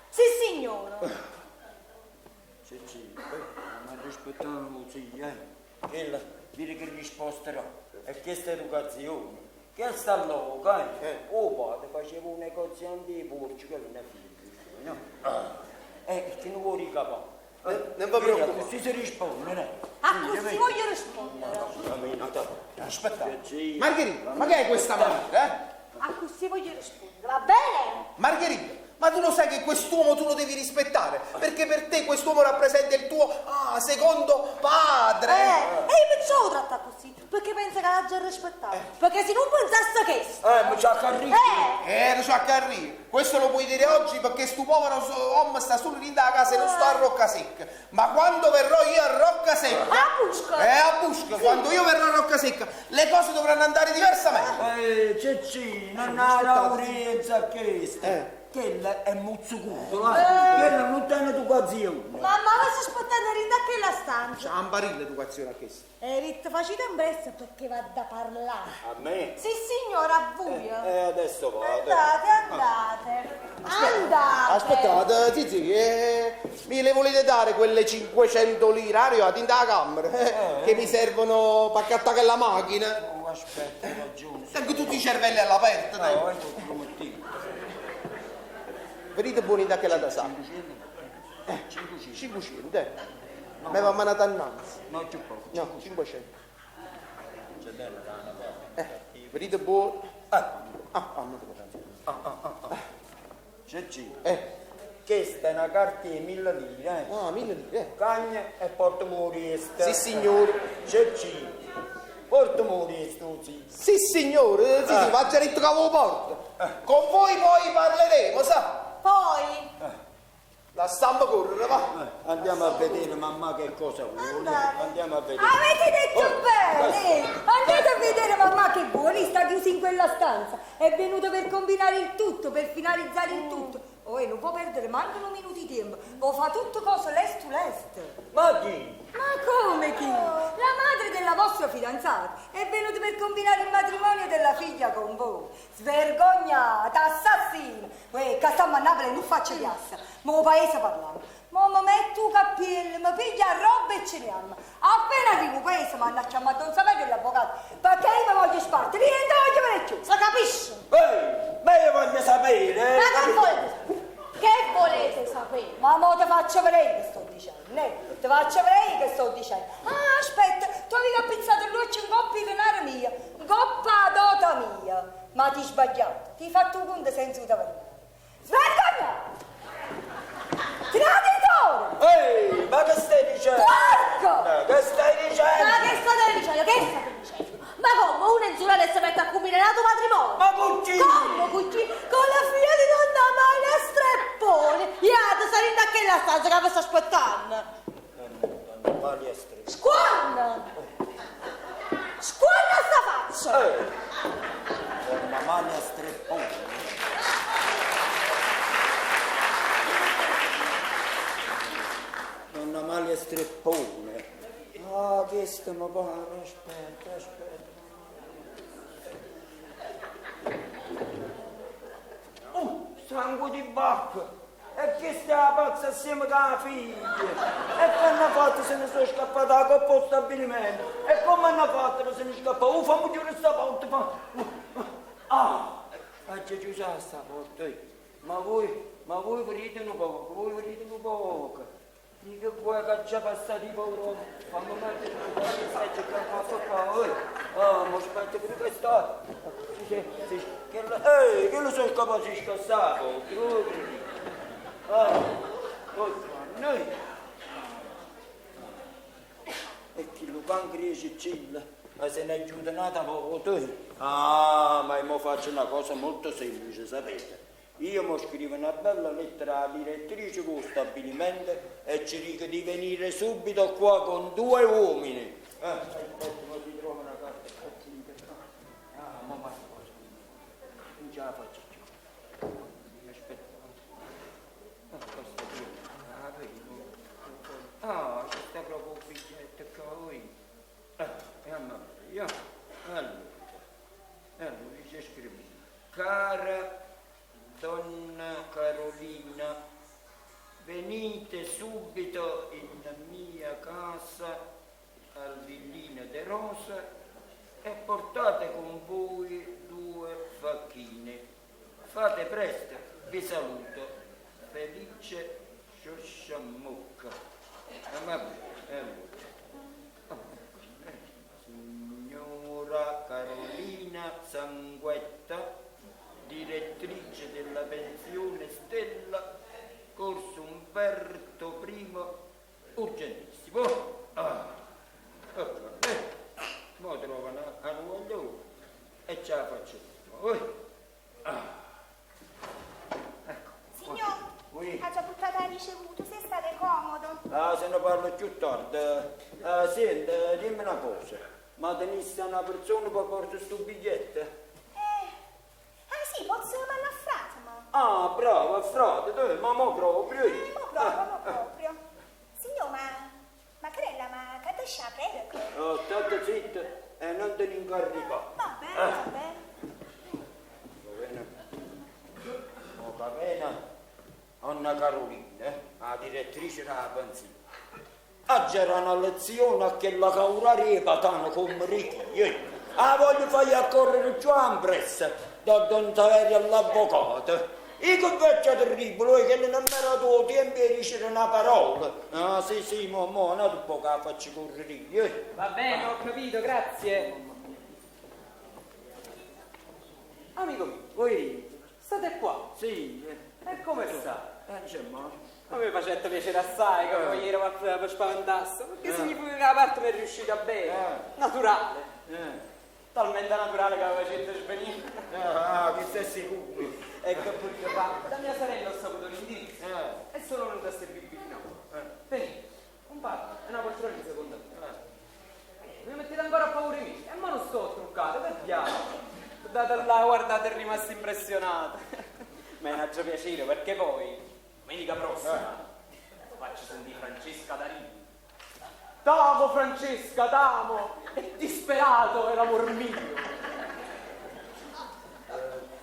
Sissignore. Ciccì, ma rispettavo 'o zio, eh. Chella, vide che risposta dà. E chesta è educazione. Chesta alloco, eh. 'O padre faceva 'o negoziante 'e puorce, quello non è figlio mio, no? E che ne vuò ricapà? Non vi preoccupate. Accussì si risponde, no? Accussì voglio rispondere. Aspetta. Margherita, ma che è questa maniera, eh? Accussì voglio rispondere, va bene? Margherita, ma tu lo sai che quest'uomo tu lo devi rispettare, perché per te quest'uomo rappresenta il tuo ah, secondo padre. E io perciò lo tratto così, perché penso che l'ha già rispettato. Perché se non pensasse questo... Ma c'ha carriera. Non c'ha carriera. Questo lo puoi dire oggi perché sto povero uomo sta solo in da casa e non sta a Roccasecca. Ma quando verrò io a Roccasecca... A Busca. A Busca, quando io verrò a Roccasecca, le cose dovranno andare diversamente. Cecì, non ha laurenza questa. Quella è muzzucuto, eh. Quella non tiene educazione. Mamma, ma sto aspettando in quella stanza. C'ha un barile educazione a questa. Rit, facite in presto perché va da parlare. A me? Sì, signora, a voi. Adesso vado. Andate, andate. Andate. Aspettate, Zizi, mi le volete dare quelle 500 lire arrivate in da camera che mi servono per accattare quella macchina? Oh, aspetta, hai ragione. Tengo tutti i cervelli all'aperto, dai. No, io promettivo. Venite buoni da quella da sacca. 500. 500, eh. Mi va mandato innanzi. No, più poco. No, 500. C'è bella la Venite buoni. Ah, ah, no. Cecì. Questa è una carta di 1000 lire. Ah, 1000 lire. Cagna e portami resta. Sì, signore. Cecì. Portami resta, sì. Sì, signore. Sì, sì, va già detto che avevo porto. Con voi poi parleremo, sa? Poi? La stampa correre, va. Andiamo a vedere mamma che cosa vuole. Andiamo a vedere. Avete detto bene! Andate a vedere mamma che vuole, sta chiusa in quella stanza. È venuta per combinare il tutto, per finalizzare il tutto. Oh, e non può perdere manco un minuto di tempo. Può fare tutto cosa lesto lesto. Ma chi? Ma come chi? La madre della vostra fidanzata è venuta per combinare il matrimonio della figlia con voi. Svergognata, assassina. Uè, che stiamo a Napoli non faccio piazza. Ma paese parliamo. Ma mi metto un cappello, mi piglia roba e ce ne andiamo. Appena arrivo paese mi hanno chiamato Don Saverio e l'avvocato. Perché io mi voglio spartire, io non voglio venire più. Si capisce? Ehi, ma io voglio sapere. Ma che volete sapere? Che volete sapere? Ma mo ti faccio vedere che sto dicendo, eh? Ti faccio vedere che sto dicendo. Ah, aspetta, tu avevi appizzato l'occhio in coppa di denaro mia, in coppa dota mia. Ma ti sbagliato, ti hai fatto un conto senza un tavernare. Svergogna! Traditore! Ehi, ma che stai dicendo? Porco! Che stai dicendo? Ma che state dicendo? Che state dicendo? Ma come? Uno è insulato e si mette a combinare un matrimonio? Ma con chi? Come con chi? Con la figlia di donna Amalia Streppone! Iate, sta in quella stanza che vi sto aspettando! Donna Amalia Streppone! Squanna! Squanna sta faccia! Donna Amalia Streppone! Donna Amalia Streppone. Ah, questo mi pare, aspetta, aspetta. Oh, sangue di bacca! E che sta pazza assieme con la figlia? E che hanno fatto se ne sono scappata da coppa allo stabilimento? E come hanno fatto se ne scappata? Oh, fammi chiudere sta porta, fa... Ah, c'è chiusa sta porta. Ma voi vedete un poco, voi vedete un poco. Che vuoi che già passato i poveri? Fammi mettere un po' di stai cercando a qua, Ah, ma aspetta pure questa. Sì, sì, che lo, che lo sono capace di scassare, Ah, noi. E chi lo cancro cilla, ma se ne è giù nata volta. Ah, ma io faccio una cosa molto semplice, sapete? Io mo scrivo una bella lettera alla direttrice dello stabilimento e ci dico di venire subito qua con due uomini. Aspetta, ma si trova una carta. Ah, ma basta cosa. Non ce la faccio più. Aspetta. Ah, questa qui. Ja. Allora, allora, ce scrivo. Cara donna Carolina, venite subito in mia casa al villino De Rosa e portate con voi due facchini. Fate presto, vi saluto. Felice Sciosciammocca. Eh, vabbè, allora. Signora Carolina Sanguetta, direttrice della pensione Stella, corso Umberto I, urgentissimo. Ah, ecco, mo trovo una, una guaglione e ce la faccio. Oh. Ah. Ecco. Signor, Oui. ha già buttato la ricevuta, se state comodo. Ah, se ne parlo più tardi. Ah, senti, dimmi una cosa. Ma tenisse una persona per portare sto biglietto? Ah sì, posso mandare a frate, Ah, bravo, frate, dove? Ma mo proprio. ma. Mo proprio, mo proprio. Signor, ma... Ma crella, ma che te sciapre? Oh, state zitta e non te ne incaricare. Va bene, va bene. Va bene. Oh, va bene. Anna Carolina, la direttrice della pensione. Oggi era una lezione a che la caurare patana come ricchi. Ah, voglio fargli a correre giù in pressa da Don Saverio all'avvocato. Io che vecchio terribile, che non mi era dato tempo di dire una parola. Ah, sì, sì, mo, mo, un altro po' che la faccio correre io. Va bene, ho capito, grazie. Amico mio, Voi? state qua. Sì. E come sta? C'è male. A me facette piacere assai come eh. ieri per spaventarsi, perché significa che la parte mi è riuscita bene. Naturale. Talmente naturale che la facete svenire. Ah, questo è sicuro. Ecco perché va. Da mia sorella ho saputo l'indirizzo e sono venuto a servirvi fino a ora. Venite, un parlo, è una poltrona di seconda me. Mi mettete ancora a paura mia e ma non sto truccato, per diavolo. Guardate là, guardate, è rimasto impressionato. Me ne piacere perché poi, domenica prossima, faccio sentire Francesca Darini. T'amo Francesca, t'amo! È disperato è l'amor mio!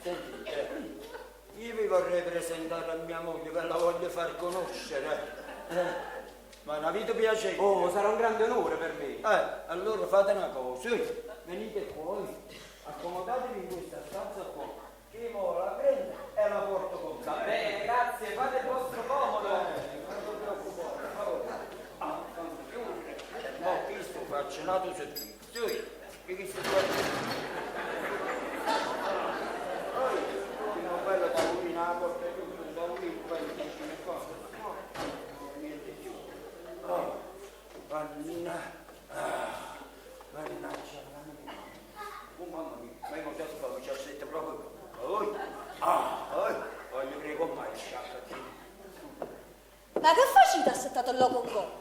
Senti, io vi vorrei presentare a mia moglie che la voglio far conoscere. Ma non avete piacere? Oh, sarà un grande onore per me. Allora fate una cosa, venite qua, accomodatevi in questa stanza qua, che io mo la prendo e la porto con me. Va bene, grazie, fate il vostro comodo. Non ti preoccupare, ah, fammi chiudere. Mo questo faccio un altro servizio, che questo qua... Poi, una bella tavolina, la porta chiusa, un tavolino, poi vicino qua. No, niente più. Oh, mannaggia, la mia. Oh mamma mia, ma io già sto 17 proprio. Oh, ah, oh, voglio prego mai, sciacca. Ma che facite assettato là con coppa?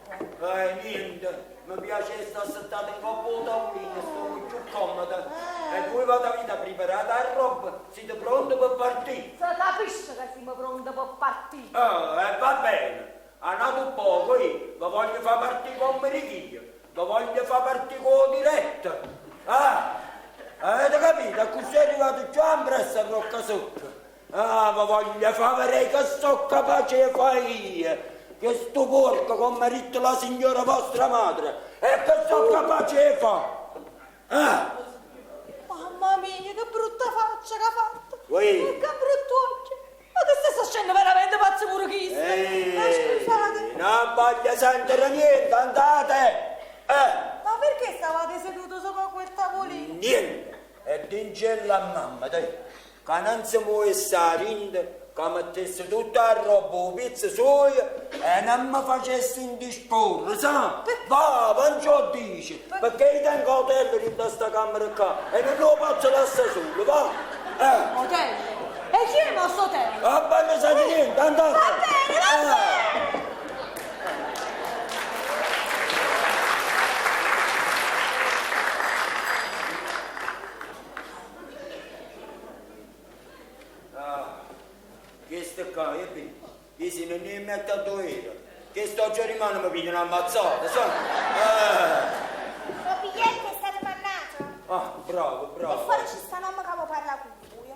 Niente, mi piace stare settato in coppa al tavolino, sto più comoda. E voi vado vita preparata a roba, siete pronti per partire? Si capisce che siamo pronti per partire. Ah, va bene, andate un poco, io vi voglio far partire con Merichio, vi voglio far partire con diretta. Ah, avete capito? Così è arrivato già in pressa crocca socca. Ah, vi voglio far vedere che sono capace di fare io. Che sto porco, come ha detto la signora vostra madre, e che sono capace di fare. Ah! Mamma mia, che brutta faccia che ha fatto! Ui. Che brutto occhio! Ma che stai scena veramente pazzo pure questo? Ma scusate! Non voglio sentire niente, andate! Ma perché stavate seduto sopra quel tavolino? Niente! E dincella a mamma, dai, che non si muove stare che mettesse tutta la roba, pizza soia e non mi facesse indisporre, sa? Va, non ce lo dici, perché io tengo hotel in questa camera qua e non lo posso lasciare solo, va? Hotel? E chi è il nostro hotel? Va bene, sa niente, andate! Va bene, va bene! Questo qua, e bene, io se non mi metto a dovere, che sto già rimane mi piglio una ammazzata, sa? Il biglietto è stato mandato? Ah, bravo, E bravo. fuori ci sta un uomo che vuole parlare con voi.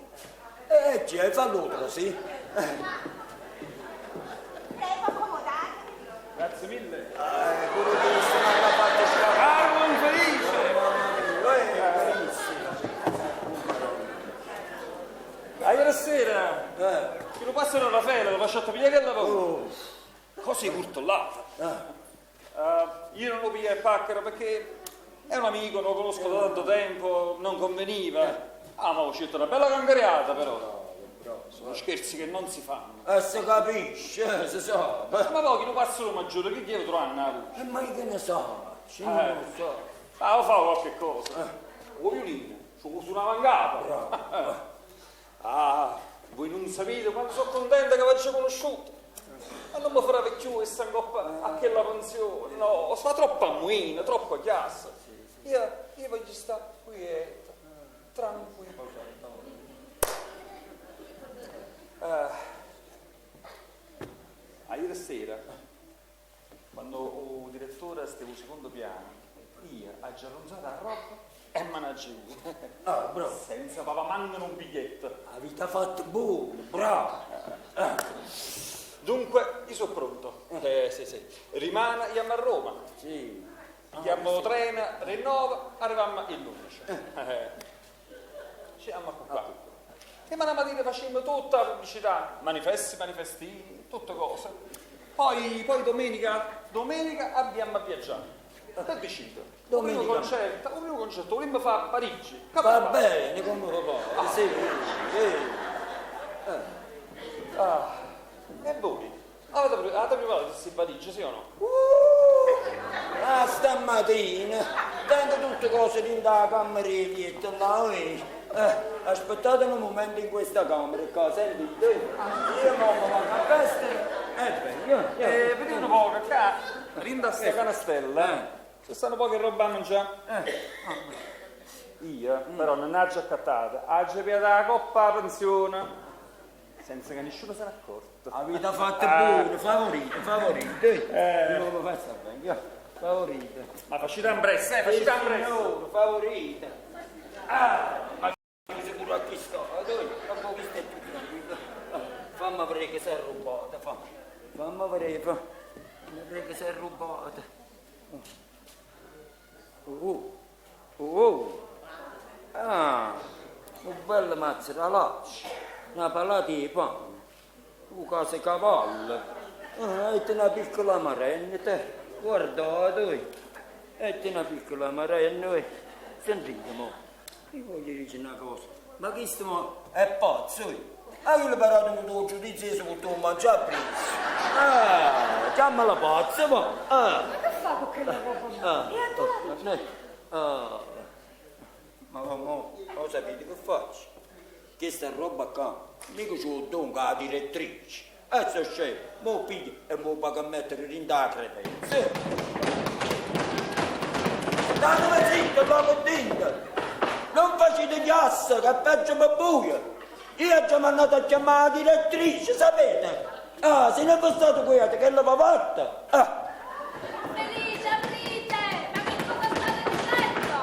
Eh, chi è? Fallo sì. Prego, accomodatevi. Grazie mille. Pure questo non l'ha fatto scappare. Carlo infelice! Mamma mia, bravissimo. Ah, ieri sera, che lo passano Raffaele, l'ho lasciato pigliare al lavoro. Oh. Così curtollata. Io non lo piglio il pacchero perché è un amico, lo conosco da tanto tempo, non conveniva. Ah, ma ho scelto una bella gangariata però. Sono scherzi che non si fanno. Si capisce, si sa. Ma poi chi lo passano maggiore, che devo trovare a Napoli? Ma io che ne so, io non lo so. Ah, lo fa qualche cosa. O violino, ci ho suonava in capo. Ah, voi non sapete quanto sono contenta che vi ho conosciuto. Ma non mi farà più questa coppa a quella pensione, no, fa troppa muina, troppa chiassa. Io voglio stare quieta, tranquilla. Ieri sera, quando il direttore stava al secondo piano, io ho già ronzato la roba e me ne giù. Ah, bravo. Senza papà mancano un biglietto. Avete fatto buono, bravo. Dunque, io sono pronto. Sì, sì. Rimane, andiamo a Roma. Sì. Andiamo treno, rinnova, arriviamo il 11. Ci andiamo a qua. E ma la mattina facciamo tutta la pubblicità, manifesti, manifestini, tutte cose. Poi domenica abbiamo a viaggiare. Che decido? Un primo Domenica. concerto, un primo concerto, vogliamo fare a Parigi. Va bene, come va bene. Sì, sì. Ah, e voi? Avete preparato questi Parigi, sì o no? Ah, stamattina, tengo tutte cose dentro la camera di letto, là, aspettate un momento in questa camera, qua, sentite? Io mamma vado a festa, beh, io. Vedete un po' che qua, rinda sta canastella, ci stanno poche roba a mangiare. Io, però, non ho già accattata, ho già pigliato la coppa a pensione, senza che nessuno se ne accorto. Avete fatto bene, favorite, favorite. Non lo faccio bene, io. Favorite. Ma facite in pressa, facite in pressa. Signore, favorite. Ah, ma sicuro a chi sto? Dopo questo è più tranquillo. Fammi vedere che si è rubata, fammi. Fammi vedere, fammi vedere che si è rubata. Oh, oh, oh. Ah, un bel mazzo da laccio, una palata di pane, un caso cavallo, ah, e una piccola marenne, te. Guardate, e una piccola marenne, sentite mo, io voglio dire una cosa, ma questo mo è pazzo, eh? Ah, io l'ho parato con tuo giudizio su tuo mangiare preso. Ah, chiamala pazzo, mo. Ah. Ma che fa con quella roba? Ah, E allora? ah. Ma mo, lo sapete che faccio? Questa roba qua, mica ce lo do alla direttrice. Adesso c'è, mo piglio e mo pago a mettere in da credenza. Datemi zitto, là dentro. Non facete chiassa, che è peggio per buio. Io ho già mandato a chiamare la direttrice, sapete? Ah, se non fosse stato quiete, che l'aveva fatta? Ah. Felice, aprite! Ma che cosa state dicendo?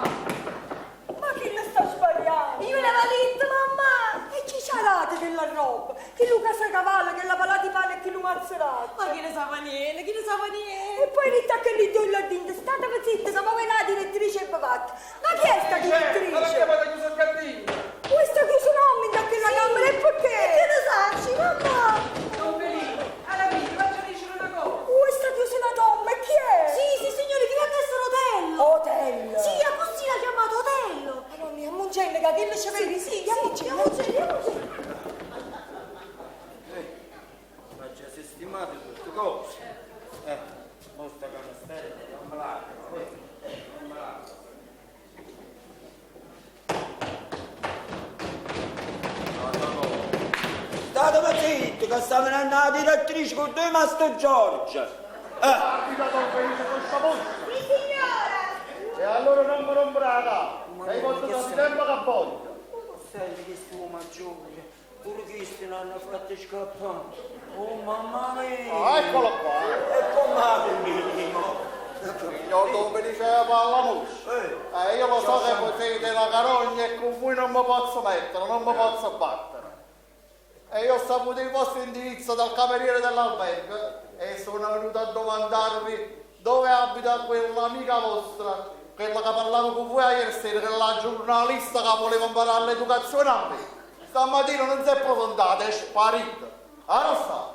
Ma chi ne sta sbagliando? Io l'avevo detto, mamma! E chi c'ha date della roba? Chi Luca sa cavallo, che la palata di pane e chi lo mazzerato? Ma chi ne sa niente, chi ne sa niente? E poi rita che lì due là dentro, state zitta, che ma la direttrice e papà. Ma chi è sta direttrice? Ma perché avete chiuso il cantino? Questo chiuso nome da quella camera e perché? Che ne sacci, mamma? Don Felice, alla fine faccio dicere una cosa. Questa chiusa una donna, e chi è? Sì, sì, signore, chi è essere Otello? Otello. Sì, a così l'ha chiamato Otello. Mamma mia, mungelle, che quello ci vede. Sì, sì, andiamoci, andiamoci, andiamoci. Ma già sistemato tutte cose. Mostra canastella, non me la. Non me la. State zitto che sta venendo la direttrice con due Master George. Partita Don Felice con sta voce. Sì, signora. E allora non mi rompere la capo, che io posso dare tempo che voglio. Senti che sto maggiore, pure questi l'hanno fatto scappare. Oh mamma mia! Ah, eccolo qua. E come la combiniamo? Signor Don Felice Pallamuscio, eh, io lo so che voi siete una carogna e con voi non mi posso mettere, non mi posso battere. E io ho saputo il vostro indirizzo dal cameriere dell'albergo e sono venuto a domandarvi dove abita quell'amica vostra, quella che parlavo con voi ieri sera, quella giornalista che voleva imparare l'educazione a me. Stamattina non si è presentata, è sparita. Ah, non sta?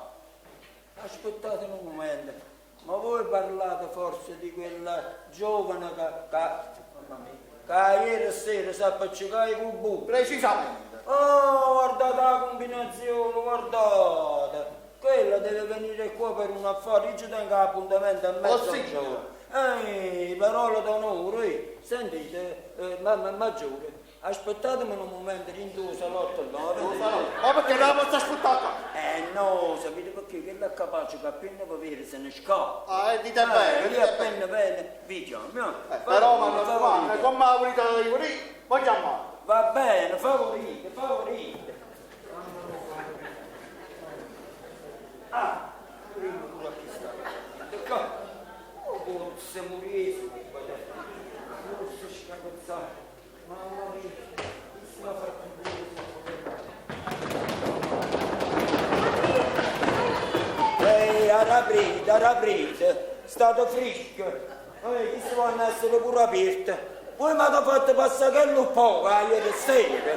Aspettate un momento, ma voi parlate forse di quella giovane che, che, mamma mia, che ieri sera si è appiccicata con bu. Precisamente. Oh, guardate la combinazione, guardate. Quella deve venire qua per un affare, io ci tengo appuntamento a mezzogiorno. Ehi, parola d'onore, eh. Sentite, eh, mamma maggiore, aspettatemi un momento in due salotto là, vedete? Ma perché non la posso aspettare qua? Eh no, sapete perché? Quella è capace che appena va via se ne scappa. Ah, dite bene, Io dite appena bene vi chiamo. eh. Però ma non Favorite. come la volete di voi chiamate. Va bene, favorite, favorite. Ah, prima pure chi sta. Qua. Oh, forse morire subito. Forse scapezzare. Mamma mia, chi se l'ha fatto Ehi, araprite, araprite, state fresche. Ehi, chi si vanno a essere pure aperte. Voi mi avete fatto passare quello poco, eh, ieri sera.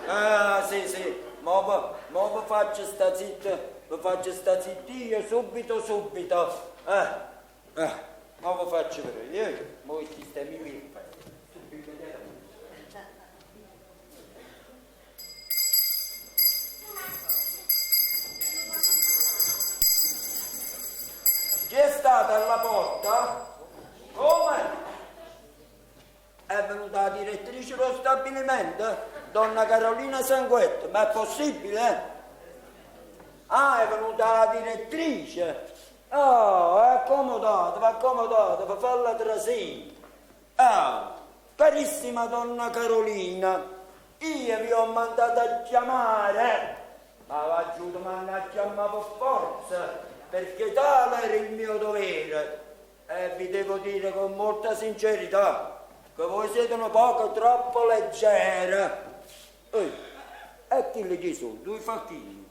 Ah, sì, sì, ma vi mo faccio sta zitta, vi faccio sta zitta io subito, subito. Eh, eh, ma vi faccio vedere, eh. Mo i sistemi mi fai. Subito, Chi è stata alla porta? Come? È venuta la direttrice dello stabilimento, donna Carolina Sanguetto, ma è possibile? Ah, è venuta la direttrice. Oh, accomodatevi, accomodatevi, falla trasire. Ah, carissima donna Carolina, io vi ho mandato a chiamare, ma va giù mi a chiamare per forza, perché tale era il mio dovere. E vi devo dire con molta sincerità che voi siete un poco troppo leggera. Ehi, e chi li chi sono? Due facchini.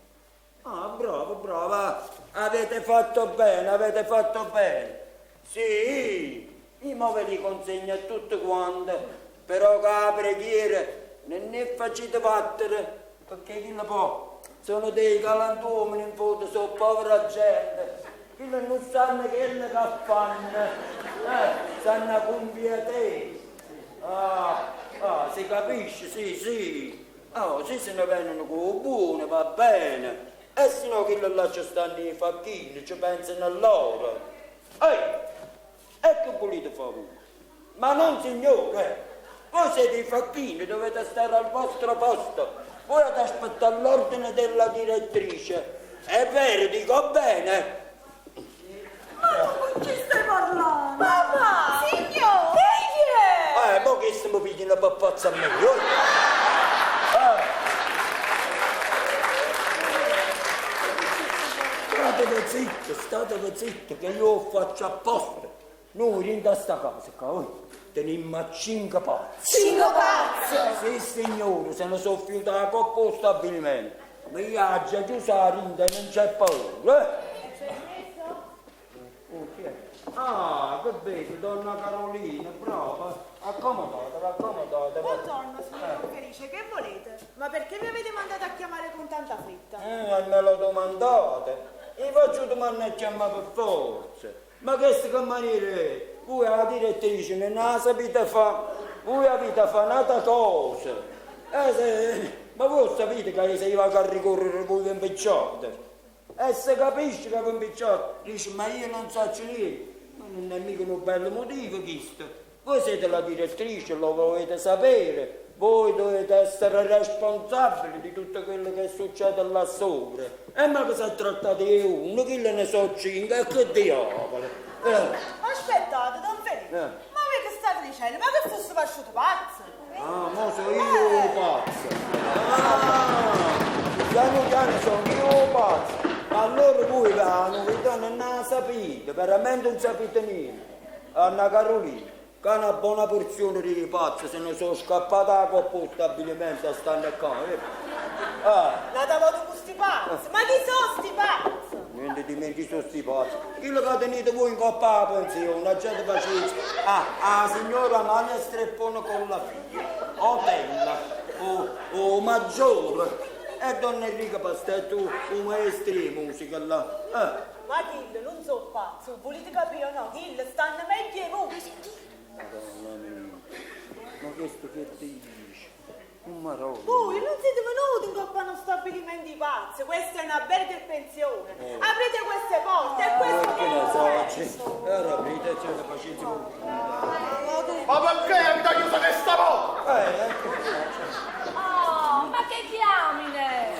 Ah, bravo, brava, avete fatto bene, avete fatto bene. Sì, io mo ve li consegno a tutte quante, però che la preghiera non ne facete battere, perché chi lo può? Sono dei galantuomini in fondo, sono povera gente, quelli non sanno quello che fanno, eh, sanno compiate. Ah, ah, si capisce, sì, sì. Oh, se se ne vengono con buono, va bene. E se no che là ci stanno i facchini, ci pensano loro. Ehi, e che volete fare voi? Ma non signore, voi siete i facchini, dovete stare al vostro posto. Voi avete aspettare l'ordine della direttrice. È vero, dico bene. Ma tu con chi stai parlando? Papà! Signore! Che è? Ma che stiamo pigliando per forza a me? Eh? Statevi zitto, statevi zitto, che io faccio apposta. Noi in questa casa qua, oh, teniamo a cinque pazzi. Cinque pazzi? Sì, signore, se ne sono fiuta la coppa allo stabilimento. Ma io ho già chiuso la rinda e non c'è paura, eh? Oh, chi è? Ah, che bello, donna Carolina, brava. Accomodatevi, accomodatevi. Buongiorno, signor Don Felice, che volete? Ma perché mi avete mandato a chiamare con tanta fretta? Me lo domandate. Io faccio domandare a chiamare per forza. Ma questa che maniera è? Voi alla direttrice non la sapete fare. Voi avete fatto un'altra cosa. Se, ma voi sapete che se io vado a ricorrere voi vi impicciate. E se capisce che vi impicciate, dice ma io non so niente. Ma non è mica un bello motivo questo. Voi siete la direttrice, lo dovete sapere. Voi dovete essere responsabili di tutto quello che succede là sopra. E ma che si è trattato di uno, chi ne so cinque, e che diavolo. Aspettate, Don Felice, ma voi che state dicendo? Ma che fosse pasciuto pazzo? Ah, mo sono io pazzo. Ah, piano piano sono io pazzo. Ma allora voi la novità non la sapete, veramente non sapete niente. Anna Carolina, che una buona porzione di pazzi se ne sono scappata 'a coppa 'o stabilimento e stanno qua, eh. Ah. N'ata vota cu sti pazzi? Ma chi so sti pazzi? Niente di me, chi sono sti pazzi? Quello che tenete voi in coppa alla pensione, aggiate pazienza. Ah, la signora Amalia Streppone con la figlia, Otella, o, o maggiore, e Don Enrico Pastetto, o maestro di musica là. Eh. Ma chill nun so pazzi, 'o vulite capì o no? Chill stanno meglio 'e vuje. Madonna mia, ma questo che dice? Un marò. Voi non siete venuti 'ncopp' a 'nu stabilimento 'e pazzi, questa è un albergo e pensione. Aprite queste porte e questo Che ne so, Allora aprite, c'è la pazienza con Ma perché avete chiuso questa porta? Ecco. Oh, ma che diamine!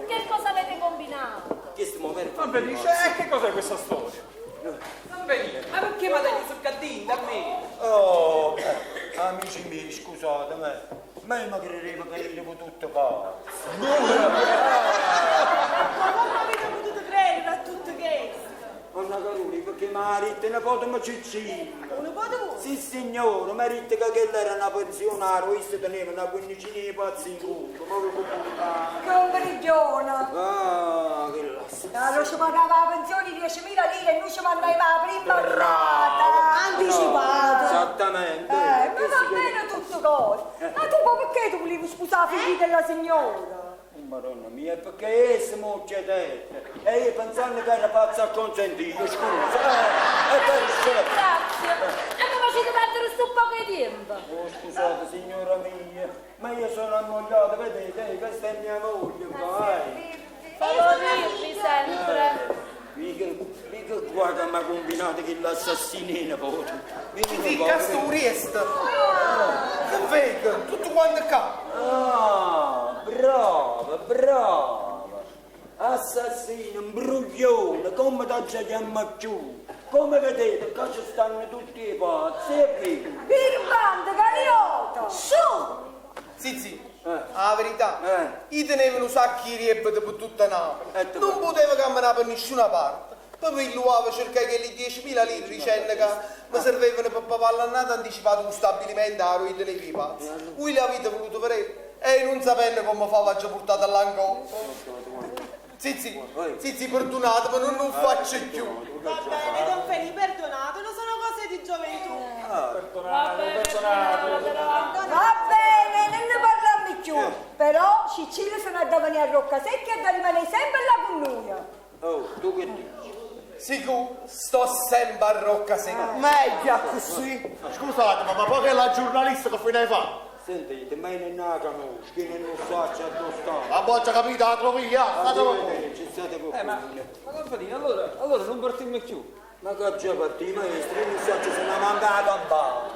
Che cosa avete combinato? Questo momento. Don Felice, e che cos'è questa storia? Don Felice, ma perché mi dai sul gattino da me? Oh, amici miei, scusate, ma io mi credevo che ero tutto pazzo. Ma come avete potuto credere a tutto questo? Anna Carolina, perché mi ha detto una cosa ma Ciccino. Un po' di voi? Sì signore, mi ha detto che quella era una pensionaria, questo teneva una quindicina di pazzi in culo, ma che Che un briglione! Ah, che la Allora ci pagava la pensione di 10.000 lire e noi ci mandavamo la prima rata! Anticipata! Esattamente. Ma va bene tutto cosa! Ma tu poi perché tu volevi sposare la figlia della signora? Oh, Madonna mia, perché essa mo c'è detto? E io pensando che era pazza a consentire, scusa, e per scelta. Grazie. E mi facete perdere sto poco di tempo. Oh, scusate signora mia, ma io sono ammogliato, vedete, questa è mia moglie, vai. Favorirvi sempre. Mica, mica qua che mi ha combinato che l'assassinino poi. Sì, cazzo un riest. Che vedo? Tutto quanto qua. Ah, brava, brava. Assassino, imbruglione, come ti chiama più? Come vedete, qua ci stanno tutti i pazzi, e via. Birbante, cariota! Su! Sì, sì. La verità, io tenevo un sacco di riebete per tutta Napoli. Non potevo camminare per nessuna parte. Poi il luavo cercai che 10.000 lire dicendo che mi servivano per pagare l'annata anticipata un stabilimento a ruina dei pazzi. Voi l'avete voluto vedere e non sapendo come fa l'ho portata all'ancora. Sì, sì, sì, sì, perdonate, ma non lo faccio più. Va bene, Don Felipe, perdonatelo, sono cose di gioventù. Perdonato, perdonato. Va bene, non ne parliamo più. Però Cicillo se ne da venire a Roccasecca e da rimanere sempre là con noi. Oh, tu che dici? Sicuro, sto sempre a Roccasecca. Meglio così. Scusate, ma poi che la giornalista che fine hai fatto? Sentite, ma io non la conosco, io non so c'è dove sta. Ma boccia capita, la trovi, state voi. Ci state con Ma, ma Don Felice, allora, allora non partimmo più. Ma che già partì, maestro, io non so se ne manca la campana.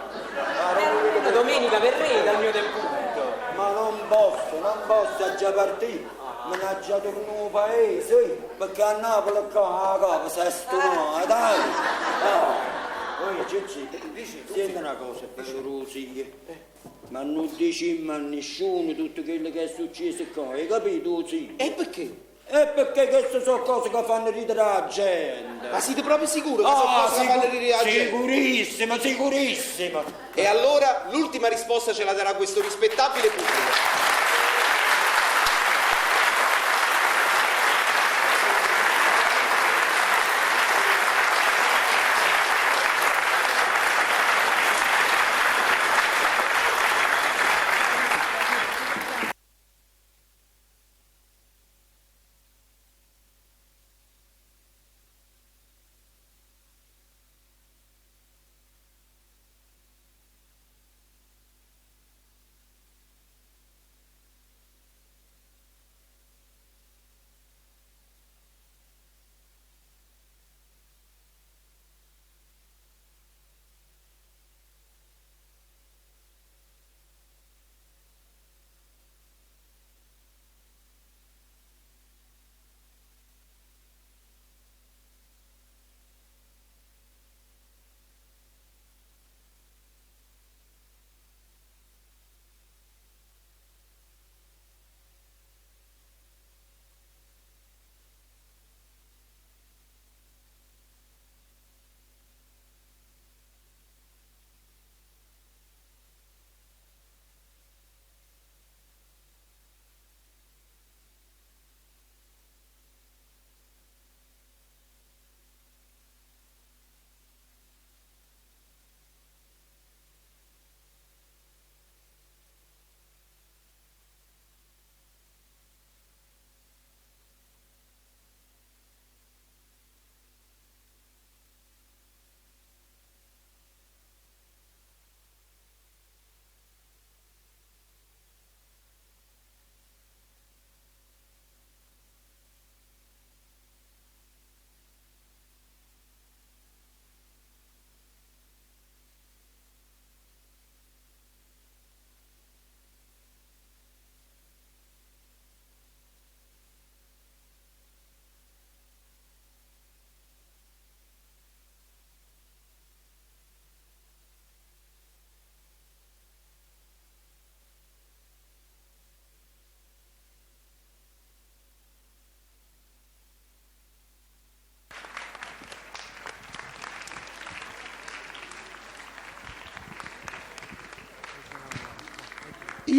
Domenica verrete al mio debutto. Ma non posso, non posso già partire. Me ne già tornato al paese, perché a Napoli qua la capo si è stonata, dai. Ah. Poi Cicci, senti una cosa, per Rosia. Ma non dici a nessuno tutto quello che è successo qua, hai capito, sì? E perché? E perché queste sono cose che fanno ridere la gente. Ma siete proprio sicuri che sono cose che fanno ridere la gente? Sicurissimo, sicurissimo. E allora l'ultima risposta ce la darà questo rispettabile pubblico.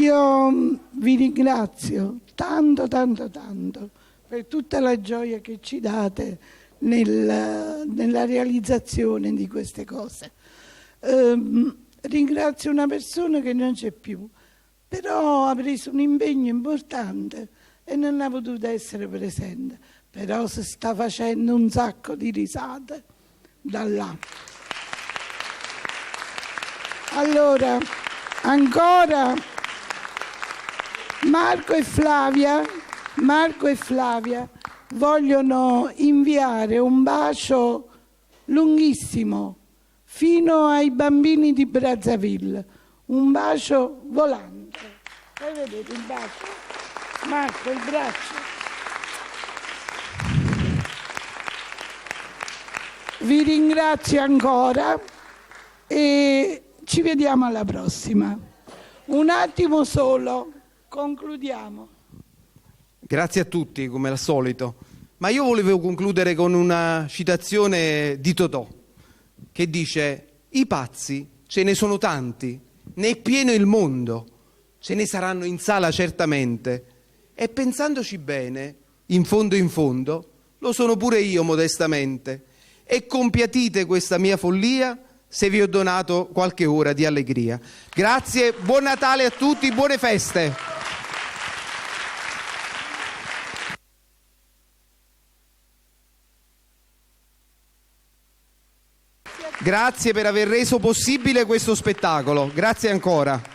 Io vi ringrazio tanto, tanto, tanto per tutta la gioia che ci date nel, nella realizzazione di queste cose. Ringrazio una persona che non c'è più, però ha preso un impegno importante e non ha potuto essere presente, però si sta facendo un sacco di risate da là. Allora, ancora Marco e Flavia, Marco e Flavia vogliono inviare un bacio lunghissimo fino ai bambini di Brazzaville, un bacio volante. Fai vedere il bacio? Marco, il braccio. Vi ringrazio ancora e ci vediamo alla prossima. Un attimo solo, concludiamo. Grazie a tutti, come al solito. Ma io volevo concludere con una citazione di Totò, che dice: I pazzi ce ne sono tanti, ne è pieno il mondo, ce ne saranno in sala certamente. E pensandoci bene, in fondo in fondo, lo sono pure io modestamente. E compiatite questa mia follia se vi ho donato qualche ora di allegria. Grazie, buon Natale a tutti, buone feste. Grazie per aver reso possibile questo spettacolo. Grazie ancora.